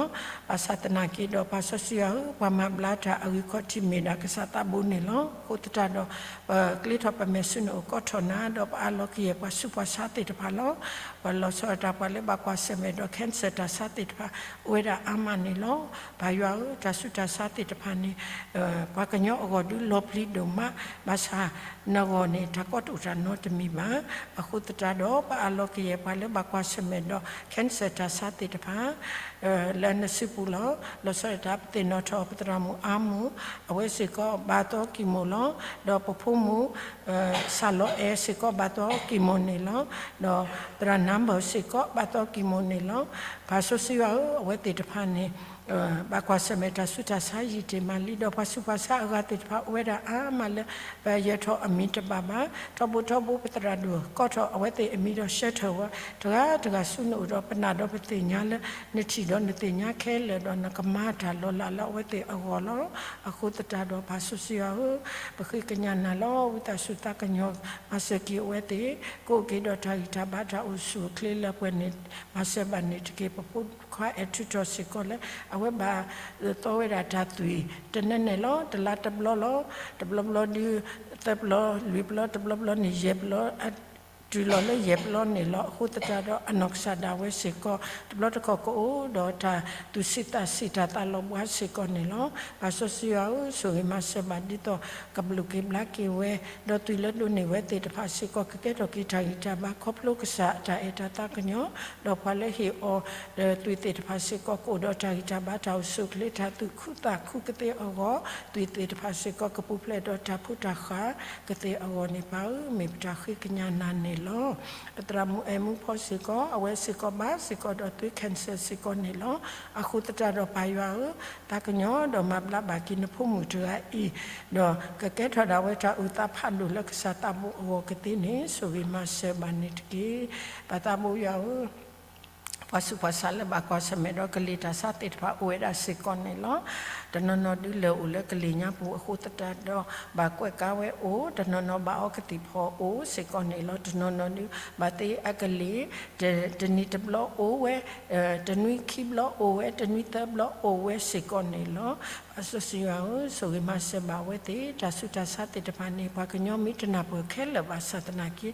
ဘၣ်ဆၣ်သနာ်က့ဒီး ပၢ်စီဆှံယွၤဧၢ, ပှၤမၤဘျါတၢ်အဂံၢ်ခီၣ်ထံးမ့ၢ်ဒၣ်ကစၢ်သးဘိန့ၣ်လီၤ. အဃိသတးဒီး ပကျ့ထီၣ်ပမဲာ်ဆူနအိၣ် ကိးထီၣ်နၤ, ဒီးပအးလီၤကယဲၢ်ပှၤဆူးပှၤဆါသ့ၣ်တဖၣ်လီၤ. ပှၤလီၤဆီဒၣ်တၢ်ပှၤလၢဘၣ်ကွၢ်ဆၢၣ်မဲာ်ဒီး cancer တၢ်ဆါသ့ၣ်တဖၣ် အိၣ်ဝဲဒၣ်အါမးန့ၣ်လီၤ. ပၢ်ယွၤဧၢ, တၢ်ဆူးတၢ်ဆါသ့ၣ်တဖၣ်န့ၣ် ပှၤကညီအဂီၢ်ဒုးလီၤပျံၤဒိၣ်မး, ဘၣ်ဆၣ်နဂီၢ်န့ၣ် တၢ်ကီတအိၣ်တၢ်နီတမံၤဘၣ်. အဃိသတးဒီး ပအးလီၤကယဲၢ်ပှၤလၢဘၣ်ကွၢ်ဆၢၣ်မဲာ်ဒီး cancer တၢ်ဆါသ့ၣ်တဖၣ် လၢနစုပူၤလီၤ. လီၤဆီဒၣ်တၢ် ပသ့ၣ်နီၣ်ထီၣ်ပသရၣ်မုၣ်အါမူး, အဝဲစ့ၢ်ကီးဘၣ်သီကံၢ်မိၣ်လီၤ. ဒီးပဖိမုၣ် စၢ်လီၤအဲၣ်စ့ၢ်ကီးဘၣ်သီကံၢ်မိၣ်န့ၣ်လီၤ. ဒီးသရၣ်နါဘၢၣ်စ့ၢ်ကီးဘၣ်သီကံၢ်မိၣ်န့ၣ်လီၤ. ပၢ်စီဆှံယွၤဧၢ, အဝဲသ့ၣ်တဖၣ်န့ၣ် ဘၣ်ကွၢ်ဆၢၣ်မဲာ်တၢ်ဆူးတၢ်ဆါယံာ်တ့ၢ်မးလံ, ဒီးပှၤဆူးပှၤဆါအဂၤသ့ၣ်တဖၣ် အိၣ်ဝဲဒၣ်အါမးလၢ ပယဲၢ်ထီၣ်အမံၤတဘၣ်ဘၣ်. ထီဘိထီဘိပသရၣ်ဒိၣ် ကိးထီၣ်အဝဲသ့ၣ်အမံၤဒီး ဆှၢထၢၣ်ဝဲ တဂၤတဂၤဆူနအိၣ်ဒီး ပနာ်ဒီးပသ့ၣ်ညါလၢ နထံၣ်ဒီးနသ့ၣ်ညါခဲလၢာ်ဒီး နကမၤတၢ်လီၤလးလၢအဝဲသ့ၣ်အဂီၢ်လီၤ. အဃိသတးဒီး ပၢ်စီဆှံယွၤဧၢ, ပဃ့ကညးနၤလီၤ. ဝံသးစူၤသးကညီၤ မၤစၢၤက့ၤအဝဲသ့ၣ်, ကအိၣ်က့ၤဒီးတၢ်ဂံၢ်တၢ်ဘါတၢ်အိၣ်ဆူၣ်အိၣ်ချ့လၢပှဲၤန့ၣ် မၤစၢၤဘၣ်န့ၣ်တက့ၢ်. ပဖိခွါအဲၣ်ထုးထီၣ်စ့ၢ်ကီးလၢ အဝဲဘၣ်သီဝဲဒၣ်တၢ်သွံၣ် တနဲနဲလီၤ, တလါတဘျီလီၤ, တဘျီဘျီဒုး သၢပျီလွံၢ်ပျီ, တဘျီဘျီန့ၣ် ယဲၢ်ပျီ တုၤလီၤလၢယဲၢ်ပျီန့ၣ်လီၤ. အဃိသတးဒီး အနီၢ်ကစၢ်ဒၣ်ဝဲစ့ၢ်ကီး တဘျီတခီၣ်ကအိၣ်ဒီးတၢ်သူၣ်ဆံးသးဆံးတၢ်သးလီၤဘှါစ့ၢ်ကီးန့ၣ်လီၤ. ပၢ်စီဆှံယွၤဧၢ, ဆိၣ်ဂ့ၤမၤစၢၤဘၣ်ဒ်သိး ကဘျုးက့ၤဘျါက့ၤဝဲ, ဒီးသွံၣ်လၢဒိးန့ၢ်ဝဲသ့ၣ်တဖၣ်စ့ၢ်ကီး ကကဲထီၣ်က့ၤတၢ်ဂံၢ်တၢ်ဘါ ခီဖျိကစၢ်အတၢ်အဲၣ်တၢ်သးကညီၤ, ဒီးပှၤလၢဟ့ၣ်အီၤ သွံၣ်သ့ၣ်တဖၣ်စ့ၢ်ကီး ကအိၣ်ဒီးတၢ်ဂံၢ်တၢ်ဘါတၢ်အိၣ်ဆူၣ်အိၣ်ချ့ တၢ်သူၣ်ခုသးခုကသ့အဂီၢ်, သွံၣ်သ့ၣ်တဖၣ်စ့ၢ်ကီး ကပူၤဖျဲးဒီးတၢ်ဖိတၢ်ဃၢ်ကသ့အဂီၢ်န့ၣ် ပၢ်ဧၢ, မ့ၢ်ပတၢ်ဃ့ကညးနၤန့ၣ်လီၤ. ပသရၣ်မုၣ်အဲၣ်မူဖီစ့ၢ်ကီး အဝဲစ့ၢ်ကီးဘၣ်စ့ၢ်ကီးဒီးသွံၣ် cancer စ့ၢ်ကီးန့ၣ်လီၤ. အဃိသတးဒီးပၢ်ယွၤဧၢ, သးကညီၤဒီးမၤဘျါဘၣ်က့ၤနဖိမုၣ်တဂၤအံၤ, ဒီးကကဲထီၣ်ဒၣ်ဝဲတၢ်အုၣ်သးဖးဒိၣ်လၢကစၢ်သးဘိအဂီၢ်ကသ့န့ၣ် ဆိၣ်ဂ့ၤမၤစၢၤဘၣ်န့ၣ်တက့ၢ်. ပၢ်သးဘိယွၤဧၢ, ပှၤဆူးပှၤဆါလၢဘၣ်ကွၢ်ဆၢၣ်မဲာ်ဒီးကလံၤတၢ်ဆါသ့ၣ်တဖၣ်အိၣ်ဝဲဒၣ်စ့ၢ်ကီးန့ၣ်လီၤ. တနီၤနီၤဒုးလဲၤအိၣ်လၢကလံၤညါပူၤအဃိသတးဒီး ဘၣ်ကွဲးကါဝဲအိၣ်, တနီၤနီၤဘၣ်အီကသံၣ်ဖီအိၣ်စ့ၢ်ကီးန့ၣ်လီၤ. တနီၤနီၤဒုး ဘၣ်သ့အကလံၤ တနံၤတဘျီအိၣ်ဝဲ, တနွံခံဘျီအိၣ်ဝဲ, တနွံသၢဘျီအိၣ်ဝဲစ့ၢ်ကီးန့ၣ်လီၤ. အစီဆှံယွၤဧၢ, ဆိၣ်ဂ့ၤမၤစၢၤဘၣ်အဝဲသ့ၣ်, တၢ်ဆူးတၢ်ဆါသ့ၣ်တဖၣ်န့ၣ် ပှၤကညီမ့ၢ်တနၢ်ပၢၢ်ခဲလၢာ်ဘၣ်ဆၣ်သနာ်က့,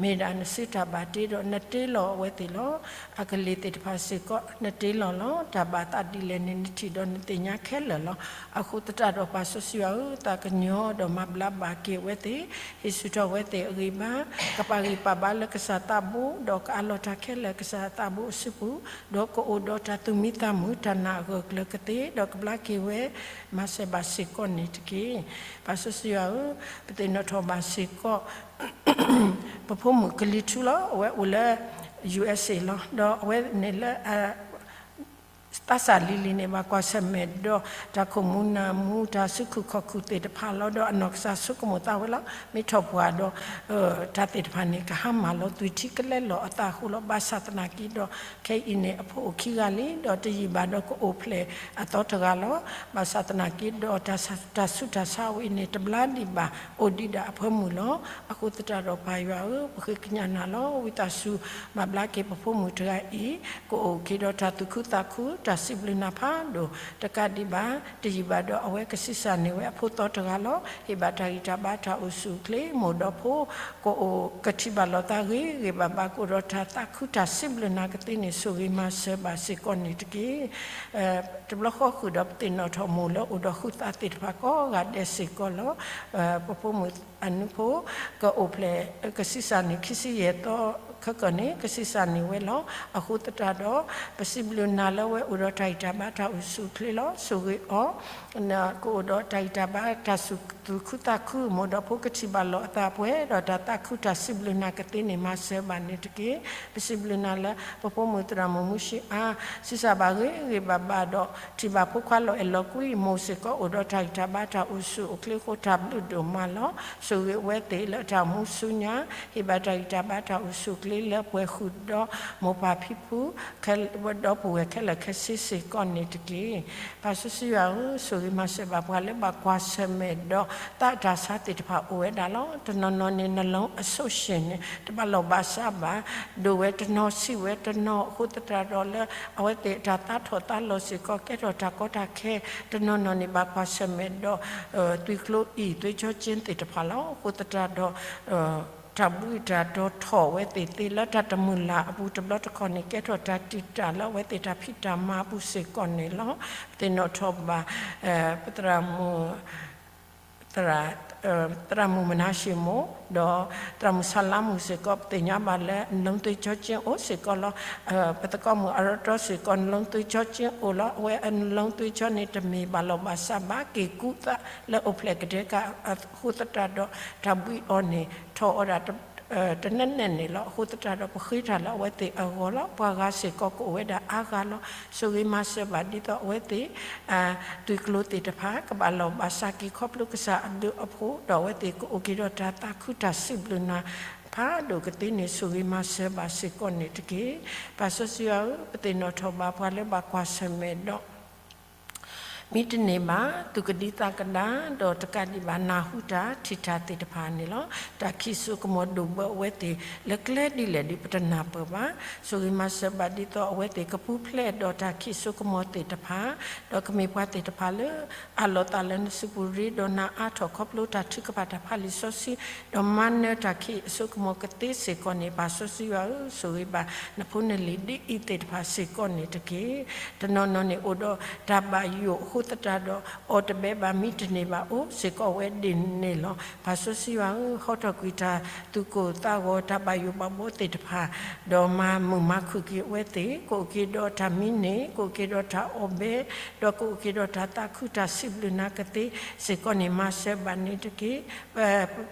မ့ၢ်ဒၣ်နစုတၢ်ဘၣ်တ့ဒီးနတ့လီၤအဝဲသ့ၣ်လီၤ. အကလံၤသ့ၣ်တဖၣ်စ့ၢ်ကီး နတ့လီၤလီၤ. တၢ်ဘၣ်သးဒ်လဲၣ်န့ၣ် နထံၣ်ဒီးနသ့ၣ်ညါခဲလၢာ်လီၤ. အဃိသတးဒီးပၢ်စီဆှံယွၤဧၢ, သးကညီၤဒီးမၤဘျါဘၣ်က့ၤအဝဲသ့ၣ်, ဟ့ၣ်ဆူၣ်ထီၣ်အဝဲသ့ၣ်အဂံၢ်ဘါ, ကပာ်ဂံၢ်ပာ်ဘါလၢကစၢ်သးဘိ, ဒီးကအးလီၤတၢ်ခဲလၢာ်ကစၢ်သးဘိအစုပူၤ, ဒီးကအိၣ်ဒီးတၢ်သူၣ်မံသးမုာ် တၢ်နာ်အဂၢၢ်အကျၢၤကသ့, ဒီးကဘျါက့ၤဝဲ မၤစၢၤဘၣ်စ့ၢ်ကီးန့ၣ်တက့ၢ်. ပၢ်စီဆှံယွၤဧၢ, ပသ့ၣ်နီၣ်ထီၣ်ဘၣ်စ့ၢ်ကီး ပဖိမုၣ်ကလံၤထူလီၤ. အဝဲအိၣ်လၢ ယူႇအ့ၣ်သ် လီၤ. ဒီးအဝဲန့ၣ်လၢ သးစၢ်လံၤလံၤန့ၣ် ဘၣ်ကွၢ်ဆၢၣ်မဲာ်ဒီး တၢ်ခိၣ်မူနၢ်မူ တၢ်စုခူၣ်ခီၣ်ခူၣ်သ့ၣ်တဖၣ်လီၤ. ဒီးအနီၢ်ကစၢ်ဆိကမိၣ်သးဝဲလီၤ. မ့ၢ်ထီၣ်ပှၢ်ဒီး တၢ်သ့ၣ်တဖၣ်န့ၣ် ကဟါမၢ်လီၤ သွံၣ်ထံကလဲလီၤအသးအဃိလီၤ. ဘၣ်ဆၣ်သနာ်က့ဒီး ခဲအံၤန့ၣ် အဖိအိၣ်ခံဂၤလံ, ဒီးတယံာ်ဘၣ်ဒီးကအိၣ်ဖျဲၣ်အသီတဂၤလီၤ. ဘၣ်ဆၣ်သနာ်က့ဒီး တၢ်ဆူးတၢ်ဆါဝဲအံၤန့ၣ် တဘျါဒံးဘၣ် အိၣ်ဒံးဒၣ်အဖၢမုၢ်လီၤ. အဃိသတးဒီးပၢ်ယွၤဧၢ, ပဃ့ကညးနၤလီၤ. ဝံသးစူၤမၤဘျါက့ၤပဖိမုၣ်တဂၤအံၤ, ကအိၣ်က့ၤဒီးတၢ်သူၣ်ခုသးခု, တၢ်စံးဘျုးနၤဖးဒိၣ်, တကးဒံးဘၣ် တယံာ်ဘၣ်ဒီးအဝဲကဆံးစၢ်န့ၢ်ဝဲအဖိသီတဂၤလီၤ. ဟ့ၣ်ဘၣ်တၢ်ဂံၢ်တၢ်ဘါ တၢ်အိၣ်ဆူၣ်အိၣ်ချ့, မိၢ်ဒီးဖိ ကအိၣ်ကထံၣ်ဘၣ်လိာ်သးဂ့ၤဂ့ၤဘၣ်ဘၣ်, ကအိၣ်ဒီးတၢ်သးခုတၢ်စံးဘျုးနၤကသ့န့ၣ် ဆိၣ်ဂ့ၤမၤစၢၤဘၣ်စ့ၢ်ကီးန့ၣ်တက့ၢ်. တဘျီဃီဃုာ်ဒီးပသ့ၣ်နီၣ်ထီၣ်မိၢ်လၢအိၣ်ဒီးဃုာ်သးသ့ၣ်တဖၣ်ကိးဂၤဒဲးစ့ၢ်ကီးလီၤ. ပဖိမုၣ်အနူဖိ ကအိၣ်ဖျဲၣ် ကဆံးစၢ်န့ၢ် ခံဆံယဲၢ်သီခဲကနံၣ်န့ၣ် ကဆံးစၢ်န့ၢ်ဝဲလီၤ. အဃိသတးဒီး ပစံးဘျုးနၤလၢအဝဲအိၣ်ဒီးတၢ်ဂံၢ်တၢ်ဘါ တၢ်အိၣ်ဆူၣ်အိၣ်ချ့လီၤ. ဆိၣ်ဂ့ၤအီၤ ကအိၣ်ဒီးတၢ်ဂံၢ်တၢ်ဘါ တၢ်သူၣ်ခုသးခု, မိၢ်ဒီးဖိကထံၣ်ဘၣ်လိာ်အသးပှဲၤဒီးတၢ်သးခုတၢ်စံးဘျုးနၤကသ့န့ၣ် မၤစၢၤဘၣ်န့ၣ်တက့ၢ်. ပစံးဘျုးနၤလၢ ပဖိမုၣ်သရၣ်မုၣ်မူၡ့အါ ဆံးစၢ်ဘၣ်ဂ့ၤဂ့ၤဘၣ်ဘၣ်ဒီး ထံၣ်ဘၣ်ဖိခွါလီၤအဲၣ်လီၤကွံ, မိၢ်စ့ၢ်ကီးအိၣ်ဒီးတၢ်ဂံၢ်တၢ်ဘါ တၢ်အိၣ်ဆူၣ်အိၣ်ချ့အဃိ တၢ်ဘျုးဒိၣ်မးလီၤ. ဆိၣ်ဂ့ၤအဝဲသ့ၣ်လၢတၢ်အိၣ်မူဆူညါ, ဟ့ၣ်ဘၣ်တၢ်ဂံၢ်တၢ်ဘါ တၢ်အိၣ်ဆူၣ်အိၣ်ချ့လၢပှဲၤဃုာ်ဒီး မိၢ်ပၢ်ဖံဖု ဒီပုၢ်ဝဲၢ်ခဲလၢာ်ခဲဆ့စ့ၢ်ကီးန့ၣ်တက့ၢ်. ပၢ်စီဆှံယွၤဧၢ, ဆိၣ်ဂ့ၤမၤစၢၤဘၣ်ပှၤလၢဘၣ်ကွၢ်ဆၢၣ်မဲာ်ဒီး သးတၢ်ဆါသ့ၣ်တဖၣ်အိၣ်ဝဲဒၣ်လီၤ. တနီၤနီၤန့ၣ် နလီအဆိၣ်ရှ့ၣ်န့ၣ် တဘၣ်လီၢ်ဘၣ်စးဘၣ်, ဒိၣ်ဝဲတနီၤ ဆံးဝဲတနီၤ အဃိသတးဒီးလၢ အဝဲသ့ၣ်အတၢ်သးထီၣ်သးလီၤစ့ၢ်ကီး ကဲထီၣ်တၢ်ကီတၢ်ခဲ, တနီၤနီၤန့ၣ် ဘၣ်ကွၢ်ဆၢၣ်မဲာ်ဒီး သွံၣ်ကျိအံၣ် သွေးကြောချင်း သ့ၣ်တဖၣ်လီၤ. အဃိသတးဒီး တၢ်ဘှံးတၢ်တီၤထီၣ်အဝဲသ့ၣ်သ့လၢတၢ်တမုာ်လၤအပူၤ တဘျီတခီၣ်န့ၣ် ကဲထီၣ်တၢ်တံာ်တာ်လၢအဝဲသ့ၣ်တၢ်ဖံးတၢ်မၤအပူၤစ့ၢ်ကီးန့ၣ်လီၤ. ပသ့ၣ်နီၣ်ထီၣ်ဘၣ် ပသရၣ်မုၣ် သရၣ်မုၣ်မနၤၡ့မိၢ် ဒီးသရၣ်မုၣ်ဆၣ်လါမုၣ်စ့ၢ်ကီး ပသ့ၣ်ညါဘၣ်လၢ နလုံးသွေးကြောချင်း အိၣ်စ့ၢ်ကီးလီၤ. ပသကိးမုၣ်အရီတီစ့ၢ်ကီး နလုံးသွေးကြောချင်း အိၣ်လီၤ. အဝဲအနလုံးသွေးကြောန့ၣ် တမ့ၢ်ဘၣ်လီၢ်ဘၣ်စးဘၣ် က့ၤကူးသးလၢအိၣ်ဖျဲၣ်ကဒဲက အဃိသတးဒီး တၢ်ဘှံးအီၤန့ၣ် ထီၣ်အီၤဒၣ် တနဲၣ်နဲၣ်န့ၣ်လီၤ. အဃိသတးဒီး ပဃ့တၢ်လၢအဝဲသ့ၣ်အဂီၢ်လီၤ. ပှၤဂၤစ့ၢ်ကီးကအိၣ်ဝဲဒၣ်အါဂၤလီၤ. ဆိၣ်ဂ့ၤမၤစၢၤဘၣ်ဒ်သိးအဝဲသ့ၣ် သွံၣ်ကျိသ့ၣ်တဖၣ် ကဘၣ်လီၢ်ဘၣ်စးက့ၤခီဖျိကစၢ်အဘျုးအဖှိၣ် ဒီးအဝဲသ့ၣ်ကအိၣ်က့ၤဒီးတၢ်သးခုတၢ်စံးဘျုးနၤ ဖးဒိၣ်ကသ့န့ၣ် ဆိၣ်ဂ့ၤမၤစၢၤဘၣ်စ့ၢ်ကီးန့ၣ်တက့ၢ်. ပၢ်စီဆှံယွၤဧၢ, ပသ့ၣ်နီၣ်ထီၣ်ဘၣ်ပှၤလၢဘၣ်ကွၢ်ဆၢၣ်မဲာ်ဒီး မ့တမ့ၢ်ဘၣ် သူၣ်ကဒံသးကဒါ ဒီးတကးဒံးဘၣ် နၢ်ဟူတၢ်ထံၣ်တၢ်သ့ၣ်တဖၣ်န့ၣ်လီၤ. တၢ်ခံးစိကမီၤဒိၣ်ဘၢအဝဲသ့ၣ် လၢကျဲဒ်လဲၣ်ဒီး ပတနၢ်ပၢၢ်ဘၣ်. ဆိၣ်ဂ့ၤမၤစၢၤဘၣ်ဒ်သိးအဝဲသ့ၣ်ကပူၤဖျဲးဒီးတၢ်ခံးစိကမီၤသ့ၣ်တဖၣ်, ဒီးကမ့ၢ်ပှၤသ့ၣ်တဖၣ်လၢ အးလီၤသးလၢနစုပူၤရ့ ဒီးနၢ်အါထီၣ်ခီဖျိတၢ်ထုကဖၣ်တၢ်ဖးလံာ်စီဆှံ, ဒီးမၤနၢၤတၢ်ခံးအစိကမီၤကသ့စ့ၢ်ကီးန့ၣ် ပၢ်စီဆှံယွၤဧၢ, ဆိၣ်ဂ့ၤဘၣ်နဖိနလံၤဒ်အံၤသ့ၣ်တဖၣ်စ့ၢ်ကီးန့ၣ်တက့ၢ်. တနီၤနီၤန့ၣ် အိၣ်ဒီးတၢ်ဘၣ်ယိၣ်အဃိသတးဒီး အီၣ်တဘဲဘၣ်မံတန့ၢ်ဘၣ် အိၣ်စ့ၢ်ကီးဝဲဒ်န့ၣ်လီၤ. ပၢ်စီဆှံယွၤဧၢ, ဟီထီၣ်ကွံာ်တၢ်သူၣ်ကိၢ်သးဂီၤ တၢ်ဘၣ်ယိၣ်ဘၣ်ဘှီသ့ၣ်တဖၣ်, ဒီးမၤမုာ်မၤခုၣ်က့ၤအဝဲသ့ၣ်, ကအိၣ်က့ၤဒီးတၢ်မံန့ၢ်, ကအိၣ်က့ၤဒီးတၢ်အီၣ်ဘဲ, ဒီးကအိၣ်က့ၤဒီးတၢ်သးခုတၢ်စံးဘျုးနၤကသ့စ့ၢ်ကီးန့ၣ် မၤစၢၤဘၣ်န့ၣ်တက့ၢ်.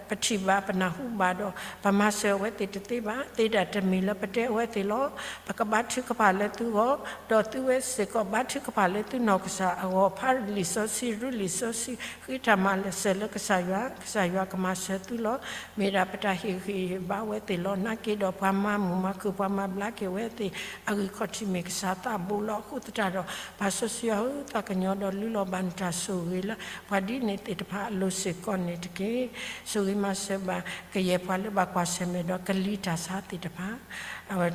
ပထံၣ်ဘၣ်ပနၢ်ဟူဘၣ်ဒီး ပမၤစၢၤအဝဲသ့ၣ်တသ့ဘၣ်, သ့ဒၣ်တမံၤလၢပတဲအဝဲသ့ၣ်လီၤ. ပကဘါထုကဖၣ်လၢသုဂီၢ်, ဒီးသုဝဲစ့ၢ်ကီးဘါထုကဖၣ်လၢသုနီၢ်ကစၢ်အဂီၢ်, ဖးလံာ်စီဆှံ ရူလံာ်စီဆှံ, ဃ့တၢ်မၤစၢၤလၢကစၢ်ယွၤ, ကစၢ်ယွၤကမၤစၢၤသုလီၤ. မ့ၢ်ဒၣ်ပတၢ်ဟ့ၣ်ဂံၢ်ဟ့ၣ်ဘါဝဲသ့ၣ်လီၤ. နာ်က့ဒီးပှၤမၤမုာ်မၤခုၣ် ပှၤမၤဘျါက့ၤဝဲသ့ၣ် အဂံၢ်ခီၣ်ထံးမ့ၢ်ကစၢ်သးဘိလီၤ. အဃိသတးဒီး ပၢ်စီဆှံယွၤဧၢ, သးကညီၤဒီးလုၢ်လီၤဘၣ်နတၢ်ဆိၣ်ဂ့ၤလၢ ပှၤဒ်န့ၣ်သ့ၣ်တဖၣ်အလိၤစ့ၢ်ကီးန့ၣ်တက့ၢ်. ဆိၣ်ဂ့ၤမၤစၢၤဘၣ် ကယဲၢ်ပှၤလၢဘၣ်ကွၢ်ဆၢၣ်မဲာ်ဒီးကလံၤတၢ်ဆါသ့ၣ်တဖၣ်,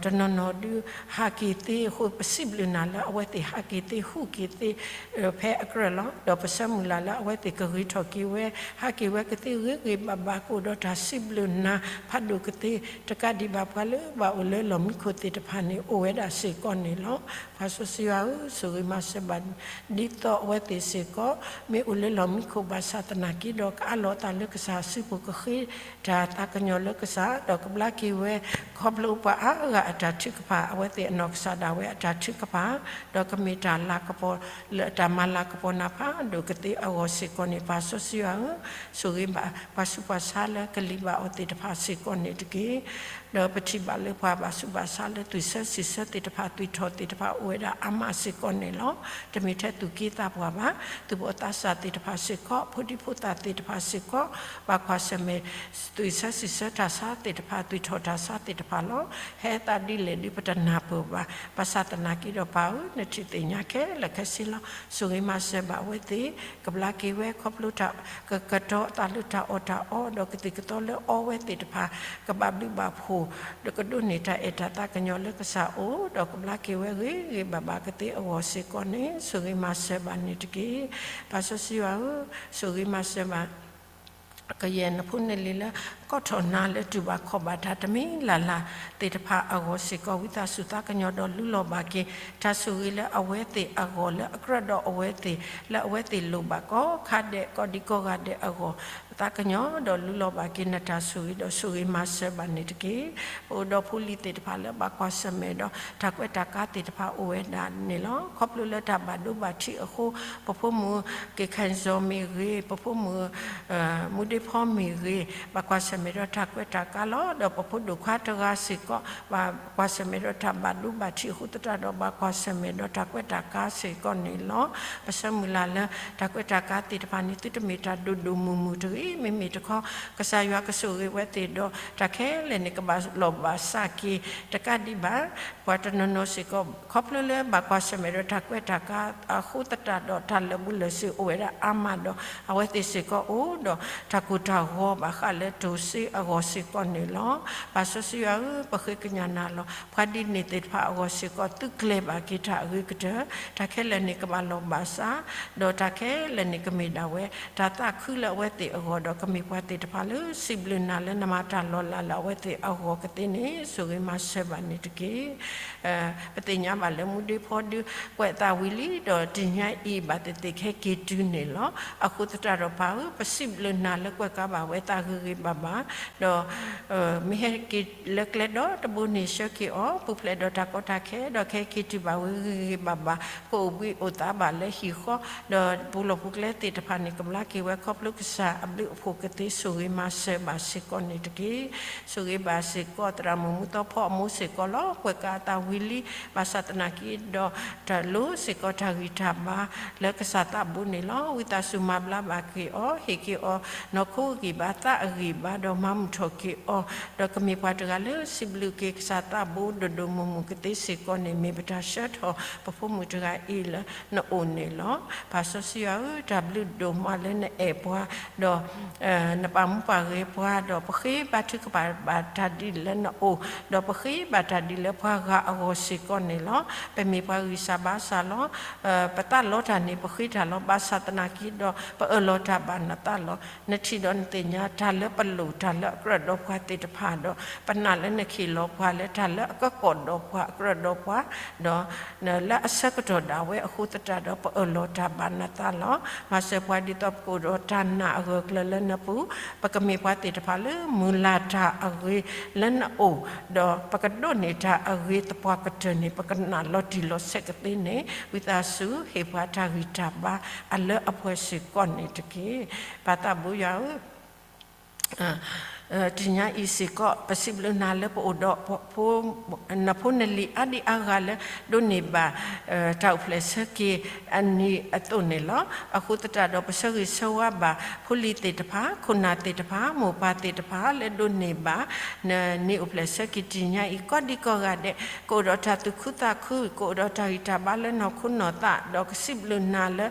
တနီၤနီၤဒုး ဟးက့ၤသ့အဃိ ပစံးဘျုးနၤလၢအဝဲသ့ၣ်ဟးက့ၤသ့ ဟူးက့ၤသ့ ဖဲ အကြၢးလီၤ. ဒီးပဆၢမုၢ်လၢ်လၢအဝဲသ့ၣ်ကဂ့ၤထီၣ်က့ၤဝဲ, ဟးက့ၤဝဲကသ့ဂ့ၤဂ့ၤဘၣ်ဘၣ်, ကအိၣ်ဒီးတၢ်စံးဘျုးနၤဖးဒိၣ်ကသ့, တကးဒံးဘၣ်ပှၤလၢဘၣ်အိၣ်လၢလီၢ်မံခိၣ်သ့ၣ်တဖၣ်န့ၣ် အိၣ်ဝဲဒၣ်စ့ၢ်ကီးန့ၣ်လီၤ. ပၢ်စီဆှံယွၤဧၢ, ဆိၣ်ဂ့ၤမၤစၢၤဘၣ် ဒ်သိးအဝဲသ့ၣ်စ့ၢ်ကီး မ့ၢ်အိၣ်လၢလီၢ်မံခိၣ်ဘၣ်ဆၣ်သနာ်က့ဒီး ကအးလီၤအသးလၢကစၢ်စုပူၤကဃ့တၢ်သးကညီၤလၢကစၢ်, ဒီးကဘျါက့ၤဝဲ ခီဖျိပှၤအါဂၤအတၢ်ထုကဖၣ်, အဝဲသ့ၣ်အနီၢ်ကစၢ်ဒၣ်ဝဲအတၢ်ထုကဖၣ်, ဒီးကမ့ၢ်တၢ်လၤကပီၤလၢတၢ်မၤလၤကပီၤနၤဖးဒိၣ်ကသ့အဂီၢ်စ့ၢ်ကီးန့ၣ် ပၢ်စီဆှံယွၤဧၢ, ဆိၣ်ဂ့ၤဘၣ်ပှၤဆူးပှၤဆါလၢကလံၤဘၣ်အီၤသ့ၣ်တဖၣ်စ့ၢ်ကီးန့ၣ်တက့ၢ်. ဒီးပထံၣ်ဘၣ်လၢပှၤဘၣ်ဆူးဘၣ်ဆါလၢသုးဆၢစံးဆၢသ့ၣ်တဖၣ် သွံၣ်ထီၣ်သ့ၣ်တဖၣ်အိၣ်ဝဲဒၣ်အါမးစ့ၢ်ကီးန့ၣ်လီၤ. တမ့ၢ်ထဲသူၣ်က့သးပှၢ်ဘၣ်, သူၣ်ဘီၣ်သးစၢ်သ့ၣ်တဖၣ်စ့ၢ်ကီး, ဖိဒံဖိသၣ်သ့ၣ်တဖၣ်စ့ၢ်ကီး, ဘၣ်ကွၢ်ဆၢၣ်မဲာ် သွံၣ်ဆၢစံးဆၢတၢ်ဆါသ့ၣ်တဖၣ်, သွံၣ်ထီၣ်တၢ်ဆါသ့ၣ်တဖၣ်လီၤ. ဟဲသးဒ်လဲၣ်ဒ်ပတနၢ်ပၢၢ်ဘၣ်, ဘၣ်ဆၣ်သနာ်က့ဒီးပၢ်ဧၢ, နထံၣ်သ့ၣ်ညါခဲလၢာ်ခဲဆ့လီၤ. ဆိၣ်ဂ့ၤမၤစၢၤဘၣ်အဝဲသ့ၣ်, ကဘျါက့ၤဝဲခီဖျိတၢ်ကကတီၤအသးလၢတၢ်အီၣ်တၢ်အီ, ဒီးကသံၣ်ကသီလၢအီဝဲသ့ၣ်တဖၣ် ကဘၣ်ဘျုးဘၣ်ဖှိၣ်, ဒီးကဒိးန့ၢ်တၢ်အဲၣ်တၢ်သးကညီၤလၢကစၢ်အအိၣ်, ဒီးကဘျါက့ၤဝဲဂ့ၤဂ့ၤဘၣ်ဘၣ်ကသ့အဂီၢ်စ့ၢ်ကီးန့ၣ် ဆိၣ်ဂ့ၤမၤစၢၤဘၣ်န့ၣ်တက့ၢ်. ပၢ်စီဆှံယွၤဧၢ, ဆိၣ်ဂ့ၤမၤစၢၤဘၣ် ကယဲၢ်နဖိနလံၤလၢ ကိးထီၣ်နၤလၢတူၢ်ဘၣ်ခီၣ်ဘၣ်တၢ်တမံၤလၢ်လၢ်သ့ၣ်တဖၣ်အဂီၢ်စ့ၢ်ကီး, ဝံသးစူၤသးကညီၤဒီးလူလီၤဘၣ်က့ၤ တၢ်ဆိၣ်ဂ့ၤလၢအဝဲသ့ၣ်အဂီၢ်လၢအကြၢးဒီးအဝဲသ့ၣ်, လၢအဝဲသ့ၣ်လိၣ်ဘၣ်ကိးခါဒဲး ကိးဒံကိးဂၤဒဲးအဂီၢ်, သးကညီၤဒီးလူလီၤဘၣ်က့ၤနတၢ်ဆိၣ်ဂ့ၤဒီးဆိၣ်ဂ့ၤမၤစၢၤဘၣ်န့ၣ်တက့ၢ်. ပအိၣ်ဒီးဖိလံၤသ့ၣ်တဖၣ်လၢဘၣ်ကွၢ်ဆၢၣ်မဲာ်ဒီး တၢ်ကွဲးတၢ်ကါသ့ၣ်တဖၣ်အိၣ်ဝဲဒၣ်န့ၣ်လီၤ. ခီဖျိလၢတၢ်ဘၣ်ဒိဘၣ်ထံးအဃိ, ပဖိမုၣ်က့ၤခဲၣ်စီၤမ့ၢ်ဂ့ၤ, ပဖိမုၣ် မူဒ့ဖီမ့ၢ်ဂ့ၤ, ဘၣ်ကွၢ်ဆၢၣ်မဲာ်ဒီးတၢ်ကွဲးတၢ်ကါလီၤ. ဒီးပဖိဒိၣ်ခွါတဂၤစ့ၢ်ကီး ဘၣ်ကွၢ်ဆၢၣ်မဲာ်ဒီးတၢ်ဘၣ်ဒိဘၣ်ထံးအဃိသတးဒီး ဘၣ်ကွၢ်ဆၢၣ်မဲာ်ဒီးတၢ်ကွဲးတၢ်ကါစ့ၢ်ကီးန့ၣ်လီၤ. ပဆၢမုၢ်လၢ်လၢ တၢ်ကွဲးတၢ်ကါသ့ၣ်တဖၣ်န့ၣ် သုတမ့ၢ်တၢ်ဒိၣ်ဒိၣ်မုၢ်မုၢ်တဂ့ၤ, မ့မ့ၢ်တခီ ကစၢ်ယွၤကဆိၣ်ဂ့ၤဝဲသ့ၣ်ဒီး တၢ်ခဲလၢာ်န့ၣ် ကဘၣ်လီၢ်ဘၣ်စးက့ၤ တကးဒံးဘၣ် ပှၤတနီၤနီၤစ့ၢ်ကီး ခီဖျိလၢဘၣ်ကွၢ်ဆၢၣ်မဲာ်ဒီးတၢ်ကွဲးတၢ်ကါအဃိသတးဒီး တၢ်လၢာ်ဘူၣ်လၢာ်စ့ၤအိၣ်ဝဲဒၣ်အါမးဒီး အဝဲသ့ၣ်စ့ၢ်ကီးအိၣ်ဒီးတၢ်ကိၢ်တၢ်ဂီၤဘၣ်ဃးလၢတိၤစ့အဂီၢ်စ့ၢ်ကီးန့ၣ်လီၤ. ပၢ်စီဆှံယွၤဧၢ, ပဃ့ကညးနၤလီၤ. ပှၤဒ်န့ၣ်သ့ၣ်တဖၣ်အဂီၢ်စ့ၢ်ကီး သုကျဲၤဘၣ်က့ၤတၢ်အဂ့ၤကတၢၢ်, တၢ်ခဲလၢာ်န့ၣ်ကဘၣ်လီၢ်ဘၣ်စး, ဒီးတၢ်ခဲလၢာ်န့ၣ်ကမ့ၢ်ဒၣ်ဝဲ တၢ်သးခုလၢအဝဲသ့ၣ်အဂီၢ်ဒီး ကမ့ၢ်ပှၤသ့ၣ်တဖၣ်လၢ စံးဘျုးနၤလၢနမၤတၢ်လီၤလးလၢအဝဲသ့ၣ်အဂီၢ်ကသ့န့ၣ် ဆိၣ်ဂ့ၤမၤစၢၤဘၣ်န့ၣ်တက့ၢ်. ပသ့ၣ်ညါဘၣ်လၢမူဒ့ဖီဒုးကွဲးအသးဝံၤလံ ဒီးတနံၤညါအံၤဘၣ်သ့ၣ်သ့ၣ်ကဟဲက့ၤတုၤန့ၣ်လီၤ. အဃိသတးဒီးပၢ်ဧၢ, ပစံးဘျုးနၤလၢကွဲးကါဘၣ်ဝဲသးဂ့ၤဂ့ၤဘၣ်ဘၣ်, ဒီး မ့ၢ်ဟဲက့ၤလၢကျဲဒီတဘိန့ၣ် ဆှၢက့ၤအီၤ ပူၤဖျဲးဒီးတၢ်ကီတၢ်ခဲ ဒီးကဟဲက့ၤတုၤဘၣ်ဝဲဂ့ၤဂ့ၤဘၣ်ဘၣ်, ကအိၣ်ဘှံးအိၣ်သါဘၣ်လၢဟံၣ်ဃီ, ဒီးပူၤလီၢ်ပူၤကျဲသ့ၣ်တဖၣ်န့ၣ် ကဘျါက့ၤဝဲခီဖျိကစၢ်အဘျုးအဖှိၣ်ကသ့ ဆိၣ်ဂ့ၤမၤစၢၤဘၣ်စ့ၢ်ကီးန့ၣ်တက့ၢ်. ဆိၣ်ဂ့ၤဘၣ်စ့ၢ်ကီးသရၣ်မုၣ်မူသီဖီအမိၢ်စ့ၢ်ကီးလီၤ. ကွဲးကါအသးဝံၤလံ ဘၣ်ဆၣ်သနာ်က့ဒီး တၢ်လိၣ်စ့ၢ်ကီးတၢ်ဂံၢ်တၢ်ဘါလၢကစၢ်သးဘိန့ၣ်လီၤ. ဝံသးစူၤမၤဘျါဘၣ်က့ၤအီၤ, ဟ့ၣ်က့ၤအီၤ နီၢ်ခိဂံၢ်ဘါသးအဂံၢ်ဘါ ဒီးမၤမုာ်ထီၣ်က့ၤအီၤ, ဒီးကမ့ၢ်ပှၤတဂၤလၢစံးဘျုးက့ၤကစၢ်သးဘိဒိၣ်ဒိၣ်မုၢ်မုၢ်ကသ့စ့ၢ်ကီးန့ၣ် မ့ၢ်ပတၢ်ဆှၢထီၣ်ပဖိမုၣ်တဂၤအံၤလၢနအိၣ်န့ၣ်လီၤ. ပၢ်စီဆှံယွၤဧၢ, တၢ်ဘျုးဒိၣ်မးလၢနအဲၣ်ပှၤ, ဒီး နပာ်မူပာ်ဂဲၤပှၤ, ဒီးပဃ့ဘါထုကဖၣ်ဘၣ်တၢ်ဒ်လၢနအိၣ်, ဒီးပဃ့ဘၣ်တၢ်ဒ်လၢပှၤဂၤအဂီၢ်စ့ၢ်ကီးန့ၣ်လီၤ. ပမ့ၢ်ပှၤဂံၢ်စၢ်ဘါစၢ်လီၤ. ပသးလီတၢ်န့ၣ် ပဃ့တၢ်လီၤ. ဘၣ်ဆၣ်သနာ်က့ဒီး ပအၢၣ်လီၤတၢ်ဘၣ်နသးလီၤ. နထံၣ်ဒီးနသ့ၣ်ညါတၢ်လၢပလိၣ်တၢ်လၢအကြၢးဒီးပှၤသ့ၣ်တဖၣ်ဒီး ပနာ်လၢနခ့ၣ်လီၤပှၤလၢတၢ်လၢအကကိးဒီးပှၤအကြၢးဒီးပှၤ, ဒီး လၢအဆၢကတီၢ်ဒၣ်ဝဲအဃိသတးဒီး ပအၢၣ်လီၤတၢ်ဘၣ်နသးလီၤ. မၤစၢၤပှၤဒ်သိးပကအိၣ်ဒီးတၢ်နာ်အဂၢၢ်အကျၢၤလၢနပူၤ, ပကမ့ၢ်ပှၤသ့ၣ်တဖၣ်လၢမုၢ်လၢ်တၢ်အဂ့ၤလၢနအိၣ်, ဒီးပကဒိးန့ၢ်တၢ်အဂ့ၤသပှၢ်ကတၢၢ်န့ၣ် ပကနာ်လီၤတံၢ်လီၤဆဲးကသ့န့ၣ် ဝံသးစူၤဟ့ၣ်ပှၤတၢ်ဂံၢ်တၢ်ဘါအလၢအပှဲၤစ့ၢ်ကီးန့ၣ်တက့ၢ်. ပၢ်သးဘိယွၤဧၢ, တနံၤညါအံၤစ့ၢ်ကီး ပစံးဘျုးနၤလၢပအိၣ်ဒီး နဖိနလံၤအါဒံအါဂၤလၢ ဒိးန့ၢ်ဘၣ် တၢ်အိၣ်ဖျဲၣ်ဆၢက့ၤအနံၤအသိးန့ၣ်လီၤ. အဃိသတးဒီး ပဆၢဂ့ၤဆၢဝါဘၣ် ဖိလံၤသ့ၣ်တဖၣ်, ခိၣ်နၢ်သ့ၣ်တဖၣ်, မိၢ်ပၢ်သ့ၣ်တဖၣ်လၢဒိးန့ၢ်ဘၣ် နနံၤအိၣ်ဖျဲၣ်ဆၢက့ၤတနံၤညါအံၤ ကိးဒံကိးဂၤဒဲး ကအိၣ်ဒီးတၢ်သူၣ်ခုသးခု, ကအိၣ်ဒီးတၢ်ဂံၢ်တၢ်ဘါလၢနီၢ်ခိနီၢ်သး, ဒီးကစံးဘျုးနၤလၢ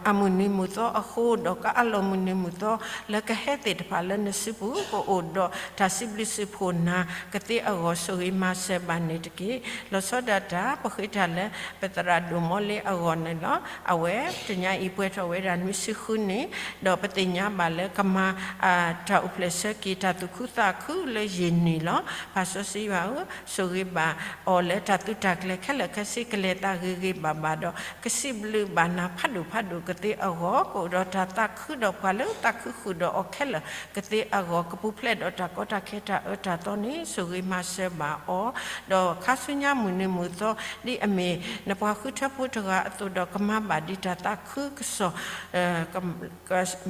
အမုၢ်နံၤမုၢ်သီအဃိ, ဒီးကအးလီၤမုၢ်နံၤမုၢ်သီ လၢကဟဲသ့ၣ်တဖၣ်လၢနစုပူၤ, က အိၣ်ဒီးတၢ်စံးဘျုးစံးဖှိၣ်နၤကသ့အဂီၢ် ဆိၣ်ဂ့ၤမၤစၢၤဘၣ်န့ၣ်တက့ၢ်. လီၤဆီဒၣ်တၢ် ပဃ့တၢ်လၢပသရၣ်ဒိၣ်မီလ့အဂီၢ်န့ၣ်လီၤ. အဝဲတနံၤအံၤပှဲၤထီၣ်ဝဲဒၣ်နွံဆံဃုနံၣ်, ဒီးပသ့ၣ်ညါဘၣ်လၢကမၤ တၢ်အိၣ်ဖျဲၣ်ဆၢက့ၤတၢ်သူၣ်ခုသးခုလၢယ့ၢ်နံၣ်လီၤ. ပၢ်စီဆှံယွၤဧၢ, ဆိၣ်ဂ့ၤဘၣ်အီၤလၢတၢ်သုးတၢ်ကျဲၤခဲလၢာ်ခဲဆ့ ကလဲၤသးဂ့ၤဂ့ၤဘၣ်ဘၣ်ဒီး ကစံးဘျုးဘၣ်နၤဖးဒိၣ်ဖးဒိၣ်ကသ့အဂီၢ်, ကအိၣ်ဒီးတၢ်သးခုဒီးပှၤလၢသးခုဃုာ်ဒီးအီၤခဲလၢာ်ကသ့အဂီၢ်, ကပူၤဖျဲးဒီးတၢ်ကီတၢ်ခဲတၢ်အၢတၢ်သီန့ၣ် ဆိၣ်ဂ့ၤမၤစၢၤဘၣ်အီၤ, ဒီးခါဆူညါမုၢ်နံၤမုၢ်သီ ဒ်အမ့ၢ်နပှၤဃုထၢဖိတဂၤအသိးဒီး ကမၤဘၣ်ဒံးတၢ်သးခုကစီၣ်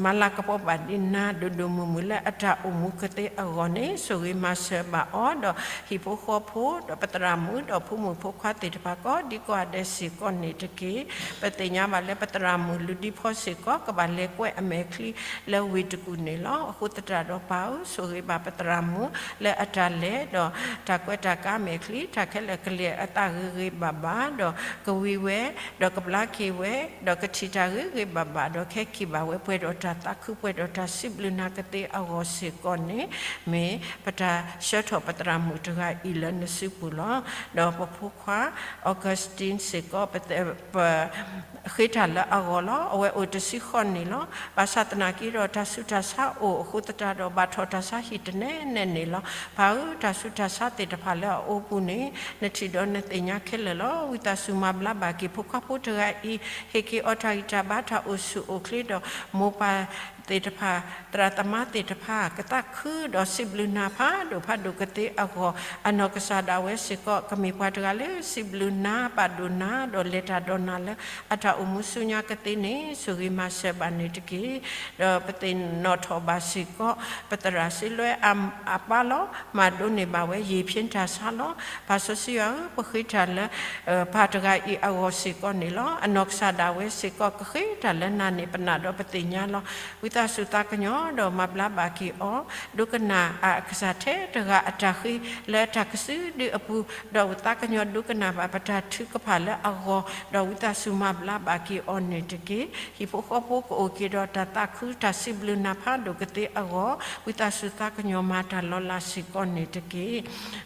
မၤလၤကပီၤဘၣ်ဒံးနၤဒိၣ်ဒိၣ်မုၢ်မုၢ်လၢအတၢ်အိၣ်မူကသ့အဂီၢ်န့ၣ် ဆိၣ်ဂ့ၤမၤစၢၤဘၣ်အီၤ, ဒီးဟံၣ်ဖိဃီဖိ ဒီးပသရၣ်မုၣ် ဒီးဖိမုၣ်ဖိခွါသ့ၣ်တဖၣ်ကိးဒံကိးဂၤဒဲးစ့ၢ်ကီးန့ၣ်တက့ၢ်. ပသ့ၣ်ညါဘၣ်လၢပသရၣ်မုၣ်လုၢ်ဒံၣ်ဖီစ့ၢ်ကီး ကဘၣ်လဲၤကွဲးအမဲာ်ချံလၢဝ့ၢ်တကူၣ်န့ၣ်လီၤ. အဃိသတးဒီးပၢ်ဧၢ, ဆိၣ်ဂ့ၤဘၣ်ပသရၣ်မုၣ်လၢအတၢ်လဲၤဒီး တၢ်ကွဲးတၢ်ကါမဲာ်ချံ တၢ်ခဲလၢာ်ကလဲၤအသးဂ့ၤဂ့ၤဘၣ်ဘၣ်, ဒီးကဝံၤဝဲ ဒီးကဘျါက့ၤဝဲ ဒီးကထံၣ်တၢ်ဂ့ၤဂ့ၤဘၣ်ဘၣ် ဒီးကဟဲက့ၤဘၣ်ဝဲ ပှဲၤဒီးတၢ်သးခု ပှဲၤဒီးတၢ်စံးဘျုးနၤကသ့အဂီၢ်စ့ၢ်ကီးန့ၣ် မ့ၢ်ပတၢ်ဆှၢထီၣ်ပသရၣ်မုၣ်တဂၤအံၤလၢနစုပူၤလီၤ. ဒီးပဖိခွါ Augustine စ့ၢ်ကီး ပ ဃ့တၢ်လၢအဂီၢ်လီၤ. အဝဲအိၣ်တဆံဃိးနံၣ်လီၤ. ဘၣ်ဆၣ်သနာ်က့ဒီး တၢ်ဆူးတၢ်ဆါအိၣ်အဃိသတးဒီး ဘၣ်ထီၣ်တၢ်ဆါဟံၣ်တနဲၣ်နဲၣ်န့ၣ်လီၤ. ပၢ်ဧၢ, တၢ်ဆူးတၢ်ဆါသ့ၣ်တဖၣ်လၢအအိၣ်ပူၤန့ၣ် နထံၣ်ဒီးနသ့ၣ်ညါခဲလၢာ်လီၤ. ဝံသးစူၤမၤဘျါဘၣ်က့ၤဖိခွါဖိတဂၤအံၤ, ဟ့ၣ်က့ၤအီၤတၢ်ဂံၢ်တၢ်ဘါ တၢ်အိၣ်ဆူၣ်အိၣ်ချ့ဒီး မိၢ်ပၢ်သ့ၣ်တဖၣ် သရၣ်သမါသ့ၣ်တဖၣ် ကသးခုဒီးစံးဘျုးနၤဖးဒိၣ်ဖးဒိၣ်ကသ့အဂီၢ်, အနီၢ်ကစၢ်ဒၣ်ဝဲစ့ၢ်ကီး ကမ့ၢ်ပှၤတဂၤလၢစံးဘျုးနၤ ပာ်ဒိၣ်နၤ ဒီးလဲၤတၢ်ဒီးနၤလၢအတၢ်အိၣ်မူဆူညါကသ့န့ၣ် ဆိၣ်ဂ့ၤမၤစၢၤဘၣ်န့ၣ်တက့ၢ်. ဒီးပသ့ၣ်နီၣ်ထီၣ်ဘၣ်စ့ၢ်ကီး ပသရၣ်စ့လွဲအပၢ်လီၤ. မၤဒိးန့ၢ်ဘၣ်ဝဲ ယ့ၢ်ဖၠ့တၢ်ဆါလီၤ. ပၢ်စီဆှံယွၤဧၢ, ပဃ့တၢ်လၢ ပၢ်တဂၤအံၤအဂီၢ်စ့ၢ်ကီးန့ၣ်လီၤ. အနီၢ်ကစၢ်ဒၣ်ဝဲစ့ၢ်ကီး ကဃ့တၢ်လၢနၤန့ၣ် ပနာ်ဒီးပသ့ၣ်ညါလီၤ. ဝံသးစူၤသးကညီၤဒီးမၤဘျါဘၣ်က့ၤအီၤ, ဒိကနၣ်အကစၢ်ထဲတဂၤအတၢ်ဃ့လၢတၢ်ကစုဒုအပူၤ, ဒီးသးကညီၤဒိကနၣ်ဘၣ်ပတၢ်ထုကဖၣ်လၢအဂီၢ်, ဒီးဝံသးစူၤမၤဘျါဘၣ်က့ၤအီၤန့ၣ်တက့ၢ်. ဟံၣ်ဖိဃီဖိကအိၣ်က့ၤဒီးတၢ်သးခု တၢ်စံးဘျုးနၤဖးဒိၣ်ကသ့အဂီၢ်, ဝံသးစူၤသးကညီၤမၤတၢ်လီၤလးစ့ၢ်ကီးန့ၣ်တက့ၢ်.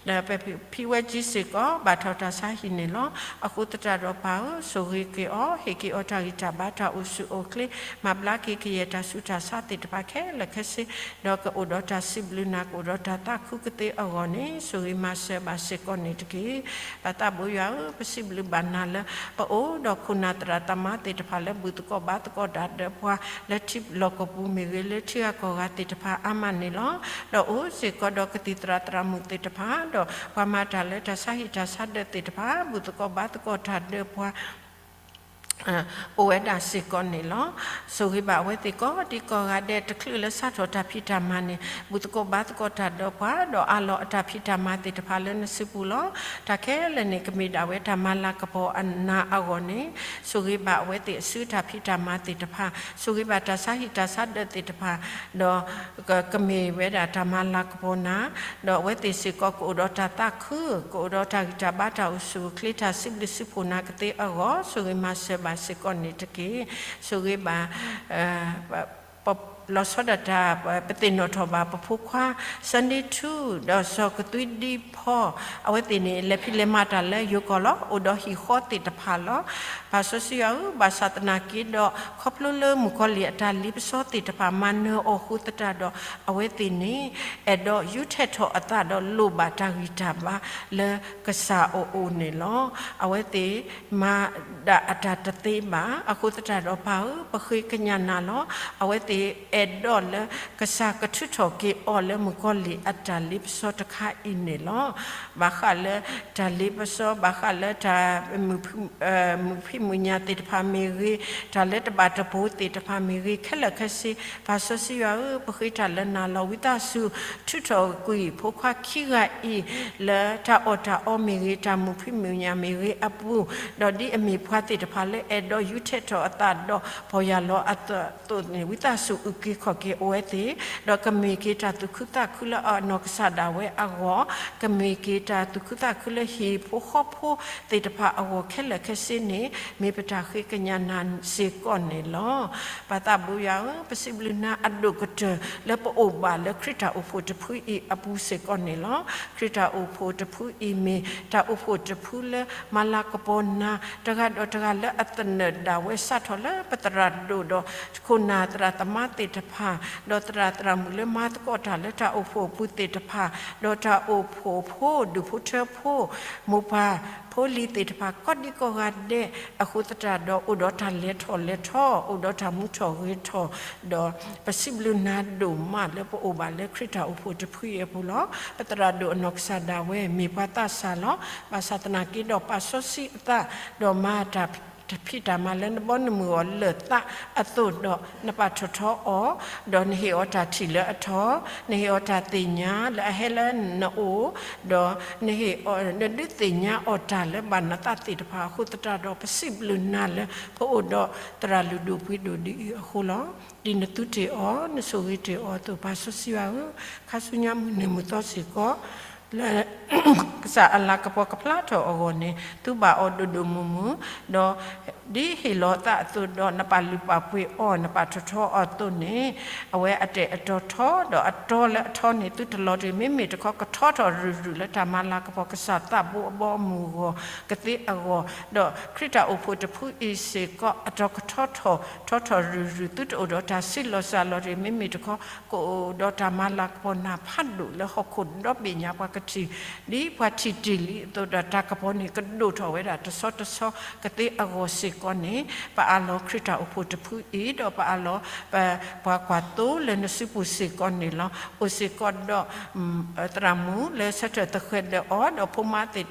ဒီးပဖံဝဲကၠံစ့ၢ်ကီး ဘၣ်ထီၣ်တၢ်ဆါဟံၣ်န့ၣ်လီၤ. အဃိသတးဒီးပၢ်ဧၢ, ဆိၣ်ဂ့ၤက့ၤအီၤ, ဟ့ၣ်က့ၤအီၤတၢ်ဂံၢ်တၢ်ဘါ တၢ်အိၣ်ဆူၣ်အိၣ်ချ့, မၤဘျါက့ၤကယဲၢ်တၢ်ဆူးတၢ်ဆါသ့ၣ်တဖၣ်ခဲလၢာ်ခဲဆ့, ဒီးကအိၣ်ဒီးတၢ်စံးဘျုးနၤ ကအိၣ်ဒီးတၢ်သးခုကသ့အဂီၢ်န့ၣ် ဆိၣ်ဂ့ၤမၤစၢၤဘၣ်စ့ၢ်ကီးန့ၣ်တက့ၢ်. ပၢ်သးဘိယွၤဧၢ, ပစံးဘျုးဘၣ်နၤလၢ ပအိၣ်ဒီးခိၣ်နၢ်သရၣ်သမါသ့ၣ်တဖၣ်လၢဘူၣ်သကိးဘါသကိးတၢ်ဒီးပှၤ လၢထံလီၢ်ကီၢ်ပူၤမ့ၢ်ဂ့ၤ လၢထံဂၤကီၢ်ဂၤသ့ၣ်တဖၣ်အါမးန့ၣ်လီၤ. ဒီးအိၣ်စ့ၢ်ကီးဒီးကသံၣ်သရၣ်သရၣ်မုၣ်သ့ၣ်တဖၣ်, ဒီးပှၤမၤတၢ်လၢတၢ်ဆါဟံၣ်တၢ်ဆါဒၢးသ့ၣ်တဖၣ်, ဘူၣ်သကိးဘါသကိးတၢ်ဒီးပှၤ အိၣ်ဝဲဒၣ်စ့ၢ်ကီးန့ၣ်လီၤ. ဆိၣ်ဂ့ၤဘၣ်အဝဲသ့ၣ်ကိးဒံကိးဂၤဒဲး တချုးလၢစးထီၣ်တၢ်ဖံးတၢ်မၤန့ၣ် ဘူၣ်သကိးဘါသကိးတၢ်ဒီးပှၤ, ဒီးအးလီၤအတၢ်ဖံးတၢ်မၤသ့ၣ်တဖၣ်လၢနစုပူၤလီၤ. တၢ်ခဲလၢာ်န့ၣ် ကမ့ၢ်ဒၣ်ဝဲတၢ်မၤလၤကပီၤအနၤအဂီၢ်န့ၣ် ဆိၣ်ဂ့ၤဘၣ်အဝဲသ့ၣ်အစုတၢ်ဖံးတၢ်မၤသ့ၣ်တဖၣ်, ဆိၣ်ဂ့ၤဘၣ်တၢ်ဆါဟံၣ်တၢ်ဆါဒၢးသ့ၣ်တဖၣ်, ဒီး ကမ့ၢ်ဝဲဒၣ်တၢ်မၤလၤကပီၤနၤ, ဒီးအဝဲသ့ၣ်စ့ၢ်ကီးကအိၣ်ဒီးတၢ်သးခု, ကအိၣ်ဒီးတၢ်ဂံၢ်တၢ်ဘါ တၢ်အိၣ်ဆူၣ်အိၣ်ချ့ တၢ်စံးဘျုးစံးဖှိၣ်နၤကသ့အဂီၢ် ဆိၣ်ဂ့ၤမၤစၢၤဘၣ်စ့ၢ်ကီးန့ၣ်တက့ၢ်. ဆိၣ်ဂ့ၤဘၣ် လီၤဆီဒၣ်တၢ် ပသ့ၣ်နီၣ်ထီၣ်ဘၣ်ပဖိခွါ Sunday Two ဒီးစီၤကသွံဒံဖီ, အဝဲသ့ၣ်န့ၣ် လဲၤဖံးလဲၤမၤတၢ်လၢယိၤကီၢ်လီၤ. အိၣ်ဒီးဟံၣ်ဃီသ့ၣ်တဖၣ်လီၤ. ပၢ်စီဆှံယွၤဧၢ, ဘၣ်ဆၣ်သနာ်က့ဒီး ခီဖျိလၢမုၣ်ကီၤလံၢ်အတၢ်လ့ပစီသ့ၣ်တဖၣ် မၤနၢၤအီၤအဃိသတးဒီး အဝဲသ့ၣ်န့ၣ် အဲၣ်ဒိးယူးထဲးထီၣ်အသးဒီးလိၣ်ဘၣ်တၢ်ဂံၢ်တၢ်ဘါလၢကစၢ်အအိၣ်န့ၣ်လီၤ. အဝဲသ့ၣ်မၤဒၣ်အတၢ်တသ့ဘၣ်. အဃိသတးဒီးပၢ်ဧၢ, ပဃ့ကညးနၤလီၤ. အဝဲသ့ၣ်အဲၣ်ဒိးလၢကစၢ်ကထုးထီၣ်က့ၤအီၤလၢမုၣ်ကီၤလံၢ်အတၢ်လ့ပစီတခါအံၤန့ၣ်လီၤ. ဘၣ်ဃးလၢတၢ်လ့ပစီ, ဘၣ်ဃးလၢတၢ် မုၣ်ဖံးမုၣ်ညၣ်သ့ၣ်တဖၣ်မ့ၢ်ဂ့ၤ, တၢ်လၢတဘၣ်တပိၤသ့ၣ်တဖၣ်မ့ၢ်ဂ့ၤ, ခဲလၢာ်ခဲဆ့ ပၢ်စီဆှံယွၤဧၢ, ပဃ့တၢ်လၢနၤလီၤ. ဝံသးစူၤထုးထီၣ်ကွံာ်ဖိခွါခံဂၤအံၤ လၢတၢ်အီၣ်တၢ်အီမ့ၢ်ဂ့ၤ, တၢ်မုၣ်ဖံးမုၣ်ညၣ်မ့ၢ်ဂ့ၤအပူၤ, ဒီးဒ်အမ့ၢ်ပှၤသ့ၣ်တဖၣ်လၢအဲၣ်ဒိးယူးထဲးထီၣ်အသးဒီး ပီၢ်ယၢ်လီၤအသးအသိးန့ၣ်, ဝံသး ကစၢ်ယွၤကဆိၣ်အုၣ်က့ၤခီၣ်က့ၤအဝဲသ့ၣ်, ဒီးကမ့ၢ်က့ၤတၢ်သူၣ်ခုသးခုလၢအနီၢ်ကစၢ်ဒၣ်ဝဲအဂီၢ်, ကမ့ၢ်က့ၤတၢ်သူၣ်ခုသးခုလၢဟံၣ်ဖိဃီဖိသ့ၣ်တဖၣ်အဂီၢ်ခဲလၢာ်ခဲဆ့န့ၣ် မ့ၢ်ပတၢ်ဃ့ကညးနၤစ့ၢ်ကီးန့ၣ်လီၤ. ပၢ်သးဘိယွၤဧၢ, ပစံးဘျုးနၤအဒိၣ်ကတၢၢ်လၢပအိၣ်ဘၣ်လၢခရံာ်တၢ်အိၣ်ဖှိၣ်တဖုအံၤအပူၤစ့ၢ်ကီးန့ၣ်လီၤ. ခရံာ်တၢ်အိၣ်ဖှိၣ်တဖုအံၤမ့ၢ်တၢ်အိၣ်ဖှိၣ်တဖုလၢမၤလၤကပီၤနၤ တဂၤဒီးတဂၤလၢအသနၢၣ်ဒၣ်ဝဲစးထီၣ်လၢပသရၣ်ဒိၣ်ဒီး ခိၣ်နၢ်သရၣ်သမါသ့ၣ်တဖၣ်, ဒီးသရၣ်သရၣ်မုၣ်လၢမၤသကိးတၢ်လၢတၢ်အိၣ်ဖှိၣ်အပူၤသ့ၣ်တဖၣ်, ဒီးတၢ်အိၣ်ဖှိၣ်ဖိ ဒူၣ်ဖိထၢဖိ မိၢ်ပၢ်ဖိလံၤသ့ၣ်တဖၣ် ကိးဒံကိးဂၤဒဲး အဃိသတးဒီး အိၣ်ဒီးတၢ်လဲၤထီၣ်လဲၤထီ, အိၣ်ဒီးတၢ်မူထီၣ်ဂဲၤထီၣ်, ဒီးပစံးဘျုးနၤဒိၣ်မးလၢပအိၣ်ဘၣ်လၢခရံာ်တၢ်အိၣ်ဖှိၣ်တဖုအံၤအပူၤလီၤ. ပသရၣ်ဒိၣ်အနီၢ်ကစၢ်ဒၣ်ဝဲ မ့ၢ်ပှၤသးစၢ်လီၤ. ဘၣ်ဆၣ်သနာ်က့ဒီး ပာ်စီဆှံအသး, ဒီးမၤတၢ်ဖံးတၢ်မၤလၢနဘီနမုၢ်အဂီၢ်လၢာ်သးအသိးဒီး နပာ်ထီၣ်ထီအီၤ, ဒီးနဟ့ၣ်အီၤတၢ်ထံၣ်လၢအထီ, နဟ့ၣ်အီၤတၢ်သ့ၣ်ညါလၢအဟဲလၢနအိၣ်, ဒီးနဟ့ၣ်အီၤ နဒုးသ့ၣ်ညါအီၤတၢ်လၢဘၣ်နသးသ့ၣ်တဖၣ်အဃိသတးဒီး ပစံးဘျုးနၤလၢပအိၣ်ဒီးသရၣ်လုၢ်ဒိၣ်ပှ့ၤဒိၣ်ဒ်အံၤအဃိလီၤ. ဒ်နသုတ့ၢ်အီၤ နဆိၣ်ဂ့ၤတ့ၢ်အီၤအသိး ပၢ်စီဆှံယွၤဧၢ, ခါဆူညါမုၢ်နံၤမုၢ်သီစ့ၢ်ကီး လၢ ကစၢ်အလၤကပီၤကဖျါထီၣ်အဂီၢ်န့ၣ် သုဘၣ်အီၤဒိၣ်ဒိၣ်မုၢ်မုၢ်, ဒီးဒ်ဟ့ၣ်လီၤသးအသိးဒီး နပာ်လုၢ်ပာ်ပှ့ၤအီၤ နပာ်ထီၣ်ထီအီၤအသိးန့ၣ် အဝဲအတၢ်အဲၣ်တီထီ ဒီးအတီလၢအထီန့ၣ် သုတလီၤတဂ့ၤ, မ့မ့ၢ်တခီကထီထီၣ်ရုၢ်ရုၢ်လၢတၢ်မၤလၤကပီၤကစၢ်သးဘိအဘီအမုၢ်အဂီၢ်ကသ့အဂီၢ်, ဒီးခရံာ်တၢ်အိၣ်ဖှိၣ်တဖုအံၤစ့ၢ်ကီး အတီကထီထီၣ် ထီထီၣ်ရုၢ်ရုၢ် သုတအိၣ်ဒီးတၢ်ဆံးလီၤစှၤလီၤတဂ့ၤ, မ့မ့ၢ်တခီ ကအိၣ်ဒီးတၢ်မၤလၤကပီၤနၢ်ဖးဒိၣ်လၢဟီၣ်ခိၣ်ဒီဘ့ၣ်ညါ ပှၤကထံၣ် ဒ်ပှၤထံၣ်တ့ၢ်လံအသိးဒီး တၢ်ကပီၤန့ၣ်ကဒိၣ်ထီၣ်ဝဲဒၣ်တဆီတဆီကသ့အဂီၢ်စ့ၢ်ကီးန့ၣ် ပအၢၣ်လီၤခရံာ်တၢ်အိၣ်ဖှိၣ်တဖုအံၤ ဒီးပအၢၣ်လီၤ ပ ပှၤကွၢ်သိလၢနစုပူၤစ့ၢ်ကီးန့ၣ်လီၤ. အိၣ်စ့ၢ်ကီးဒီး သရၣ်မုၣ်လၢဆၢထၢၣ်သဃဲၤဒီးအီၤ ဒီးဖိမါသ့ၣ်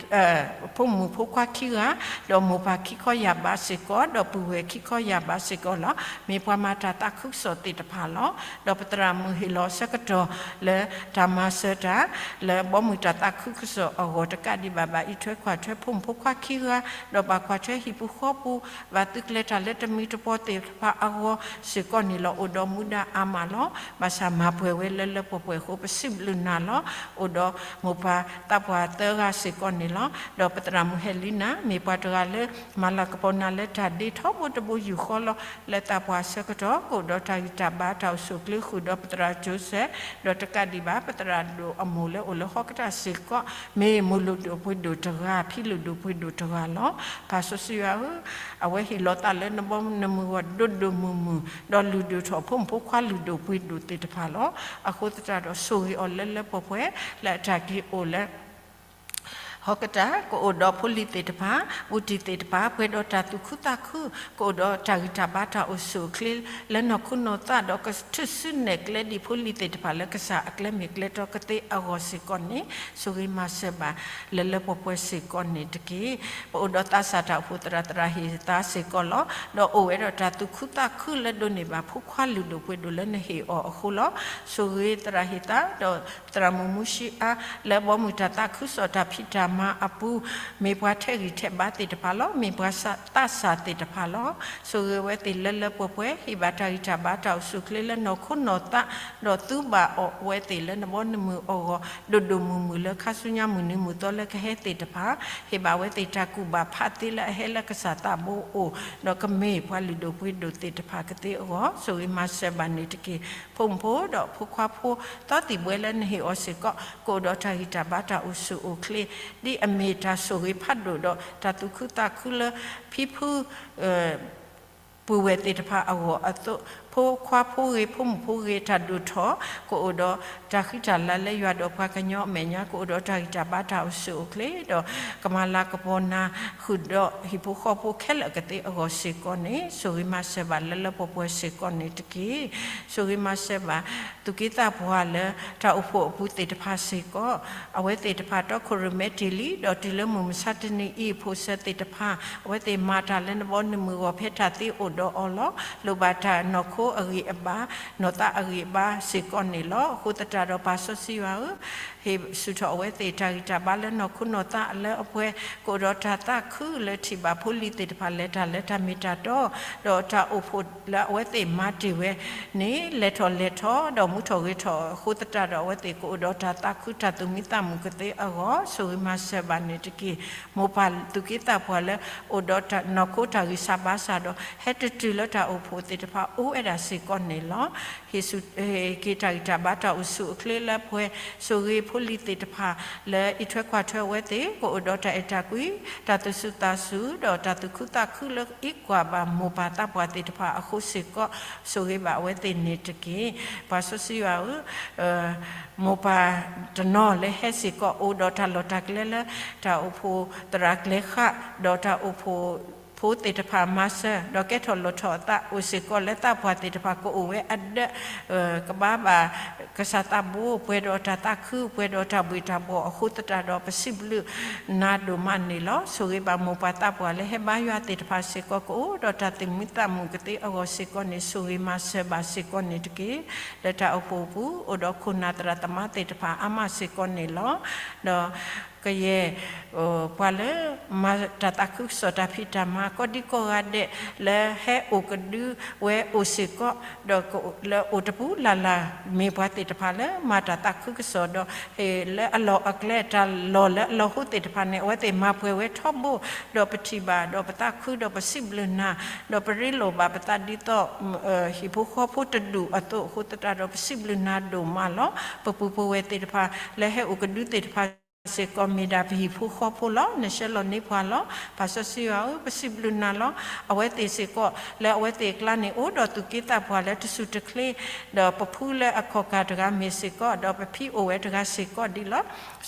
ဖိမုၣ်ဖိခွါခံဂၤ, ဒီးမိၢ်ပၢ်ခံခီယာ်ဘးစ့ၢ်ကီး, ဒီးပုၢ်ဝဲၢ်ခံခီယာ်ဘးစ့ၢ်ကီးလီၤ. မ့ၢ်ပှၤမၤတၢ်သးခုကစီၣ်သ့ၣ်တဖၣ်လီၤ. ဒီးပသရၣ်မုၣ်ဟ့ၣ်လီၤအဆၢကတီၢ်လၢတၢ်မၤစၢၤတၢ် လၢဘီမုၢ်တၢ်သးခုကစီၣ်အဂီၢ်တကးဒံးဘၣ် ဘၣ်အံးထွဲကွၢ်ထွဲဖိမုၣ်ဖိခွါခံဂၤ, ဒီးဘၣ်ကွၢ်ထွဲဟံၣ်ပူၤဃီပူၤ, ဘၣ်သုးကျဲၤတၢ်လၢတမံၤတပီၤသ့ၣ်တဖၣ်အဂီၢ်စ့ၢ်ကီးန့ၣ်လီၤ. အိၣ်ဒီးမူဒါအါမးလီၤ. ဘၣ်ဆၣ်မၤပှဲၤဝဲလၢလၢပှဲၤပှဲၤအဃိ ပစံးဘျုးနၤလီၤ. အိၣ်ဒီးမိၢ်ပၢ်သးပှၢ်သၢဂၤစ့ၢ်ကီးန့ၣ်လီၤ. ဒီးပသရၣ်မုၣ်ဟဲလံနၤ မ့ၢ်ပှၤတဂၤလၢ မၤလၤကပီၤနၤလၢတၢ်ဒ့ထီဘိတဘိယူၢ်ဃီလီၤ. လၢသးပှၢ်အဆၢကတီၢ် ကအိၣ်ဒီးတၢ်ဂံၢ်တၢ်ဘါတၢ်အိၣ်ဆူၣ်အိၣ်ချ့ဃုာ်ဒီးပသရၣ်ကၠိစဲး, ဒီးတကးဒံးဘၣ် ပသရၣ်ဒိၣ်အမိၢ်လၢအိၣ်လၢဟီၣ်ကတၢၢ်စ့ၢ်ကီး မ့ၢ်မိၢ်လုၢ်ဒိၣ်ပှ့ၤဒိၣ်တဂၤ ဖံလုၢ်ဒိၣ်ပှ့ၤဒိၣ်တဂၤလီၤ. ပၢ်စီဆှံယွၤဧၢ, အဝဲဟ့ၣ်လီၤသးလၢနဘီနမုၢ်အဂီၢ်ဒိၣ်ဒိၣ်မုၢ်မုၢ်, ဒီးလုၢ်ဒိၣ်ထီၣ်ဖိမုၣ်ဖိခွါလုၢ်ဒိၣ်ပှ့ၤဒိၣ်သ့ၣ်တဖၣ်လီၤ. အဃိသတးဒီး ဆိၣ်ဂ့ၤအီၤလၢလၢပှဲၤပှဲၤ လၢအတၢ်က့ၤအိၣ်လၢ ဟီၣ်ကတၢၢ် ကအိၣ်ဒီးဖိလံၤသ့ၣ်တဖၣ် ဝံတံၢ်သ့ၣ်တဖၣ် ပှဲၤဒီးတၢ်သူၣ်ခုသးခု, ကအိၣ်ဒီးတၢ်ဂံၢ်တၢ်ဘါတၢ်အိၣ်ဆူၣ်အိၣ်ချ့ လၢနီၢ်ခိနီၢ်သးဒီး ကထုးစုနဲၣ်ကျဲဒံးဖိလံၤသ့ၣ်တဖၣ်လၢကစၢ်အကျဲမ့ၢ်ကျဲတီကသ့အဂီၢ်စ့ၢ်ကီးန့ၣ် ဆိၣ်ဂ့ၤမၤစၢၤဘၣ်လၢလၢပှဲၤပှဲၤစ့ၢ်ကီးန့ၣ်တက့ၢ်. ပအိၣ်ဒီးသးစၢ်တၢ်အိၣ်ဖှိၣ်သရၣ်သရၣ်ဟ့ၣ်သါစ့ၢ်ကီးလီၤ. ဒီးအိၣ်ဝဲဒီးတၢ်သူၣ်ခုသးခုလၢဒိးန့ၢ်ဘၣ်ဖိခွါလုၢ်ဒိၣ်ပှ့ၤဒိၣ်လၢနဟ့ၣ်အီၤအဃိလီၤ. ဆိၣ်ဂ့ၤသရၣ်ဟ့ၣ်သါဒီး သရၣ်မုၣ်မူၡံအါ လၢဘီမုၢ်တၢ်သးခုကစီၣ်တၢ်ဖံးတၢ်မၤအပူၤ မ့ၢ်ပှၤထဲးဂံၢ်ထဲးဘါသ့ၣ်တဖၣ်လီၤ. မ့ၢ်ပှၤသးစၢ်သ့ၣ်တဖၣ်လီၤ. ဆိၣ်ဂ့ၤဝဲသ့ၣ်လၢလၢပှဲၤပှဲၤ ဟ့ၣ်ဘၣ်တၢ်ဂံၢ်တၢ်ဘါတၢ်အိၣ်ဆူၣ်အိၣ်ချ့လၢနီၢ်ခိနီၢ်သး, ဒီးသူဘၣ်အီၤဝဲသ့ၣ်လၢနဘီနမုၢ်အဂီၢ် ဒိၣ်ဒိၣ်မုၢ်မုၢ်လၢခါဆူညါမုၢ်နံၤမုၢ်သီလၢကဟဲသ့ၣ်တဖၣ်, ဟ့ၣ်ဘၣ်ဝဲသ့ၣ်တၢ်ကူၣ်ဘၣ်ဖးသ့လၢအဟဲလၢကစၢ်သးဘိအအိၣ်, ဒီးကမ့ၢ်ပှၤလုၢ်ဒိၣ်ပှ့ၤဒိၣ်သ့ၣ်တဖၣ်ကသ့အဂီၢ် ဆိၣ်ဂ့ၤမၤစၢၤဘၣ်န့ၣ်တက့ၢ်. ဖိမုၣ်ဖိဒီးဖိခွါဖိ သီသံၣ်ဘှဲလၢနဟ့ၣ်အီၤစ့ၢ်ကီး ကအိၣ်ဒီးတၢ်ဂံၢ်တၢ်ဘါတၢ်အိၣ်ဆူၣ်အိၣ်ချ့ ဒ်အမ့ၢ်တၢ်ဆိၣ်ဂ့ၤဖးဒိၣ်ဒီး တၢ်သူၣ်ခုသးခုလၢ ဖံဖု ပုၢ်ဝဲၢ်သ့ၣ်တဖၣ်အဂီၢ်အသိး, ဖိခွါဖိဂ့ၤ ဖိမုၣ်ဖိဂ့ၤ တၢ်ဒိၣ်ထီၣ် ကအိၣ်ဒီးတၢ်ဃံတၢ်လၤလၢယွၤဒီးပှၤကညီအမဲာ်ညါ ကအိၣ်ဒီးတၢ်ဂံၢ်တၢ်ဘါတၢ်အိၣ်ဆူၣ်အိၣ်ချ့ ဒီးကမၤလၤကပီၤနၤ ဃုာ်ဒီးဟံၣ်ဖိဃီဖိခဲလၢာ်ကသ့အဂီၢ်စ့ၢ်ကီးန့ၣ် ဆိၣ်ဂ့ၤမၤစၢၤဘၣ်လၢလၢပှဲၤပှဲၤစ့ၢ်ကီးန့ၣ်တက့ၢ်. ဆိၣ်ဂ့ၤမၤစၢၤဘၣ် သူၣ်က့သးပှၢ်လၢ တၢ်အိၣ်ဖှိၣ်အပူၤသ့ၣ်တဖၣ်စ့ၢ်ကီး, အဝဲသ့ၣ်တဖၣ်တီခိၣ်ရိၣ်မဲတ့ၢ်လံ, ဒီးတုၤလၢမုၢ်မဆါတနံၤအံၤ ဖိၣ်စၢၤသ့ၣ်တဖၣ် အဝဲသ့ၣ်မၤတၢ်လၢနဘီနမုၢ်အဂီၢ် ဖဲတၢ်သ့အိၣ်ဒီးအီၤလီၤ. လိၣ်ဘၣ်တၢ်နီၢ်ခိအဂံၢ်အဘါ နီၢ်သးအဂံၢ်အဘါစ့ၢ်ကီးန့ၣ်လီၤ. အဃိသတးဒီးပၢ်စီဆှံယွၤဧၢ, ဟ့ၣ်ဆူၣ်ထီၣ်အဝဲသ့ၣ်တၢ်ဂံၢ်တၢ်ဘါလၢနီၢ်ခိနီၢ်သးလၢအပှဲၤ, ကအိၣ်ဒီးတၢ်သးခုလၢထံၣ်ဘၣ်ဖိလံၤသ့ၣ်တဖၣ်လဲၤတၢ်လၢတၢ်မ့ၢ်တၢ်တီ, ဒီးတၢ်အိၣ်ဖှိၣ်လၢအဝဲသ့ၣ်မၤတ့ၢ်ဝဲန့ၣ် လဲၤထီၣ်လဲၤထီဒီးမူထီၣ်ဂဲၤထီၣ်အဃိသတးဒီး အဝဲသ့ၣ်ကအိၣ်ဒီးတၢ်သးခုတၢ်သူၣ်မံသးမုာ်ကသ့အဂီၢ် ဆိၣ်ဂ့ၤမၤစၢၤဘၣ်န့ၣ်တက့ၢ်. မိၢ်ပၢ်သူၣ်က့သးပှၢ်လၢ အိၣ်ဒီးတၢ်နီၢ်ခိတၢ်ဂံၢ်စၢ်ဘါစၢ်ဒီး ဟဲတတုၤလၢတၢ်အိၣ်ဖှိၣ်သ့ၣ်တဖၣ်အိၣ်ဝဲဒၣ်စ့ၢ်ကီးန့ၣ်လီၤ. ဟ့ၣ်ဆူၣ် ဟ့ၣ်က့ၤတၢ်ဂံၢ်တၢ်ဘါတၢ်အိၣ်ဆူၣ်အိၣ်ချ့လၢပှဲၤ, ဆိၣ်ဂ့ၤဖိလံၤသ့ၣ်တဖၣ်လၢအံးထွဲကွၢ်ထွဲအဝဲသ့ၣ် ကအိၣ်ဒီးတၢ်အဲၣ်တၢ်ကွံ, တၢ်သူၣ်စူၤသးစူၤ ဒီးတၢ်သူၣ်ခုသးခုလၢအံးကွၢ်ဘၣ်မိၢ်ပၢ်သးပှၢ်သ့ၣ်တဖၣ်အဃိစ့ၢ်ကီး ဆိၣ်ဂ့ၤဘၣ်အဝဲသ့ၣ်န့ၣ်တက့ၢ်. ပၢ်စီဆှံယွၤဧၢ, မိၢ်ပၢ်တနီၤလၢဟဲစ့ၢ်ကီးအိၣ်ဒီးတၢ်လီၢ်တၢ်ကျဲလၢ တၢ်အိၣ်ဖှိၣ်သရၣ်ကျဲဃာ် ဒီးတၢ်အိၣ်ဖှိၣ်ဖိသ့ၣ်တဖၣ်မၤစၢၤ ဒီးကဲထီၣ်လီၤထီၣ်အသးအိၣ်စ့ၢ်ကီးလၢသးပှၢ်သ့ၣ်တဖၣ်ကအိၣ်ဝဲအဒၢး ကဘၣ်ဘၣ်ကစၢ်သးဘိ ပှဲၤဒီးတၢ်သးခု ပှဲၤဒီးတၢ်ဘှ့ၣ်တၢ်ဘှီၣ်အဃိသတးဒီး ပစံးဘျုးနၤဒိၣ်မးန့ၣ်လီၤ. ဆိၣ်ဂ့ၤဘၣ်မိၢ်ပၢ်သးပှၢ်လၢဟဲဘါယွၤသ့ၣ်တဖၣ်စ့ၢ်ကီး ကအိၣ်ဒီးတၢ်သူၣ်မံသးမုာ်ကသ့အဂီၢ်စ့ၢ်ကီးန့ၣ် ဆိၣ်ဂ့ၤမၤစၢၤဘၣ်စ့ၢ်ကီးန့ၣ်တက့ၢ်. လၢတၢ်အိၣ်ဖှိၣ်အပူၤ အိၣ်ဒီးခိၣ်နၢ်သရၣ်သမါသ့ၣ်တဖၣ်အါမးစ့ၢ်ကီးန့ၣ်လီၤ. ဒီးကယဲၢ် ပှၤလၢမၤတၢ်သးခုကစီၣ်တၢ်ဖံးတၢ်မၤ ကိးဒံကိးဂၤဒဲး လၢဟဲအိၣ်ကဒုဝဲအိၣ်စ့ၢ်ကီး ဒီးလၢအိၣ်တပူၤလၢ်လၢ် မ့ၢ်ပှၤသ့ၣ်တဖၣ်လၢမၤတၢ်သးခုကစီၣ်ဒီး ဟ့ၣ်လၢအလီၢ်အကျဲ တၢ်လီၢ်လၢအလီၢ်ဟိသ့ၣ်တဖၣ်န့ၣ် အဝဲသ့ၣ်မၤပှဲၤဝဲထီဘိ ဒီးပထံၣ်ဘၣ် ဒီးပသးခု ဒီးပစံးဘျုးနၤ ဒီးပရ့လိာ်ဘၣ်ပသးဒ်သိး ဟံၣ်ဖိဃီဖိတဒူၣ်အသိးအဃိသတးဒီး ပစံးဘျုးနၤဒိၣ်မးလီၤ. ပပုၢ်ပဝဲၢ်သ့ၣ်တဖၣ် လၢဟဲအိၣ်ကဒုသ့ၣ်တဖၣ်စ့ၢ်ကီး မ့ၢ်ဒၣ်ပဟံၣ်ဖိဃီဖိလီၤ. နဆှၢလီၤန့ၢ်ပှၤလီၤ. ပၢ်စီဆှံယွၤဧၢ, ပစံးဘျုးနၤလီၤ. အဝဲသ့ၣ်စ့ၢ်ကီး လၢအဝဲသ့ၣ်အကျါန့ၣ် အိၣ်ဒီးသူၣ်က့သးပှၢ်လၢတစူၢ်တချ့ ဒီးပဖုလၢအခီၣ်ကၢ်တဂၤမ့ၢ်စ့ၢ်ကီး ဒီးပဖံအိၣ်ဝဲတဂၤစ့ၢ်ကီးဒ်လီၤ.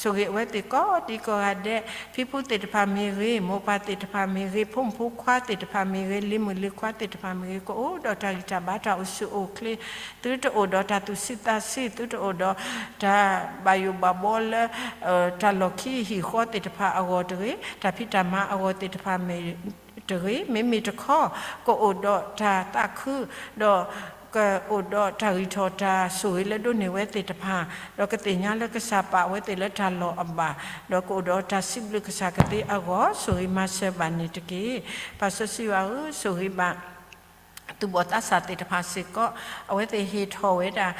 ဆိၣ်ဂ့ၤအဝဲသ့ၣ်ကိးဒံကိးဂၤဒဲး, ဖံဖုသ့ၣ်တဖၣ်မ့ၢ်ဂ့ၤ, မိၢ်ပၢ်သ့ၣ်တဖၣ်မ့ၢ်ဂ့ၤ, ဖိမုၣ်ဖိခွါသ့ၣ်တဖၣ်မ့ၢ်ဂ့ၤ, လံၤမုၣ်လံၤခွါသ့ၣ်တဖၣ်မ့ၢ်ဂ့ၤ, ကအိၣ်ဒီးတၢ်ဂံၢ်တၢ်ဘါတၢ်အိၣ်ဆူၣ်အိၣ်ချ့, သုတအိၣ်ဒီးတၢ်သူၣ်ဆံးသးဆံး, သုတအိၣ်ဒီးတၢ်ဘၣ်ယိၣ်ဘၣ်ဘီလၢ တၢ်လီၢ်ခံဟံၣ်ဃီသ့ၣ်တဖၣ်အဂီၢ်တဂ့ၤ, တၢ်ဖံးတၢ်မၤအဂီၢ်သ့ၣ်တဖၣ်မ့ၢ်တဂ့ၤ, မ့မ့ၢ်တခီ ကအိၣ်ဒီးတၢ်သးခု ဒီး ကအိၣ်ဒီးတၢ်ဂံၢ်ထီၣ်တၢ်ဆိၣ်ဂ့ၤလၢဒိးန့ၢ်ဝဲသ့ၣ်တဖၣ်, ဒီးကသ့ၣ်ညါလၢကစၢ်ပာ်အဝဲသ့ၣ်လၢတၢ်လီၢ်အဘၣ်, ဒီးကအိၣ်ဒီးတၢ်စံးဘျုးကစၢ်ကသ့အဂီၢ် ဆိၣ်ဂ့ၤမၤစၢၤဘၣ်န့ၣ်တက့ၢ်. ပၢ်စီဆှံယွၤဧၢ, ဆိၣ်ဂ့ၤဘၣ် သူၣ်ဘီၣ်သးစၢ်သ့ၣ်တဖၣ်စ့ၢ်ကီး, အဝဲသ့ၣ်ဟ့ၣ်ထီၣ်ဝဲဒၣ်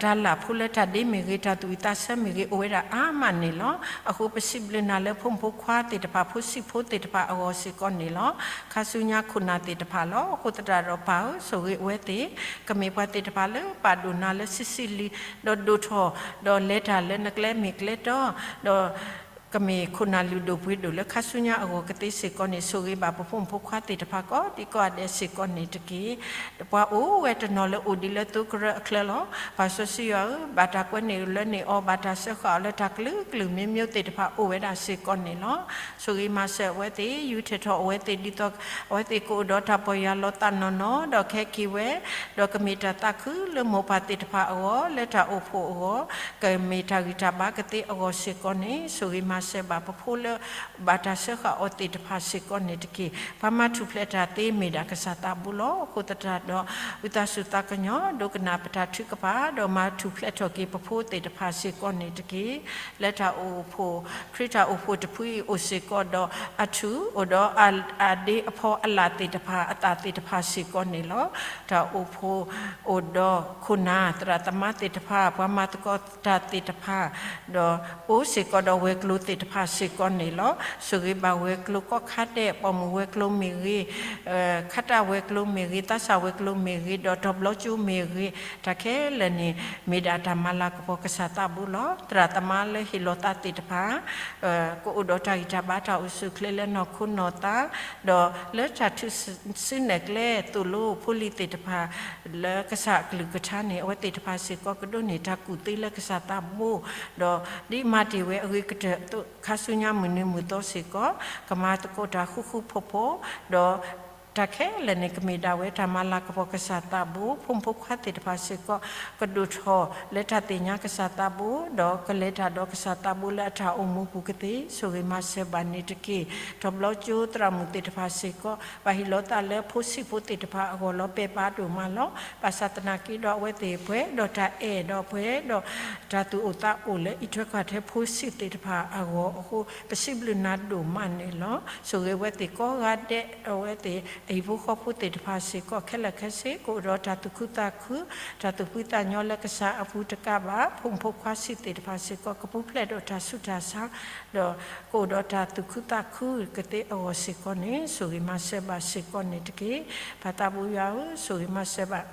တၢ်လၢ်ဖိလၢတၢ်ဒ့မ့ၢ်ဂ့ၤ, တၢ်သူၣ်ဝံၣ်သးဆၢမ့ၢ်ဂ့ၤ, အိၣ်ဝဲဒၣ်အါမးန့ၣ်လီၤ. အဃိပစံးဘျုးနၤလၢဖိမုၣ်ဖိခွါသ့ၣ်တဖၣ်, ဖိဆံးဖိသ့ၣ်တဖၣ်အဂီၢ်စ့ၢ်ကီးန့ၣ်လီၤ. ခါဆူညါခိၣ်နၢ်သ့ၣ်တဖၣ်လီၤ. အဃိသတးဒီးပၢ်ဧၢ, ဆိၣ်ဂ့ၤအဝဲသ့ၣ်, ကမ့ၢ်ပှၤသ့ၣ်တဖၣ်လၢပာ်ဒိၣ်နၤလၢဆံးဆံးလံ, ဒီးဒိၣ်ထီၣ်, ဒီးလဲၤတၢ်လၢနကျဲမ့ၢ်ကျဲတီ, ဒီး ကမ့ၢ်ခိၣ်နၢ်လုၢ်ဒိၣ်ပှ့ၤဒိၣ်လၢခါဆူညါအဂီၢ်ကသ့စ့ၢ်ကီးန့ၣ် ဆိၣ်ဂ့ၤဘၣ်ပဖိမုၣ်ဖိခွါသ့ၣ်တဖၣ်ကိးဒံကိးဂၤဒဲးစ့ၢ်ကီးန့ၣ်တက့ၢ်. ပှၤအိၣ်ဝဲတနီၤလၢအိၣ်ဒံးလၢသိကရၢအချၢလီၤ. ပၢ်စီဆှံယွၤဧၢ, ဘၣ်တၢ်ကွဲန့ၢ်လၢန့ၢ်အီၤ, ဘၣ်တၢ်စၢဃာ်အီၤလၢတၢ်ကလုာ်ကလုာ်မ့ၢ်မ့ၢ်သ့ၣ်တဖၣ်အိၣ်ဝဲဒၣ်စ့ၢ်ကီးန့ၣ်လီၤ. ဆိၣ်ဂ့ၤမၤစၢၤအဝဲသ့ၣ်, ယူးထီၣ်ထီၣ်အဝဲသ့ၣ်ဒ်သိး အဝဲသ့ၣ်ကအိၣ်ဒီးတၢ်ပီၢ်ယၢ်လီၤသးနီၢ်နီၢ်, ဒီးကဟဲက့ၤဝဲ, ဒီးကမ့ၢ်တၢ်သးခုလၢမိၢ်ပၢ်သ့ၣ်တဖၣ်အဂီၢ်, လၢတၢ်အိၣ်ဖှိၣ်အဂီၢ်, ကမ့ၢ်တၢ်ဂံၢ်တၢ်ဘါကသ့အဂီၢ်စ့ၢ်ကီးန့ၣ်, ဆိၣ်ဂ့ၤမၤစၢၤဘၣ်ပဖိလၢ ဘၣ်တၢ်စၢဃာ်အီၤသ့ၣ်တဖၣ်စ့ၢ်ကီးန့ၣ်တက့ၢ်. ပှၤမၤထူၣ်ဖျဲးတၢ်သ့မ့ၢ်ဒၣ်ကစၢ်သးဘိလီၤ. အဃိသတးဒီး ဝံသးစူၤသးကညီၤ ဒိကနၣ်ပတၢ်ထုကဖၣ်, ဒီးမၤထူၣ်ဖျဲးထီၣ်က့ၤပဖိသ့ၣ်တဖၣ်စ့ၢ်ကီးန့ၣ်တက့ၢ်. လၢတၢ်အိၣ်ဖှိၣ်, ခရံာ်တၢ်အိၣ်ဖှိၣ်တဖုအံၤအိၣ်စ့ၢ်ကီးဒီး အထူၣ်, အိၣ်ဒီးအဒ့အဖီအလၣ်သ့ၣ်တဖၣ်, အသၣ်သ့ၣ်တဖၣ်စ့ၢ်ကီးန့ၣ်လီၤ. တၢ်အိၣ်ဖှိၣ်အိၣ်ဒီးခိၣ်နၢ်သရၣ်သမါသ့ၣ်တဖၣ်, ပှၤမၤသကိးတၢ်သ့ၣ်တဖၣ်, ဒီးအိၣ်စ့ၢ်ကီးဒီးဝဲၤကျိၤသ့ၣ်တဖၣ်စ့ၢ်ကီးန့ၣ်လီၤ. ဆိၣ်ဂ့ၤဘၣ်ဝဲၤကျိၤကိးခါဒဲး, ပိာ်မုၣ်ဝဲၤကျိၤမ့ၢ်ဂ့ၤ, ခါတၢ်ဝဲၤကျိၤမ့ၢ်ဂ့ၤ, သးစၢ်ဝဲၤကျိၤမ့ၢ်ဂ့ၤ, ဒီးတီၤဘျီကၠိမ့ၢ်ဂ့ၤ, တၢ်ခဲလၢာ်န့ၣ် မ့ၢ်ဒၣ်တၢ်မၤလၤကပီၤကစၢ်သးဘိလီၤ. သရၣ်သမါလၢဟ့ၣ်လီၤသးသ့ၣ်တဖၣ် ကအိၣ်ဒီးတၢ်ဂံၢ်တၢ်ဘါတၢ်အိၣ်ဆူၣ်အိၣ်ချ့လၢနီၢ်ခိနီၢ်သး, ဒီးလၢတၢ်ထုးစုနဲၣ်ကျဲသိၣ်လိဖိလံၤသ့ၣ်တဖၣ် လၢကစၢ်အကလုၢ်ကထါန့ၣ် အဝဲသ့ၣ်တဖၣ်စ့ၢ်ကီးကဒိးန့ၢ်တၢ်ကူၣ်သ့လၢကစၢ်သးဘိ, ဒီးဒ်မၤတ့ၢ်ဝဲအဂ့ၤကတၢၢ်အသိး ခါဆူညါမုၢ်နံၤမုၢ်သီစ့ၢ်ကီး ကမၤသကိးတၢ်ဃူဃူဖိးဖိး, ဒီး တၢ်ခဲလၢာ်န့ၣ် ကမ့ၢ်ဒၣ်ဝဲတၢ်မၤလၤကပီၤကစၢ်သးဘိ, ဖိမုၣ်ဖိခွါသ့ၣ်တဖၣ်စ့ၢ်ကီး ကဒိၣ်ထီၣ်လၢတၢ်သ့ၣ်ညါကစၢ်သးဘိ, ဒီးကလဲၤတၢ်ဒီးကစၢ်သးဘိလၢအတၢ်အိၣ်မူပူၤကသ့, ဆိၣ်ဂ့ၤမၤစၢၤဘၣ်န့ၣ်တက့ၢ်. တဘျီကၠိသရၣ်မုၣ်သ့ၣ်တဖၣ်စ့ၢ်ကီး ဘၣ်ဟ့ၣ်လီၤသးလၢဖိဆံးဖိသ့ၣ်တဖၣ်အဂီၢ်လီၤ ပဲာ်ဘၣ်ဒိၣ်မးလီၤ. ဘၣ်ဆၣ်သနာ်က့ဒီးအဝဲသ့ၣ်ပှဲၤဒီးတၢ်အဲၣ်ဒီးပှဲၤဒီး တၢ်သူၣ်အိၣ်သးအိၣ်လၢအံးထွဲကွၢ်ထွဲဖိဆံးသ့ၣ်တဖၣ်အဂီၢ်အဃိ ပစံးဘျုးနၤဒိၣ်မးန့ၣ်လီၤ. ဆိၣ်ဂ့ၤအဝဲသ့ၣ်ကိးဂၤဒဲး အဝဲသ့ၣ်အဟံၣ်ဖိဃီဖိသ့ၣ်တဖၣ်စ့ၢ်ကီး ခဲလၢာ်ခဲဆ့ ကအိၣ်ဒီးတၢ်သူၣ်ခုသးခု, တၢ်သူၣ်ဖှံသးညီလၢကစၢ်အပူၤတကးဘၣ် ဖိမုၣ်ဖိခွါဆံးသ့ၣ်တဖၣ်စ့ၢ်ကီး ကပူၤဖျဲးဒီးတၢ်ဆူးတၢ်ဆါ ဒီးကအိၣ်ဒီးတၢ်သူၣ်ခုသးခုကသ့အဂီၢ်စ့ၢ်ကီးန့ၣ် ဆိၣ်ဂ့ၤမၤစၢၤဘၣ်စ့ၢ်ကီးန့ၣ်တက့ၢ်. ပၢ်သးဘိယွၤဧၢ, ဆိၣ်ဂ့ၤမၤစၢၤဘၣ်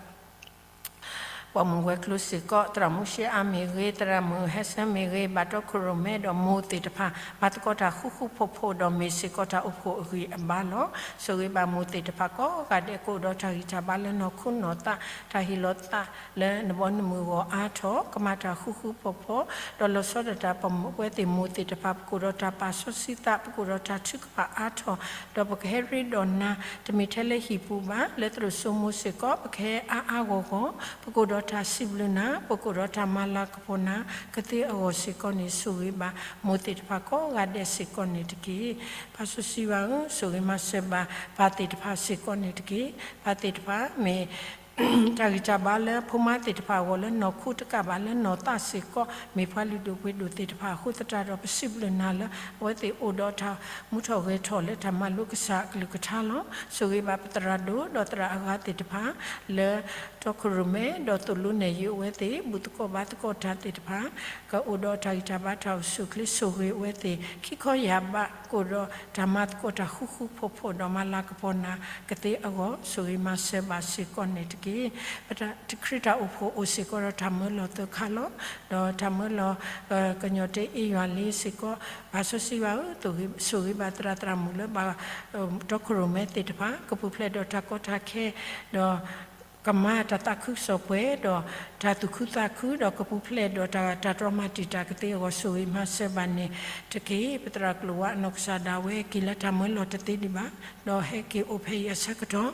ပိာ်မုၣ်ဝဲၤကျိၤစ့ၢ်ကီး သရၣ်မုၣ်ရှ့အါမ့ၢ်ဂ့ၤ, သရၣ်မုၣ်ဟဲဆၢမ့ၢ်ဂ့ၤ, ဘၣ်တီခိၣ်ရိၣ်မဲဒီးမိၢ်သ့ၣ်တဖၣ် မၤသကိးတၢ်ဃူဃူဖိးဖိး ဒီးမ့ၢ်စ့ၢ်ကီးတၢ်အိၣ်ဖှိၣ်အဂံၢ်အဘါလီၤ. ဆိၣ်ဂ့ၤဘၣ်မိၢ်သ့ၣ်တဖၣ်ကိးဂၤဒဲး ကအိၣ်ဒီးတၢ်ဂံၢ်တၢ်ဘါလၢနီၢ်ခိနီၢ်သး, တၢ်ဟ့ၣ်လီၤသးလၢနဘီနမုၢ်အဂီၢ်အါထီၣ်, ကမၤတၢ်ဃူဃူဖိးဖိး, ဒီးလီၤဆီဒၣ်တၢ်ပဝဲသ့ၣ်မိၢ်သ့ၣ်တဖၣ် ပကအိၣ်ဒီးတၢ်ပာ်စီဆှံသး, ပကအိၣ်ဒီးတၢ်ထုကဖၣ်အါထီၣ်, ဒီးပကဟဲရ့ဒီးနၤ တမ့ၢ်ထဲလၢဟံၣ်ပူၤဘၣ်, လၢသရိာ်စိမိၤစ့ၢ်ကီး ပကဟဲအါအါဂီၢ်ဂီၢ်, ပကအိၣ်ဒီးတၢ်စံးဘျုးနၤ, ပကအိၣ်ဒီးတၢ်မၤလၤကပီၤနၤ ကသ့အဂီၢ်စ့ၢ်ကီးန့ၣ် ဆိၣ်ဂ့ၤဘၣ်မိၢ်သ့ၣ်တဖၣ်ကိးဂၤဒဲးစ့ၢ်ကီးန့ၣ်တက့ၢ်. ပၢ်စီဆှံယွၤဧၢ, ဆိၣ်ဂ့ၤမၤစၢၤဘၣ် ပၢ်သ့ၣ်တဖၣ်စ့ၢ်ကီးန့ၣ်တက့ၢ်. ပၢ်သ့ၣ်တဖၣ်မ့ၢ် တၢ်ဂံၢ်တၢ်ဘါလၢဖိမါသ့ၣ်တဖၣ်အဂီၢ် လၢနီၢ်ခိတကးဘၣ် လၢနီၢ်သးစ့ၢ်ကီး မ့ၢ်ပှၤလုၢ်ဒိၣ်ပှ့ၤဒိၣ်သ့ၣ်တဖၣ်အဃိသတးဒီး ပစံးဘျုးနၤလၢ အဝဲသ့ၣ်အိၣ်ဒီးတၢ်မူထီၣ်ဂဲၤထီၣ်လၢတၢ်မၤလိကစၢ်အကလုၢ်ကထါလီၤ. ဆိၣ်ဂ့ၤဘၣ်ပသရၣ်ဒိၣ်ဒီးသရၣ်အဂၤသ့ၣ်တဖၣ် လၢတီခိၣ်ရိၣ်မဲ ဒီးသိၣ်လိနဲၣ်ယုာ်အဝဲသ့ၣ် ဘူၣ်သကိးဘါသကိးတၢ်သ့ၣ်တဖၣ် ကအိၣ်ဒီးတၢ်ဂံၢ်တၢ်ဘါတၢ်အိၣ်ဆူၣ်အိၣ်ချ့ ဆိၣ်ဂ့ၤအဝဲသ့ၣ် ခံခီယၢ်ဘး ကအိၣ်ဒီးတၢ်မၤသကိးတၢ်ဃူဃူဖိးဖိး ဒီးမၤလၤကပီၤနၤကသ့အဂီၢ် ဆိၣ်ဂ့ၤမၤစၢၤဘၣ်စ့ၢ်ကီးန့ၣ်တက့ၢ်. ပခရံာ်တၢ်အိၣ်ဖှိၣ်အိၣ်စ့ၢ်ကီးဒီးတၢ်မၢလီၤသၢခါလီၤ. ဒီးတၢ်မၢလီၤ ကညီၤတ့အ့ၣ်ယွၤလ့စ့ၢ်ကီး ပၢ်စီဆှံယွၤဧၢ, ဆိၣ်ဂ့ၤဘၣ်သရၣ်သရၣ်မုၣ်လၢဘၣ် တီခိၣ်ရိၣ်မဲသ့ၣ်တဖၣ် ကပူၤဖျဲးဒီးတၢ်ကီတၢ်ခဲ ဒီး ကမၤတၢ်သးခုကစီၣ်ပှဲၤဒီး တၢ်သူၣ်ခုသးခု ဒီးကပူၤဖျဲးဒီးတၢ် တၢ်တြီမၤတံာ်တာ်ကသ့အဂီၢ် ဆိၣ်ဂ့ၤမၤစၢၤဘၣ်န့ၣ်တက့ၢ်. ပသရၣ်ကျိၤဝါအနီၢ်ကစၢ်ဒၣ်ဝဲ က့ၤလၢတၢ်မၢလီၤတသ့ဒံးဘၣ်, ဒီးဟဲက့ၤအိၣ်ဖဲအံၤအဆၢကတီၢ်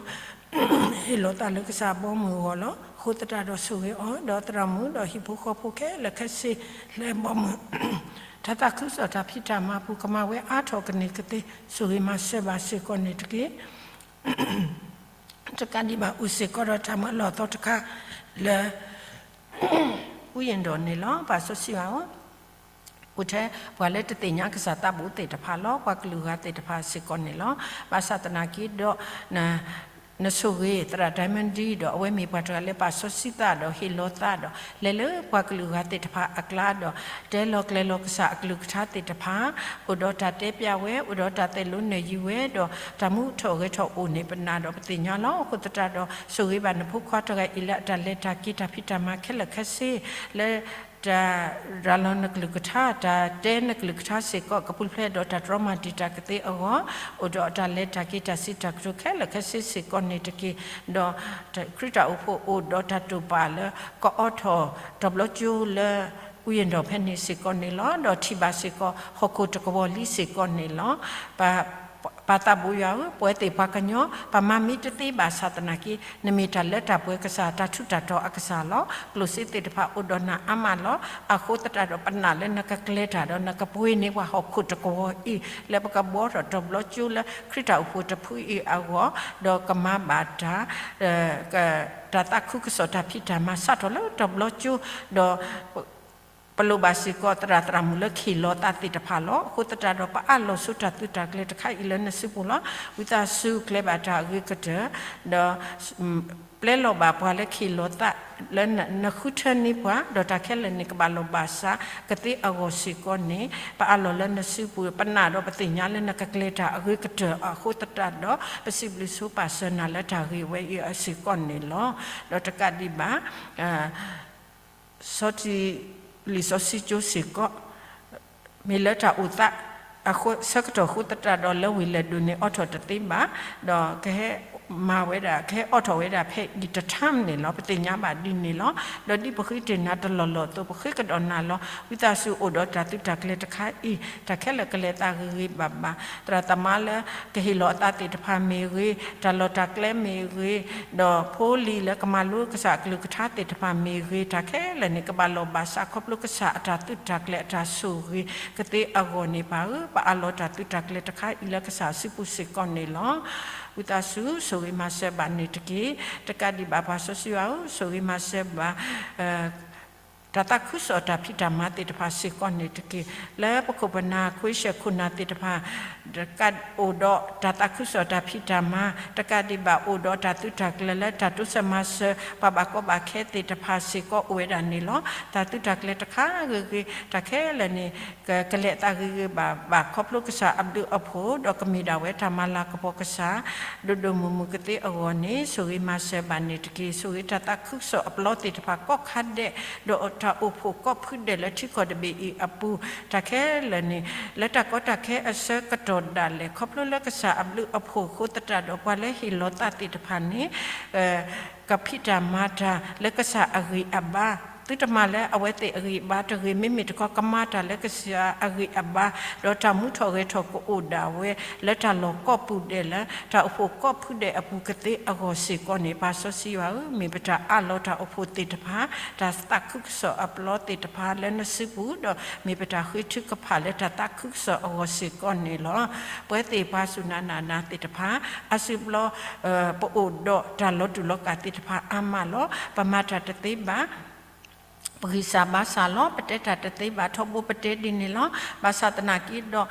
ဟ့ၣ်လီၤသးလၢကစၢ်အဘီအမုၢ်အဂီၢ်လီၤ. အဃိသတးဒီးဆိၣ်ဂ့ၤအီၤ ဒီးသရၣ်မုၣ် ဒီးဟံၣ်ဖိဃီဖိခဲလၢာ်ခဲဆ့ လၢအဘီအမုၢ် တၢ်သးခုကစီၣ်တၢ်ဖံးတၢ်မၤပူၤ ကမၤဝဲအါထီၣ်ကန့ၢ်ကသ့ ဆိၣ်ဂ့ၤမၤစၢၤဘၣ်စ့ၢ်ကီးန့ၣ်တက့ၢ်. တကးဒံးဘၣ် အိၣ်စ့ၢ်ကီးဒီးတၢ်မၢလီၤအသီတခါ လၢ ဝံယၣ်ဒီးန့ၣ်လီၤ. ပၢ်စီဆှံယွၤဧၢ, အိၣ်ထဲပှၤလၢတသ့ၣ်ညါကစၢ်သးဘိသ့ၣ်တဖၣ်လီၤ. ပှၤကလုာ်ဂၤသ့ၣ်တဖၣ်စ့ၢ်ကီးန့ၣ်လီၤ. ဘၣ်ဆၣ်သနာ်က့ဒီး နဆိၣ်ဂ့ၤသရၣ် Diamond ဒီး အဝဲမ့ၢ်ပှၤတဂၤလၢပာ်စီဆှံသးဒီးဟ့ၣ်လီၤသးဒီး လဲၤလၢပှၤကလုာ်ဂၤသ့ၣ်တဖၣ်အကျါဒီး တဲလီၤကျဲၤလီၤကစၢ်အကလုၢ်ကထါသ့ၣ်တဖၣ် အိၣ်ဒီးတၢ်တဲပျးဝဲ အိၣ်ဒီးတၢ်သိၣ်လိနဲၣ်ယုာ်ဝဲ ဒီးတၢ်မူထီၣ်ဂဲၤထီၣ်အိၣ်န့ၣ် ပနာ်ဒီးပသ့ၣ်ညါလီၤ. အဃိသတးဒီး ဆိၣ်ဂ့ၤဘၣ်နဖိခွါတဂၤအံၤလၢအတၢ်လဲၤတၢ်က့ၤတၢ်ဖံးတၢ်မၤခဲလၢာ်ခဲဆ့ လၢ တၢ်ရၤလီၤနကလုၢ်ကထါ တၢ်တဲနကလုၢ်ကထါစ့ၢ်ကီး ကပူၤဖျဲးဒီးတၢ်တြီမၤတံာ်တာ်ကသ့အဂီၢ် အိၣ်ဒီးတၢ်လဲၤတၢ်က့ၤတၢ်စံးတၢ်ကတိၤခဲလၢာ်ခဲဆ့စ့ၢ်ကီးန့ၣ်တက့ၢ်. ဒီးခရံာ်တၢ်အိၣ်ဖှိၣ်အိၣ်ဒီးတၢ်တိာ်ပာ်လၢ ကအီထီၣ်တဘျီကၠိလၢ ဝံယၣ်ဒီးဖဲန့ၣ်စ့ၢ်ကီးန့ၣ်လီၤ. ဒီးထံၣ်ဘၣ်စ့ၢ်ကီး ဟီၣ်ခိၣ်တကဝီၤလံစ့ၢ်ကီးန့ၣ်လီၤ. ပၢ်သးဘိယွၤဧၢ, ပဝဲသ့ၣ်ပှၤကညီ ပမၤမ့ၢ်တသ့ဘၣ်ဆၣ်သနာ်က့ နမ့ၢ်တၢ်လၢတၢ်ပှဲၤကစၢ် တၢ်ထူးတၢ်တီၤအကစၢ်လီၤ. ကျိၣ်စ့သ့ၣ်တဖၣ်အိၣ်ဒီးနၤအါမးလီၤ. အဃိသတးဒီးပနာ်လၢနကကျဲၤတၢ်ဒီးနကပှ့ၤန့ၢ်ပှၤဟီၣ်ခိၣ်တကဝီၤအံၤ လၢပကဘှီထီၣ်တဘျီကၠိလၢခရံာ်တၢ်အိၣ်ဖှိၣ်တဖုအံၤအဂီၢ် ဒီးကမၤဘၣ်တၢ် တၢ်သးခုကစီၣ်တၢ်ဖံးတၢ်မၤစးထီၣ်လၢတဘျီကၠိ ဒီး ပလိၣ်ဘၣ်စ့ၢ်ကီးသရၣ်သရၣ်မုၣ်လၢခ့ၣ်လီၤသးသ့ၣ်တဖၣ်လီၤ. အဃိသတးဒီးပအးလီၤဆူတၢ်သုးတၢ်ကျဲၤတခါအံၤလၢနစုပူၤလီၤ. ဝံသးစူၤကျဲၤဘၣ်တၢ်အဂ့ၤကတၢၢ် ဒီး ပျဲလီၤဘၣ်ပှၤလၢခ့ၣ်လီၤသး လၢနဃုထၢန့ၢ်ပှၤ ဒီးတၢ်ခဲလၢာ်န့ၣ် ကဘၣ်လိာ်ဘၣ်စးကသ့အဂီၢ်စ့ၢ်ကီးန့ၣ် ပအးလီၤလၢနစုပူၤ ပနာ်ဒီးပသ့ၣ်ညါလၢနကကျဲၤတၢ်အဂ့ၤကတၢၢ်အဃိသတးဒီး ပစံးဘျုးဆိပာ်စၢၤနၤလၢတၢ်ဂ့ၤဝဲအံၤစ့ၢ်ကီးန့ၣ်လီၤ. ဒီးတကးဒံးဘၣ် စီၤတံၢ်လံာ်စီဆှံကၠိစ့ၢ်ကီး မ့ၢ်လၢတၢ်အိၣ်သးအဆၢကတီၢ်အဃိသတးဒီး လၢဝ့ၢ်လဲၢ်ဒိၣ်န့ၣ် အိးထီၣ်တသ့ဘၣ်, ဒီးကဟဲ မၤဝဲဒၣ် ကဟဲအိးထီၣ်ဝဲဒၣ်ဖဲအံၤတထၢၣ်န့ၣ်လီၤ. ပသ့ၣ်ညါဘၣ်ဒ်န့ၣ်လီၤ. ဒီးဒ်ပဃ့တ့ၢ်နၤတလီၢ်လီၢ်အသိး ပဃ့ကဒီးနၤလီၤ. ဝံသးစူၤအိၣ်ဒီးတၢ်သုးတၢ်ကျဲၤတခါအံၤ တၢ်ခဲလၢာ်ကလဲၤသးဂ့ၤဂ့ၤဘၣ်ဘၣ်, သရၣ်သမါလၢကဟ့ၣ်လီၤအသးသ့ၣ်တဖၣ်မ့ၢ်ဂ့ၤ, တၢ်လီၢ်တၢ်ကျဲမ့ၢ်ဂ့ၤ, ဒီးဖိလံၤလၢကမၤလိကစၢ်အကလုၢ်ကထါသ့ၣ်တဖၣ်မ့ၢ်ဂ့ၤ, တၢ်ခဲလၢာ်န့ၣ် ကဘၣ်လီၢ်ဘၣ်စးခီဖျိကစၢ်အတၢ်သုးတၢ်ကျဲၤအတၢ်ဆိၣ်ဂ့ၤကသ့အဂီၢ်န့ၣ် ပၢ်ဧၢ, ပအးလီၤတၢ်သုးတၢ်ကျဲၤတခါအံၤလၢကစၢ်စုပူၤစ့ၢ်ကီးန့ၣ်လီၤ. ဝံသးစူၤ ဆိၣ်ဂ့ၤမၤစၢၤဘၣ်န့ၣ်တက့ၢ်. တကးဒံးဘၣ်ပှၤစီဆှံယွၤဧၢ, ဆိၣ်ဂ့ၤမၤစၢၤဘၣ် တၢ်သးခုကစီၣ်တၢ်ဖံးတၢ်မၤသ့ၣ်တဖၣ်စ့ၢ်ကီးန့ၣ်တက့ၢ်. လၢပခိၣ်ပနၢ်ခွ့ဆၢၣ်ခိၣ်နၢ်သ့ၣ်တဖၣ် တကးအိၣ်ဒီးတၢ်သးခုကစီၣ်တၢ်ဖံးတၢ်မၤ, တကးဒံးဘၣ်အိၣ်ဒီးတၢ်သုးတၢ်ကျဲၤလၢတၢ်တိစၢၤမၤစၢၤ ပှၤဘၣ်ကီဘၣ်ခဲသ့ၣ်တဖၣ်စ့ၢ်ကီးအိၣ်ဝဲဒၣ်န့ၣ်လီၤ. တၢ်သုးတၢ်ကျဲၤတခါဂ့ၤဂ့ၤ တၢ်ခဲလၢာ်န့ၣ် က ကလဲၤအသးဂ့ၤဂ့ၤဘၣ်ဘၣ်ခီဖျိကစၢ်အဘျုးအဖှိၣ် ဒီးကမ့ၢ်ဒၣ်ဝဲတၢ်မၤလၤကပီၤကစၢ် ဒိၣ်ဒိၣ်မုၢ်မုၢ်ကသ့အဂီၢ်န့ၣ် ဆိၣ်ဂ့ၤမၤစၢၤဘၣ်န့ၣ်တက့ၢ်. ဆိၣ်ဂ့ၤတၢ်သးခုကစီၣ်အပျီသ့ၣ်တဖၣ်ကိးခါဒဲး ဒီးတၢ်အိၣ်ဖှိၣ်ကိးဖုဒဲးလၢထံကီၢ်တဘ့ၣ်အံၤအပူၤ တၢ်ခဲလၢာ်န့ၣ် လၢတၢ်ကီတၢ်ခဲအဆၢကတီၢ်ဒၣ်လဲာ် ခီဖျိလၢကစၢ်အဘျုးအဖှိၣ်အဃိသတးဒီး ပှၤလၢဟ့ၣ်လီၤသးသ့ၣ်တဖၣ်န့ၣ် ကဖံးတၢ်မၤတၢ်လၢကစၢ်အဂံၢ်အဘါ, သုတမၤလၢအဝဲသ့ၣ်အဂံၢ်အဘါတဂ့ၤ, မ့မ့ၢ်တခီကမၤတၢ်လၢကစၢ်အဂံၢ်အဘါ, ဒီးတၢ်မူထီၣ်ဂဲၤထီၣ်ကအိၣ်ဒၣ်ဝဲ လၢတၢ်လီၢ်ကိးပူၤဒဲးလၢ တၢ်အိၣ်ဖှိၣ်ကိးဖုဒဲးအပူၤကသ့အဂီၢ်စ့ၢ်ကီးန့ၣ် ပၢ်စီဆှံယွၤဧၢ, မ့ၢ်ပတၢ်အးလီၤတၢ်အိၣ်ဖှိၣ်သ့ၣ်တဖၣ် တၢ်သးခုကစီၣ်အပျီသ့ၣ်တဖၣ်လၢနစုပူၤ, ဒီးမ့ၢ်ပတၢ်ဃ့ထုကဖၣ်လၢတၢ်သးခုကစီၣ်အဂီၢ်စ့ၢ်ကီးန့ၣ်လီၤ. ပဝဲသ့ၣ်ပှၤစူၢ်နၤနာ်နၤသ့ၣ်တဖၣ် အစုပျီ ပအိၣ်ဒီးတၢ်လီၤတူာ်လီၤကာ်သ့ၣ်တဖၣ်အါမးလီၤ. ပမၤတၢ်တသ့ဘၣ်, ပဂံၢ်စၢ်ဘါစၢ်လီၤ. ပတဲတၢ်တသ့ဘၣ်ထီဘိပတဲဒ်န့ၣ်လီၤ. ဘၣ်ဆၣ်သနာ်က့ဒီး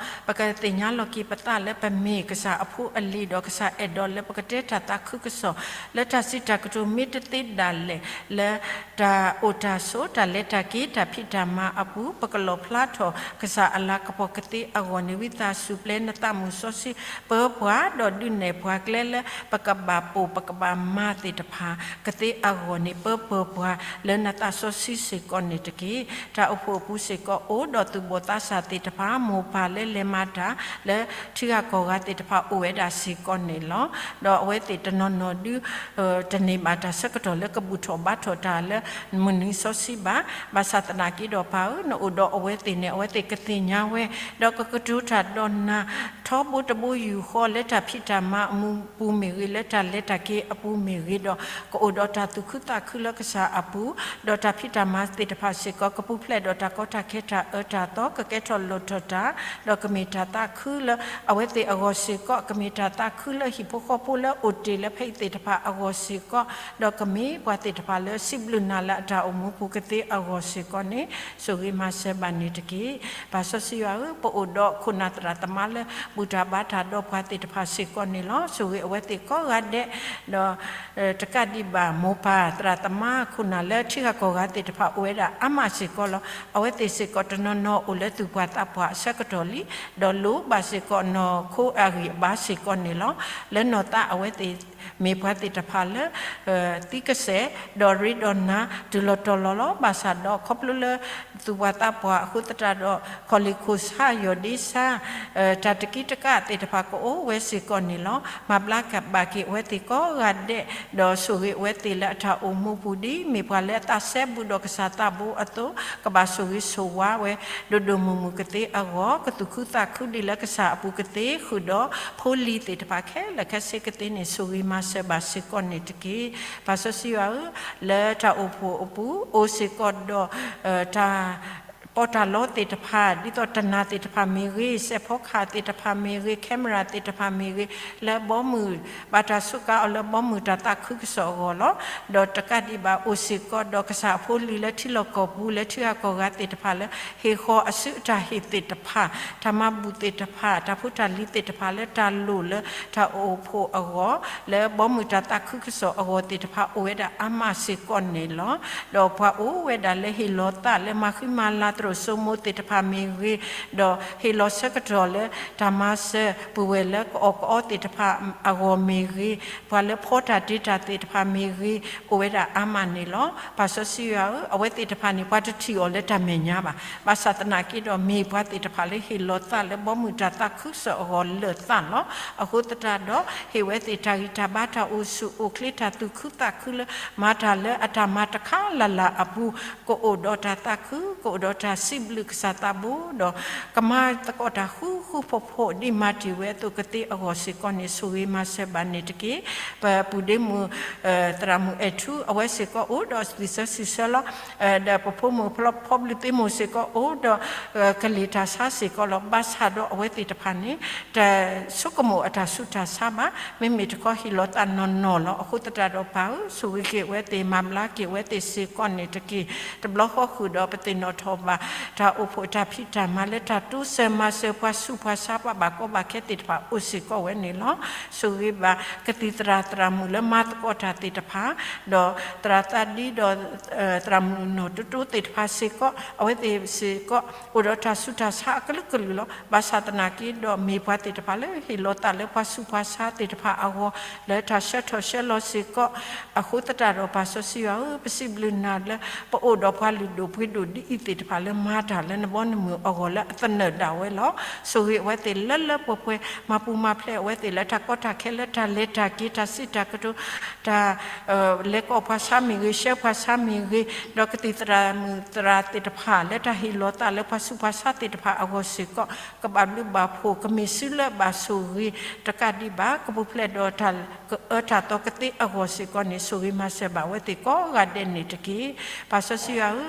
ပကသ့ၣ်ညါလီၤက့ၤပသးလၢပမ့ၢ်ကစၢ်အဖိအလံၤ ဒီးကစၢ်အဲၣ်ဒိးလၢပကတဲတၢ်သးခုကစီၣ် လၢတၢ်စံးတၢ်ကတိၤမ့ၢ်တသ့ဒၣ်လဲာ် လၢတၢ်အိၣ်တၢ်ဆိး တၢ်လဲၤတၢ်က့ၤ တၢ်ဖံးတၢ်မၤအပူၤ ပကလီၣ်ဖျါထီၣ်ကစၢ်အလၤကပီၤကသ့အဂီၢ်န့ၣ် ဝံသးစူၤပျဲနသးမုာ်စီဆှံ ပၢပှၤ ဒီးဒုးနဲၣ်ပှၤကျဲလၢ ပကဘၣ်ပိာ်ပကဘၣ်မၤသ့ၣ်တဖၣ် ကသ့အဂီၢ်န့ၣ် ပၢပၢၤပှၤလၢနသးစီဆှံစ့ၢ်ကီးန့ၣ်တက့ၢ်. တၢ်အိၣ်ဖှိၣ်အပူၤစ့ၢ်ကီးအိၣ်ဒီးသူၣ်ဘီၣ်သးစၢ်သ့ၣ်တဖၣ် မိၢ်ပၢ်လၢလဲၤမၤတၢ်လၢထံဂၤကီၢ်ဂၤသ့ၣ်တဖၣ်အိၣ်ဝဲဒၣ်စ့ၢ်ကီးန့ၣ်လီၤ. ဒီးအဝဲသ့ၣ်တနီၤနီၤဒုး တန့ၢ်ဘၣ်တၢ်ဆၢကတီၢ်လၢကဘူၣ်ထီၣ်ဘါထီၣ်တၢ်လၢမုၢ်နံၤစီဆှံဘၣ်. ဘၣ်ဆၣ်သနာ်က့ဒီးပၢ်ဧၢ, နအိၣ်ဒီးအဝဲသ့ၣ်န့ၣ် အဝဲသ့ၣ်ကသ့ၣ်ညါဝဲ, ဒီးကကတိၤတၢ်ဒီးနၤ ထီဘိတဘိယူၢ်ဃီ လၢတၢ်ဖံးတၢ်မၤအပူၤမ့ၢ်ဂ့ၤ, လၢတၢ်လဲၤတၢ်က့ၤအပူၤမ့ၢ်ဂ့ၤဒီး ကအိၣ်ဒီးတၢ်သူၣ်ခုသးခုလၢကစၢ်အပူၤ, ဒီးတၢ်ဖံးတၢ်မၤသ့ၣ်တဖၣ်စ့ၢ်ကီး ကပူၤဖျဲးဒီးတၢ်ကီတၢ်ခဲတၢ်အၢတၢ်သီ ကကဲထီၣ်လိၣ်ထီၣ်တၢ်, ဒီးကမ့ၢ်တၢ်သးခုလၢအဝဲသ့ၣ်အဂီၢ်စ့ၢ်ကီး, ကမ့ၢ်တၢ်သးခုလၢဟံၣ်ဖိဃီဖိလၢအိၣ်တ့ၢ်လၢဖဲအံၤသ့ၣ်တဖၣ်အဂီၢ်စ့ၢ်ကီး, ဒီးကမ့ၢ်ပှၤသ့ၣ်တဖၣ်လၢစံးဘျုးနၤလၢအတၢ်အိၣ်မူပူၤကသ့အဂီၢ်စ့ၢ်ကီးန့ၣ် ဆိၣ်ဂ့ၤမၤစၢၤဘၣ်န့ၣ်တက့ၢ်. ပၢ်စီဆှံယွၤဧၢ, ပအိၣ်ဒီးခိၣ်နၢ်သရၣ်သမါလၢ ဘူၣ်တၢ်ဘါတၢ်ဒီးပှၤသ့ၣ်တဖၣ်စ့ၢ်ကီးန့ၣ်လီၤ. ဆိၣ်ဂ့ၤအဝဲသ့ၣ်ကိးဂၤဒဲး, ဒီး တကးဒံးဘၣ် မိၢ်ပၢ်သရၣ်သမါခိၣ်နၢ်လၢထံဂၤကီၢ်ဂၤသ့ၣ်တဖၣ်အိၣ်ဝဲဒၣ်အါမးစ့ၢ်ကီးလီၤ. အဝဲသ့ၣ်စ့ၢ်ကီးတနီၤနီၤအိၣ်လၢသူၣ်ပှၢ်သးပှၢ်အဆၢကတီၢ်လံ, ဒီးလိၣ်ဘၣ်စ့ၢ်ကီးနီၢ်ခိအဂံၢ်အဘါစ့ၢ်ကီးန့ၣ်လီၤ. လၢနီၢ်သးအဝဲသ့ၣ် မ့ၢ်ပှၤသ့ၣ်တဖၣ်လၢ သံကစဲာ်, ဒီးရ့ဒီးနၤ တုၤလီၤတီၤလီၤလီၤ. ဘၣ်ဆၣ်ဒီးခီဖျိလၢ သူၣ်ပှၢ်သးပှၢ်အဃိသတးဒီး ခီၣ်လ့ၣ်ခိၣ်ဆါယီၢ်ဒ့ဆါ တၢ်တကံတကးသ့ၣ်တဖၣ်ကအိၣ်ဝဲစ့ၢ်ကီးန့ၣ်လီၤ. မၤဘျါကဘၣ်က့ၤအဝဲသ့ၣ်ကိးဂၤဒဲး, ဒီးဆိၣ်ဂ့ၤအဝဲသ့ၣ်လၢအတၢ်အိၣ်မူပူၤဒ် မ့ၢ်ပှၤလၢအသးစဲဘူးဒီးကစၢ်သးဘိအသိး, ကဘၣ်ဆိၣ်ဂ့ၤဆိၣ်ဝါဝဲ ဒိၣ်ဒိၣ်မုၢ်မုၢ်ကသ့အဂီၢ်, ကသူၣ်ခုသးခုဒ်လၢကစၢ်အပူၤကသ့ဃုာ်ဒီး ဖိလံၤသ့ၣ်တဖၣ်ခဲလၢာ်ခဲဆ့ကသ့န့ၣ် ဆိၣ်ဂ့ၤမၤစၢၤဘၣ်စ့ၢ်ကီးန့ၣ်တက့ၢ်. ပၢ်စီဆှံယွၤဧၢ, လၢတၢ်အိၣ်ဖှိၣ်အပူၤ အိၣ်စ့ၢ်ကီးဒီး တၢ် ပီးတၢ်လီသ့ၣ်တဖၣ် ဒ်သိးတနၢ်သ့ၣ်တဖၣ်မ့ၢ်ဂ့ၤ, စဲးဖီကဟၣ်သ့ၣ်တဖၣ်မ့ၢ်ဂ့ၤ, camera သ့ၣ်တဖၣ်မ့ၢ်ဂ့ၤ, လၢဘီမုၢ် ဘၣ်တၢ်စူးကါအီၤလၢဘီမုၢ်တၢ်သးခုကစီၣ်အဂီၢ်လီၤ. ဒီးတကးဒံးဘၣ်အိၣ်စ့ၢ်ကီးဒီးကစၢ်အဖိလံၤလၢထံလီၢ်ကီၢ်ပူၤ လၢထံဂၤကီၢ်ဂၤသ့ၣ်တဖၣ်လၢ ဟ့ၣ်ဃီၤအစုအတၢ်ဟ့ၣ်သ့ၣ်တဖၣ်, တၢ်မၤဘူၣ်သ့ၣ်တဖၣ်, တၢ်ဖိတၢ်လံၤသ့ၣ်တဖၣ်လၢတၢ်လိၣ်လၢတၢ်အိၣ်ဖှိၣ်အဂီၢ်, လၢဘီမုၢ်တၢ်သးခုကစီၣ်အဂီၢ်သ့ၣ်တဖၣ် အိၣ်ဝဲဒၣ်အါမးစ့ၢ်ကီးန့ၣ်လီၤ. ဒီးပှၤအိၣ်ဝဲဒၣ်လၢဟ့ၣ်လီၤသးလၢမၤဃံမၤလၤ ပှၤလၢအမၤလိာ်စိမိသ့ၣ်တဖၣ်မ့ၢ်ဂ့ၤ, ဒီးဟ့ၣ်လီၤဆၢကတီၢ်လၢတၢ်မၤစၢၤ ပဝဲၢ်လၢကအီၣ်ကအီသ့ၣ်တဖၣ်အဂီၢ်မ့ၢ်ဂ့ၤ, ပှၤလၢဖီတၢ်တ့တၢ်သ့ၣ်တဖၣ်မ့ၢ်ဂ့ၤ, အိၣ်ဝဲဒၣ်အါမးန့ၣ်လီၤ. ပၢ်စီဆှံယွၤဧၢ, အဝဲသ့ၣ်တဖၣ်န့ၣ် ပှၤတထံၣ်အီၤလၢတၢ်မဲာ်ညါဘၣ်. ဘၣ်ဆၣ်သနာ်က့ဒီး မ့ၢ်ပှၤသ့ၣ်တဖၣ်လၢဟ့ၣ်လီၤသးလၢဘီမုၢ်တၢ်သးခုကစီၣ်အဂီၢ်လၢာ်သးလီၤ. အဃိသတးဒီး ဟ့ၣ်ဝဲသ့ၣ်တၢ်ဂံၢ်တၢ်ဘါ တၢ်အိၣ်ဆူၣ်အိၣ်ချ့ တၢ်သူၣ်ခုသးခုလၢ မၤတၢ်လၢအတၢ်မၤတခါလၢ်လၢ်အပူၤ ကအိၣ်ဒီးတၢ်သးခု, ကအိၣ်ဒီးတၢ်စံးဘျုးကစၢ်သးဘိဒီး ကမၤသကိးတၢ်ဃူဃူဖိးဖိး ဒ်မၤတ့ၢ်ဝဲအသိးကသ့အဂီၢ်စ့ၢ်ကီးန့ၣ် ဆိၣ်ဂ့ၤမၤစၢၤဘၣ်န့ၣ်တက့ၢ်. ပပုၢ်ဒ့မုၣ် သရၣ်မုၣ်အဲၣ်ထူ အဝဲစ့ၢ်ကီးအိၣ်ဒီးသုးစၢၤစုဆၢလီၤ. ဒီးပဖိမုၣ်ဖီဘျုးသ့မိၢ်စ့ၢ်ကီးအိၣ်ဒီး ကလံာ်တၢ်ဆါစ့ၢ်ကီးလီၤ. ဘၣ်ဆၣ်ဒီးအဝဲသ့ၣ်တဖၣ်န့ၣ် တဆိကမိၣ်အတၢ်ဆူးတၢ်ဆါဘၣ်. မ့မ့ၢ်တခီဟ့ၣ်လီၤသးနီၢ်နီၢ်လီၤ. အဃိသတးဒီးပၢ်ဧၢ, ဆိၣ်ဂ့ၤက့ၤအဝဲသ့ၣ် မၤဘျါက့ၤအဝဲသ့ၣ်စ့ၢ်ကီးန့ၣ်တက့ၢ်. တဘျီဃီဃုာ်ဒီးပသ့ၣ်နီၣ်ထီၣ်ဘၣ် တၢ်အိၣ်ဖှိၣ်တၢ်ဖံးတၢ်မၤလၢတၢ်တိစၢၤမၤစၢၤပှၤဆူးပှၤဆါ ပှၤဘၣ်ကီဘၣ်ခဲသ့ၣ်တဖၣ်အိၣ်စ့ၢ်ကီးဝဲန့ၣ်လီၤ. ဆိၣ်ဂ့ၤဘၣ်ကသံၣ်သရၣ်သရၣ်မုၣ်လၢမၤသကိးတၢ်သ့ၣ်တဖၣ် ဒီးသရၣ်သးဒံဒီး သရၣ်မုၣ်နီၢ်တိတိသ့ၣ်တဖၣ်စ့ၢ်ကီး အဝဲသ့ၣ်စ့ၢ်ကီး အိၣ်ဒီးတၢ်ဆူးတၢ်ဆါအကလုာ်ကလုာ်လီၤ. ဘၣ်ဆၣ်သနာ်က့ဒီး မ့ၢ်ပှၤသ့ၣ်တဖၣ်လၢဟ့ၣ်လီၤသးလၢပှၤဆူးပှၤဆါသ့ၣ်တဖၣ်အဂီၢ် လၢတၢ်ဆှၢထီၣ်ဆှၢလီၤစ့ၢ်ကီး. အဃိသတးဒီးပၢ်စီဆှံယွၤဧၢ, ပစံးဘျုးနၤလၢ ပအိၣ်ဒီးပှၤလုၢ်ဒိၣ်ပှ့ၤဒိၣ်ဒ်အံၤသ့ၣ်တဖၣ်လၢမၤတၢ်လၢနဘီနမုၢ်အဂီၢ်လၢအသနၢၣ်ဒၣ်ဝဲလီၤ. ဆိၣ်ဂ့ၤအဝဲသ့ၣ်လၢလၢပှဲၤပှဲၤ မၤပူၤမၤဖျဲးအဝဲသ့ၣ်လၢတၢ်ကီတၢ်ခဲ လၢတၢ်လဲၤတၢ်က့ၤ တၢ်စံးတၢ်ကတိၤ တၢ် လဲၤကိးပှၤဆါမ့ၢ်ဂ့ၤ, ဆှၢပှၤဆါမ့ၢ်ဂ့ၤ, ဒီးကသံၣ်သရၣ်မုၣ်သရၣ်သ့ၣ်တဖၣ် လၢတၢ်ဟ့ၣ်လီၤသးလၢပှၤဆူးပှၤဆါသ့ၣ်တဖၣ်အဂီၢ်စ့ၢ်ကီး ကဘၣ်ဘျုးဘၣ်ဖှိၣ် ကမ့ၢ်စုလၢဘၣ်ဆိၣ်ဂ့ၤတကးဒံးဘၣ် ကပူၤဖျဲးဒီးတၢ်ကအၢတၢ်သီကသ့အဂီၢ်စ့ၢ်ကီးန့ၣ် ဆိၣ်ဂ့ၤမၤစၢၤဘၣ်ဝဲသ့ၣ်ကိးဂၤဒဲးန့ၣ်တက့ၢ်. ပၢ်စီဆှံယွၤဧၢ,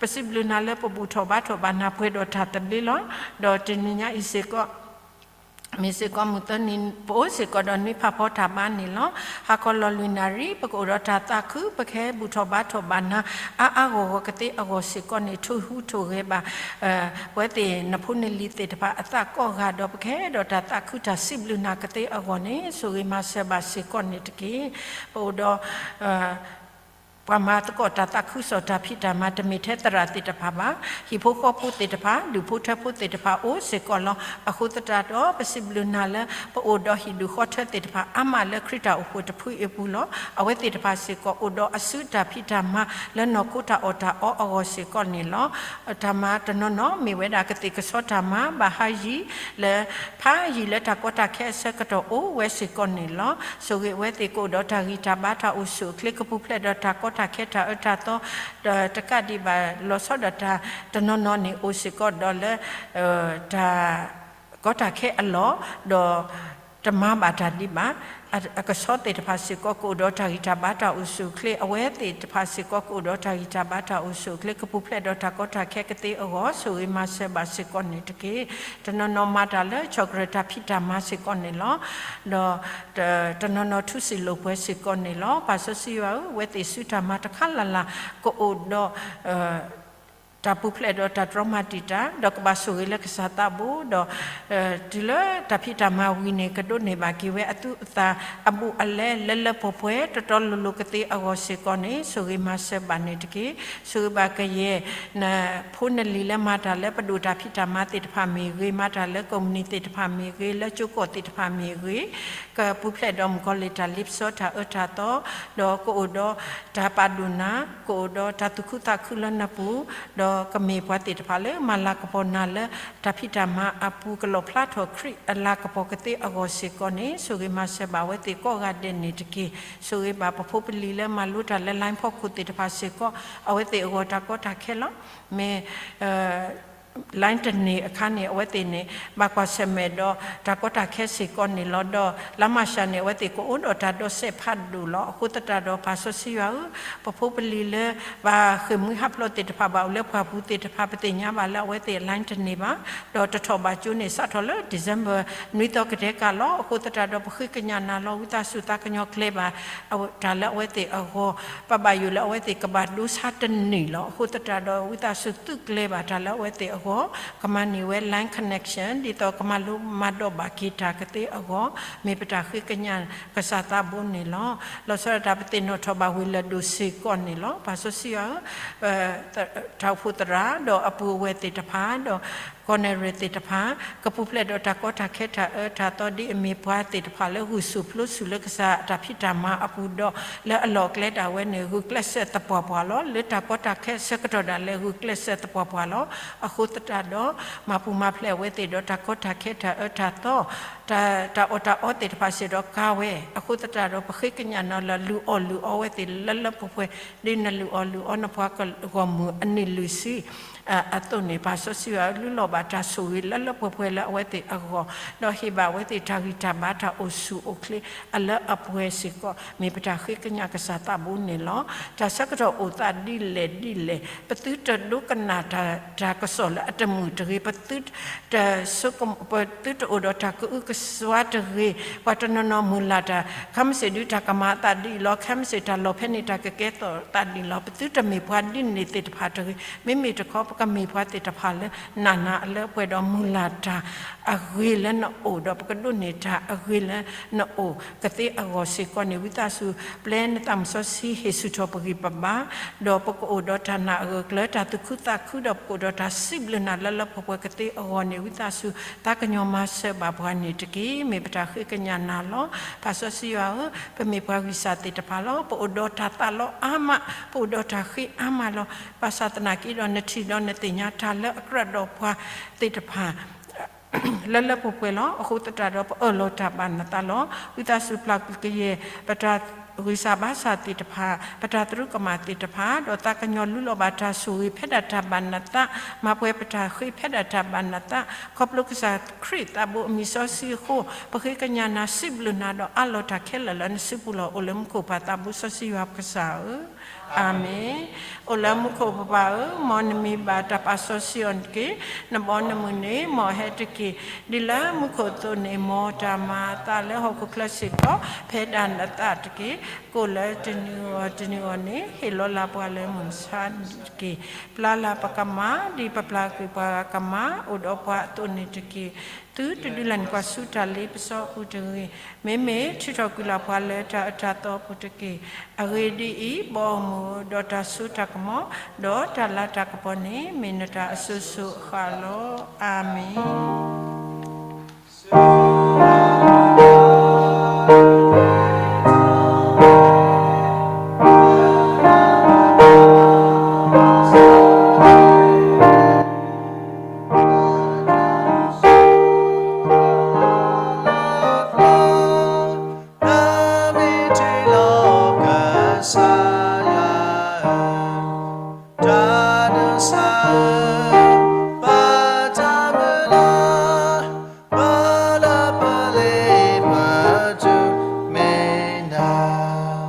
ပစံးဘျုးနၤလၢပဘူၣ်ထီၣ်ဘါထီၣ်ဘၣ်နၤပှဲၤဒီးတၢ်သဘျ့လီၤ. ဒီးတနံၤညါအံၤစ့ၢ်ကီး မ့ၢ်စ့ၢ်ကီးမုၢ်သၢနံၤ ပအိၣ်စ့ၢ်ကီးဒီးနွံဖးဖီတၢ်ဘါန့ၣ်လီၤ. ဟါခီလီၤလွံၢ်နၣ်ရံၣ် ပကအိၣ်ဒီးတၢ်သးခု ပကဟဲဘူၣ်ထီၣ်ဘါထီၣ်ဘၣ်နၤ အါအါဂီၢ်ဂီၢ်ကသ့အဂီၢ်စ့ၢ်ကီးန့ၣ် ထိၣ်ဟူးထိၣ်ဂဲၤဘၣ် ပဝဲသ့ၣ်နဖိနလံၤသ့ၣ်တဖၣ်အသးကိးဂၤဒီး ပကဟဲဒီးတၢ်သးခုတၢ်စံးဘျုးနၤကသ့အဂီၢ်န့ၣ် ဆိၣ်ဂ့ၤမၤစၢၤဘၣ်စ့ၢ်ကီးန့ၣ်တက့ၢ်. ပအိၣ်ဒီး ပှၤမၤသကိးတၢ်သးခုကစီၣ်တၢ်ဖံးတၢ်မၤ တမ့ၢ်ထဲသရၣ်သ့ၣ်တဖၣ်ဘၣ်. ဟံၣ်ဖိဃီဖိသ့ၣ်တဖၣ် ဒူၣ်ဖိထၢဖိသ့ၣ်တဖၣ်အိၣ်စ့ၢ်ကီးလီၤ. အဃိသတးဒီး ပစံးဘျုးနၤလၢ ပအိၣ်ဒီးဟံၣ်ဒူၣ်ဃီထၢသ့ၣ်တဖၣ်အါမးလၢခရံာ်တၢ်အိၣ်ဖှိၣ်တဖုအံၤအပူၤလီၤ. အဝဲသ့ၣ်တဖၣ်စ့ၢ်ကီးအိၣ်ဒီးအစုတၢ်ဖံးတၢ်မၤလၢနီၢ်ခိတၢ်အီၣ်တၢ်အီအဂီၢ်စ့ၢ်ကီးန့ၣ်လီၤ. တၢ်မၤတနီၤနီၤမ့ၢ်ဝဲဒၣ်ကသ့ၣ်ကဆီတၢ်မၤ ဘၣ်ဟးယံၤလၢ ဖးယံၤလၢတၢ်ကီတၢ်ခဲအဆၢကတီၢ်အိၣ်ဝဲစ့ၢ်ကီးန့ၣ်လီၤ. ဆိၣ်ဂ့ၤအဝဲသ့ၣ်ကအိၣ်ဒီးတၢ်ဂံၢ်တၢ်ဘါ တၢ်အိၣ်ဆူၣ်အိၣ်ချ့ ကပူၤဖျဲးဒီးတၢ်ကီတၢ်ခဲ တၢ်အၢတၢ်သီ ဒီးတကးဒံးဘၣ် လီၤဆီဒၣ်တၢ်တနီၤနီၤန့ၣ် အိၣ်စ့ၢ်ကီးဒီးလၢ တၢ်ကီတၢ်ခဲအလီၢ် ဒီးတမၤဘၣ်တၢ်ဒံးဘၣ်. အကဆီသ့ၣ်တဖၣ်စ့ၢ်ကီး ကအိၣ်ဒီးတၢ်ဂံၢ်တၢ်ဘါ တၢ်အိၣ်ဆူၣ်အိၣ်ချ့ အဝဲသ့ၣ်တဖၣ်စ့ၢ်ကီး ကအိၣ်ဒီးတၢ်ဂံၢ်တၢ်ဘါ တၢ်အိၣ်ဆူၣ်အိၣ်ချ့ ကပူၤဖျဲးဒီးတၢ်ကီတၢ်ခဲကသ့အဂီၢ် ဆိၣ်ဂ့ၤမၤစၢၤဘၣ်စ့ၢ်ကီးန့ၣ်တက့ၢ်. တနီၤနီၤမၤတၢ်လၢဆီၣ်ကြၢးတၢ်ဖံးတၢ်မၤစ့ၢ်ကီးန့ၣ်လီၤ. ဒီး တနီၤနီၤထူစံာ်လိာ်ပှဲၤစ့ၢ်ကီးန့ၣ်လီၤ. ပၢ်စီဆှံယွၤဧၢ, အဝဲသ့ၣ်စုတၢ်မၤတခါလၢ်လၢ် ကအိၣ်ဒီး တၢ်ပူၤဖျဲးဒီးတၢ်တြီမၤတံာ်တာ် ဒီးကဘၣ်ဆိၣ်ဂ့ၤလၢကစၢ်သးဘိဒီး တုၤလၢတၢ်ဖံးတၢ်မၤဝံၤန့ၣ် ကဒိးန့ၢ်ဘၣ်က့ၤဝဲအသူအသၣ်အဘူးအလဲ လၢလၢပှဲၤပှဲၤ တီတီလိၤလိၤကသ့အဂီၢ်စ့ၢ်ကီးန့ၣ် ဆိၣ်ဂ့ၤမၤစၢၤဘၣ်န့ၣ်တက့ၢ်. ဆိၣ်ဂ့ၤဘၣ်ကယဲၢ် နဖိနလံၤလၢမၤတၢ်လၢပဒိၣ်တၢ်ဖံးတၢ်မၤသ့ၣ်တဖၣ်မ့ၢ်ဂ့ၤ, မၤတၢ်လၢကိးမုၢ်နံၤသ့ၣ်တဖၣ်မ့ၢ်ဂ့ၤ, လၢကၠိကီၢ်သ့ၣ်တဖၣ်မ့ၢ်ဂ့ၤ, ကပူၤဖျဲးဒီးမုၣ်ကီၤလံၢ်တၢ်လ့ပစီတၢ်အၢတၢ်သီ ဒီးကအိၣ်ဒီးတၢ်ပာ်ဒိၣ်နၤ, ကအိၣ်ဒီးတၢ်သူၣ်ခုသးခုလၢနပူၤ, ဒီးကမ့ၢ်ပှၤသ့ၣ်တဖၣ်လၢမၤလၤကပီၤနၤလၢတၢ်ဖံးတၢ်မၤအပူၤ ကလီၣ်ဖျါထီၣ်ခရံာ်အလၤကပီၤကသ့အဂီၢ်စ့ၢ်ကီးန့ၣ် ဆိၣ်ဂ့ၤမၤစၢၤဘၣ်အဝဲသ့ၣ်ကိးဂၤဒဲးန့ၣ်တက့ၢ်. ဆိၣ်ဂ့ၤဘၣ်ပဖိပလံၤလၢမၤလိတၢ်လၢ line ဖီခိၣ်သ့ၣ်တဖၣ်စ့ၢ်ကီး အဝဲသ့ၣ်အဂီၢ်တၢ်ကီတၢ်ခဲလီၤ. မ့ၢ် line တန့ၢ်အခါန့ၣ် အဝဲသ့ၣ်န့ၣ် ဘၣ်ကွၢ်ဆၢၣ်မဲာ်ဒီးတၢ်ကီတၢ်ခဲစ့ၢ်ကီးန့ၣ်လီၤ. ဒီးလါမၢ်ၡးန့ၣ် အဝဲသ့ၣ်ကအိၣ်ဒီးတၢ်ဒိးစဲးဖးဒိၣ်လီၤ. အဃိသတးဒီး ပၢ်စီဆှံယွၤဧၢ, ပဖိပလံၤလၢ ဘၣ်ဃ့ၢ်မှံဟးဖျိးသ့ၣ်တဖၣ် ဘၣ်အိၣ်လၢပှၢ်ပူၤသ့ၣ်တဖၣ် ပသ့ၣ်ညါဘၣ်လၢအဝဲသ့ၣ် line တန့ၢ်ဘၣ်, ဒီးတထီၣ်ဘၣ်ကၠိန့ၣ် စးထီၣ်လၢ December နွံသီကတၢၢ်ကးလီၤ. အဃိသတးဒီး ပဃ့ကညးနၤလီၤ. ဝံသးစူၤသးကညီၤကျဲဘၣ် တၢ်လၢအဝဲသ့ၣ်အဂီၢ်, ပဘၣ်ယိၣ်လၢအဝဲသ့ၣ်ကဘၣ်ဒိဆါတန့ၢ်လီၤ. အဃိသတးဒီး ဝံသးစူၤသုးကျဲဘၣ်တၢ်လၢအဝဲသ့ၣ် အဂီၢ်, ကမၤန့ၢ်ဝဲ line connection ဒ်သိးကမၤလိမၤဒိးဘၣ်က့ၤတၢ်ကသ့အဂီၢ်, မ့ၢ်ပတၢ်ဃ့ကညးကစၢ်သးဘိန့ၣ်လီၤ. လီၤဆီဒၣ်တၢ်ပသ့ၣ်နီၣ်ထီၣ်ဘၣ်ဝ့ၢ်လၢၢ်ဒိၣ်စ့ၢ်ကီးန့ၣ်လီၤ. ပၢ်စီဆှံယွၤဧၢ, တၢ်အိၣ်ဖှိၣ်သရၣ် ဒီးအပုၢ်အဝဲၢ်သ့ၣ်တဖၣ် ဒီး ကီၢ်နဲၣ်ရဲၣ်သ့ၣ်တဖၣ် ကပူၤဖျဲးဒီးတၢ်ကီတၢ်ခဲတၢ်အၢတၢ်သီဒ်အမ့ၢ်ပှၤသ့ၣ်တဖၣ်လၢဂုာ်ဆူၣ်ပျိဆူၣ်လၢကစၢ်အတၢ်ဖံးတၢ်မၤအပူၤဒီး လၢအလီၢ်အကျဲဒၣ်ဝဲန့ၣ် ဂုာ်ကျဲးစၢးသပှၢ်ပှၢ်လီၤ. လၢတၢ်ကီတၢ်ခဲအဆၢကတီၢ်ဒၣ်လဲာ် ဂုာ်ကျဲးစၢးသပှၢ်ပှၢ်လီၤ. အဃိသတးဒီး မၤပူၤမၤဖျဲးအဝဲသ့ၣ်ဒီးတၢ်ကီတၢ်ခဲတၢ်အၢတၢ်သီ တၢ်အီၣ်တၢ်အီသ့ၣ်တဖၣ်စ့ၢ်ဒီးကါဝဲ, အဃိသတးဒီး ပဃ့ကညးနၤလၢလုၢ်အီၣ်လုၢ်အီဝဲသ့ၣ်လၢလၢပှဲၤပှဲၤ ဒ်နလုၢ်အီၣ်လုၢ်အီနပှၤဂီၢ်မုၢ်အနံၣ်လုၢ်ဆံအသိးန့ၣ်, ပၢ်စီဆှံယွၤဧၢ, လုၢ်လီၤဘၣ်တၢ်ဆိၣ်ဂ့ၤလၢလၢပှဲၤပှဲၤလၢအဝဲသ့ၣ်အဂီၢ်, ဒီးဟ့ၣ်ဘၣ်အဝဲသ့ၣ်တၢ်ဂံၢ်တၢ်ဘါတၢ်အိၣ်ဆူၣ်အိၣ်ချ့အလၢအပှဲၤစ့ၢ်ကီး မ့ၢ်ပတၢ်ဃ့ကညးကစၢ်သးဘိန့ၣ်လီၤ. တၢ်ဆၢကတီၢ်အိၣ်သးဒ်လဲၣ်ဒ်လဲၣ် ပသုတဒိကနၣ်တၢ် တၢ်ကစီၣ်လၢအတမုာ်တဂ့ၤ, ပသုတ ပသုတအိၣ်ဒီးတၢ်ကအုကစွါတဂ့ၤ, ပှၤတနီၤနီၤမုၢ်လၢ်တၢ် ခဲမုၢ်ဆ့ၣ်ဒုးတၢ်ကမၤအသးဒ်အံၤလီၤ, ခဲမုၢ်ဆ့ၣ်တၢ်လီၢ်ဖဲန့ၣ်တၢ်ကကဲထီၣ်သးဒ်အံၤလီၤ. ပသုတမ့ၢ်ပှၤဒ်န့ၣ်သ့ၣ်တဖၣ်တဂ့ၤ. မ့မ့ၢ်တခီ ပကမ့ၢ်ပှၤသ့ၣ်တဖၣ်လၢ နးနးအလၢအပှဲၤဒီးမုၢ်လၢ်တၢ်အဂ့ၤလၢနအိၣ်, ဒီးပကဒိးန့ၢ်တၢ်အဂ့ၤလၢနအိၣ်ကသ့အဂီၢ်စ့ၢ်ကီးန့ၣ်, ဝံသးစူၤ ပျဲနသးမုၢ်စီဆှံဟ့ၣ်ဆူၣ်ထီၣ်ပဂံၢ်ပဘါ, ဒီးပကအိၣ်ဒီးတၢ်နာ်အဂၢၢ်အကျၢၤ တၢ်သူၣ်ခုသးခု ဒီးပကအိၣ်ဒီးတၢ်စံးဘျုးနၤလၢလၢပှဲၤပှဲၤကသ့အဂီၢ်န့ၣ်, ဝံသးစူၤ သးကညီၤမၤစၢၤဘၣ်ပှၤန့ၣ်တက့ၢ်. မ့ၢ်ပတၢ်ဃ့ကညးနၤလီၤ. ပၢ်စီဆှံယွၤဧၢ, ပမ့ၢ်ပှၤဂံၢ်စၢ်သ့ၣ်တဖၣ်လီၤ. ပအိၣ်ဒီးတၢ်သးလီအါမး, ပအိၣ်ဒီးတၢ်ဃ့အါမးလီၤ. ဘၣ်ဆၣ်သနာ်က့ဒီး နထံၣ်ဒီးနသ့ၣ်ညါတၢ်လၢအကြၢးဒီးပှၤသ့ၣ်တဖၣ် လၢလၢပှဲၤပှဲၤလီၤ. အဃိသတးဒီး ပအၢၣ်လီၤတၢ်ဘၣ်နသးလီၤ. ဝံသးစူၤပျၢ်ကွံာ်ကယဲၢ် ပတၢ်ဂံၢ်စၢ်ဘါစၢ်သ့ၣ်တဖၣ်, ပတၢ်သရူးကမၣ်သ့ၣ်တဖၣ်, ဒီးသးကညီၤလုၢ်လီၤဘၣ်တၢ်ဆိၣ်ဂ့ၤဖဲဒၣ်တၢ်ဘၣ်နသး, မၤပှဲၤပတၢ်ဃ့ဖဲဒၣ်တၢ်ဘၣ်နသး, ခီဖျိကစၢ်ခရံာ်သးဘိအမံၤစီဆှံအဃိ, ပဃ့ကညးနၤ စံးဘျုးနၤဒီးအးလီၤတၢ်ခဲလၢာ်လၢနစုပူၤလီၤ. အိၣ်လၢမူခိၣ်ပၢ်သးဘိစီဆှံယွၤပကစၢ်ဧၢ, အၤမ့ၣ်. အိၣ်လၢမူခိၣ်ပပၢ်ဧၢ, မ်နမံၤဘၣ်တၢ်ပာ်စီဆှံအီၤတက့ၢ်. နဘီနမုၢ်န့ၣ် မ်အဟဲတက့ၢ်. ဒ်လၢမူခိၣ်အသိးန့ၣ် မ်တၢ်မၤအသးလၢဟီၣ်ခိၣ်ချၢစ့ၢ်ကီး ဖဲဒၣ်နသးတက့ၢ်. ကိၣ်လၢတနံၤအဂီၢ်တနံၤအဂီၢ်န့ၣ် ဟ့ၣ်လီၤလၢ်ပှၤလၢမုၢ်မဆါတက့ၢ်. ပျၢ်လၢ်ပကမၤ ဒ်ပပျၢ်ကွံာ်ပှၤကမၤ အိၣ်ဒီးပှၤအသိးန့ၣ်တက့ၢ်. သုတဒုးလဲၤနုာ်ပှၤဆူတၢ်လ့ပစီအပူၤတဂ့ၤ, မ့မ့ၢ်ထုးထီၣ်ကွံာ်လၢ်ပှၤလၢတၢ်အၢတၢ်သီအပူၤတက့ၢ်. အဂ့ၢ်ဒ်အံၤ, ဘီမုၢ်ဒီးတၢ်စိတၢ်ကမီၤ, ဒီးတၢ်လၤတၢ်ကပီၤန့ၣ် မ့ၢ်နတၢ်အစိၤစိၤအဃၣ်လီၤ. အၤမ့ၣ်. တၢ်ဒိးစၢ် ပတၢ်မုၢ်လၢ် ပလၢပလ့ပတုၤမ့ၢ်နၤ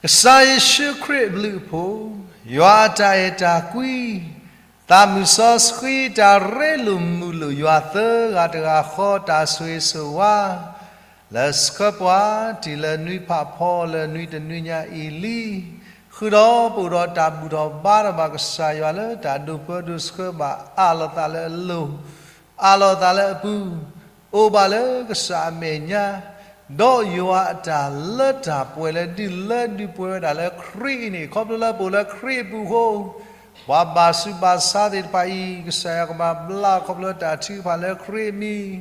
ကစၢ်ယ့ၣ်ၡူးခရံာ်အဘျုးအဖှိၣ်, ယွၤအတၢ်အဲၣ်တၢ်ကွံ, သးမုၢ်စီဆှံတၢ်ရ့လိာ်မုာ်လိာ်ယွၤသၢဂၤတဂၤဃီ တၢ်ဆိၣ်ဂ့ၤဆိၣ်ဝါ လၢဆှၢပှၤတုၤလၢနွံဖးဖီလၢနွံတနွံညါအံၤလံ. ဃုာ်ဒီးပအိၣ်ဒီးတၢ်ဘူၣ်ထီၣ်ဘါထီၣ်ဘၣ်ကစၢ်ယွၤလၢတၢ်ဒိၣ်ပၢဒိၣ်ဆှၢဘၣ် အးလီၤသးလၢအလိၤ, အးလီၤသးလၢအပူၤ, အိၣ်ဘၣ်လၢကစၢ်အမဲာ်ညါ, ဒီးယွၤအတၢ်လၢတၢ်ပှဲၤလၢဒုးလၢဒုးပှဲၤဝဲဒၣ်လၢခရံာ်အံၤန့ၣ် ခီဖျိလၢပအိၣ်လၢခရံာ်အပူၤအဃိ, ပှၤဘၣ်ဆူးဘၣ်ဆါသ့ၣ်တဖၣ်အံၤ ကစၢ်ယွၤကမၤဘျါခီဖျိတၢ်ထုကဖၣ်လၢခရံာ်အမံ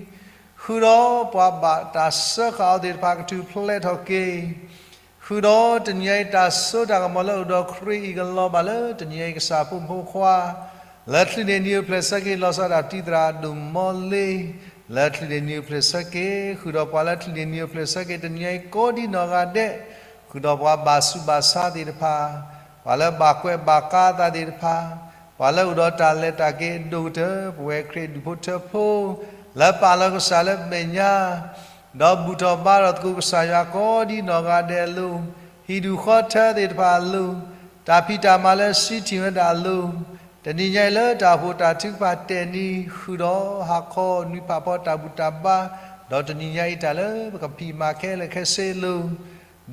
ၤ, ဃုာ်ဒီးပှၤဘၣ်တၢ်စၢဃာ်အီၤသ့ၣ်တဖၣ်ကထူၣ်ဖျဲးထီၣ်က့ၤ ဃုာ်ဒီးတနံၤညါအံၤ တၢ်စိတၢ်ကမီၤလၢအိၣ်ဒီးခရံာ်အံၤ ကလီၤဘၣ်လၢတနံၤညါအံၤ ကစၢ်ဖိမုၣ်ဖိခွါ လၢချုးန့ၢ်နံၤအိၣ်ဖျဲၣ်ဆၢက့ၤ လီၤဆီဒၣ်တၢ်တံၢ်သရၣ်ဒိၣ်မီလ့, လၢချုးန့ၢ်နံၤအိၣ်ဖျဲၣ်ဆၢက့ၤ, ဃုာ်ဒီးပှၤလၢချုးန့ၢ်နံၤအိၣ်ဖျဲၣ်ဆၢက့ၤ တနံၤညါအံၤကိးဒံနီၢ်ဂၤဒဲး, ဃုာ်ဒီးပှၤဘၣ်ဆူးဘၣ်ဆါသ့ၣ်တဖၣ်, ပှၤလၢဘၣ်ကွဲးဘၣ်ကါသးသ့ၣ်တဖၣ်, ပှၤလၢအိၣ်ဒီးတၢ်လဲၤတၢ်က့ၤအဒိၣ်ကတၢၢ် ပဝဲခရံာ်ဒူၣ်ဖိထၢဖိ လၢပာ်လီၤကစၢ်လၢမဲာ်ညါ ဒီးဘူၣ်ထီၣ်ဘါထီၣ်သကိးကစၢ်ယွၤကိးဒံနီၢ်ဂၤဒဲးအလိၤ, ဟံၣ်ဒူၣ်ဃီထၢသ့ၣ်တဖၣ်အလိၤ, တၢ်ဖံးတၢ်မၤလၢစံးထံၣ်ဝဲဒၣ်အလိၤ, တနံၤညါအံၤလၢတၢ်အိၣ်ဖှိၣ်တၢ်ထုကဖၣ်တဲာ်နံၤ ဃုာ်ဒီးဟးခီနွံဖးဖီတၢ်ဘူၣ်တၢ်ဘါ, ဒီးတနံၤညါအံၤတၢ်လၢပကဖံးမၤခဲလၢာ်ခဲဆ့အလိၤ,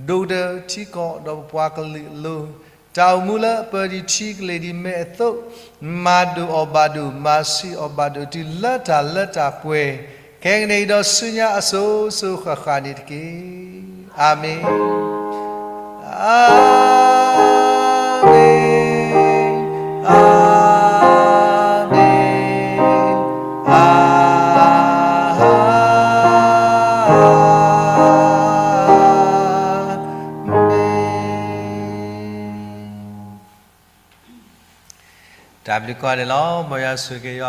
ဒိၣ်ကတၢၢ်ထံကီၢ်ဒီးပပှၤကလုာ်အလိၤ, တၢ်အိၣ်မူလၢအပၢၤဒံးထံကလ့ၤဒံးမ့ၢ်အသိး, မၤဒိၣ်အီၣ်ဘၣ်ဒိၣ်, မၤဆံးအီၣ်ဘၣ်ဒိၣ်တုၤလၢတၢ်လၢတၢ်ပှဲၤ, ခဲကနံၣ်အံၤဒီးဆူညါအစိၤစိၤဃၣ်ဃၣ်န့ၣ်တက့ၢ်. အၤမ့ၣ်, အၤမ့ၣ်, အၤမ့ၣ်, အၤမ့ၣ်. တၢ်ဘျုးကိးဂၤဒဲးလီၤ. မ်ယွၤဆိၣ်ဂ့ၤက့ၤယွၤ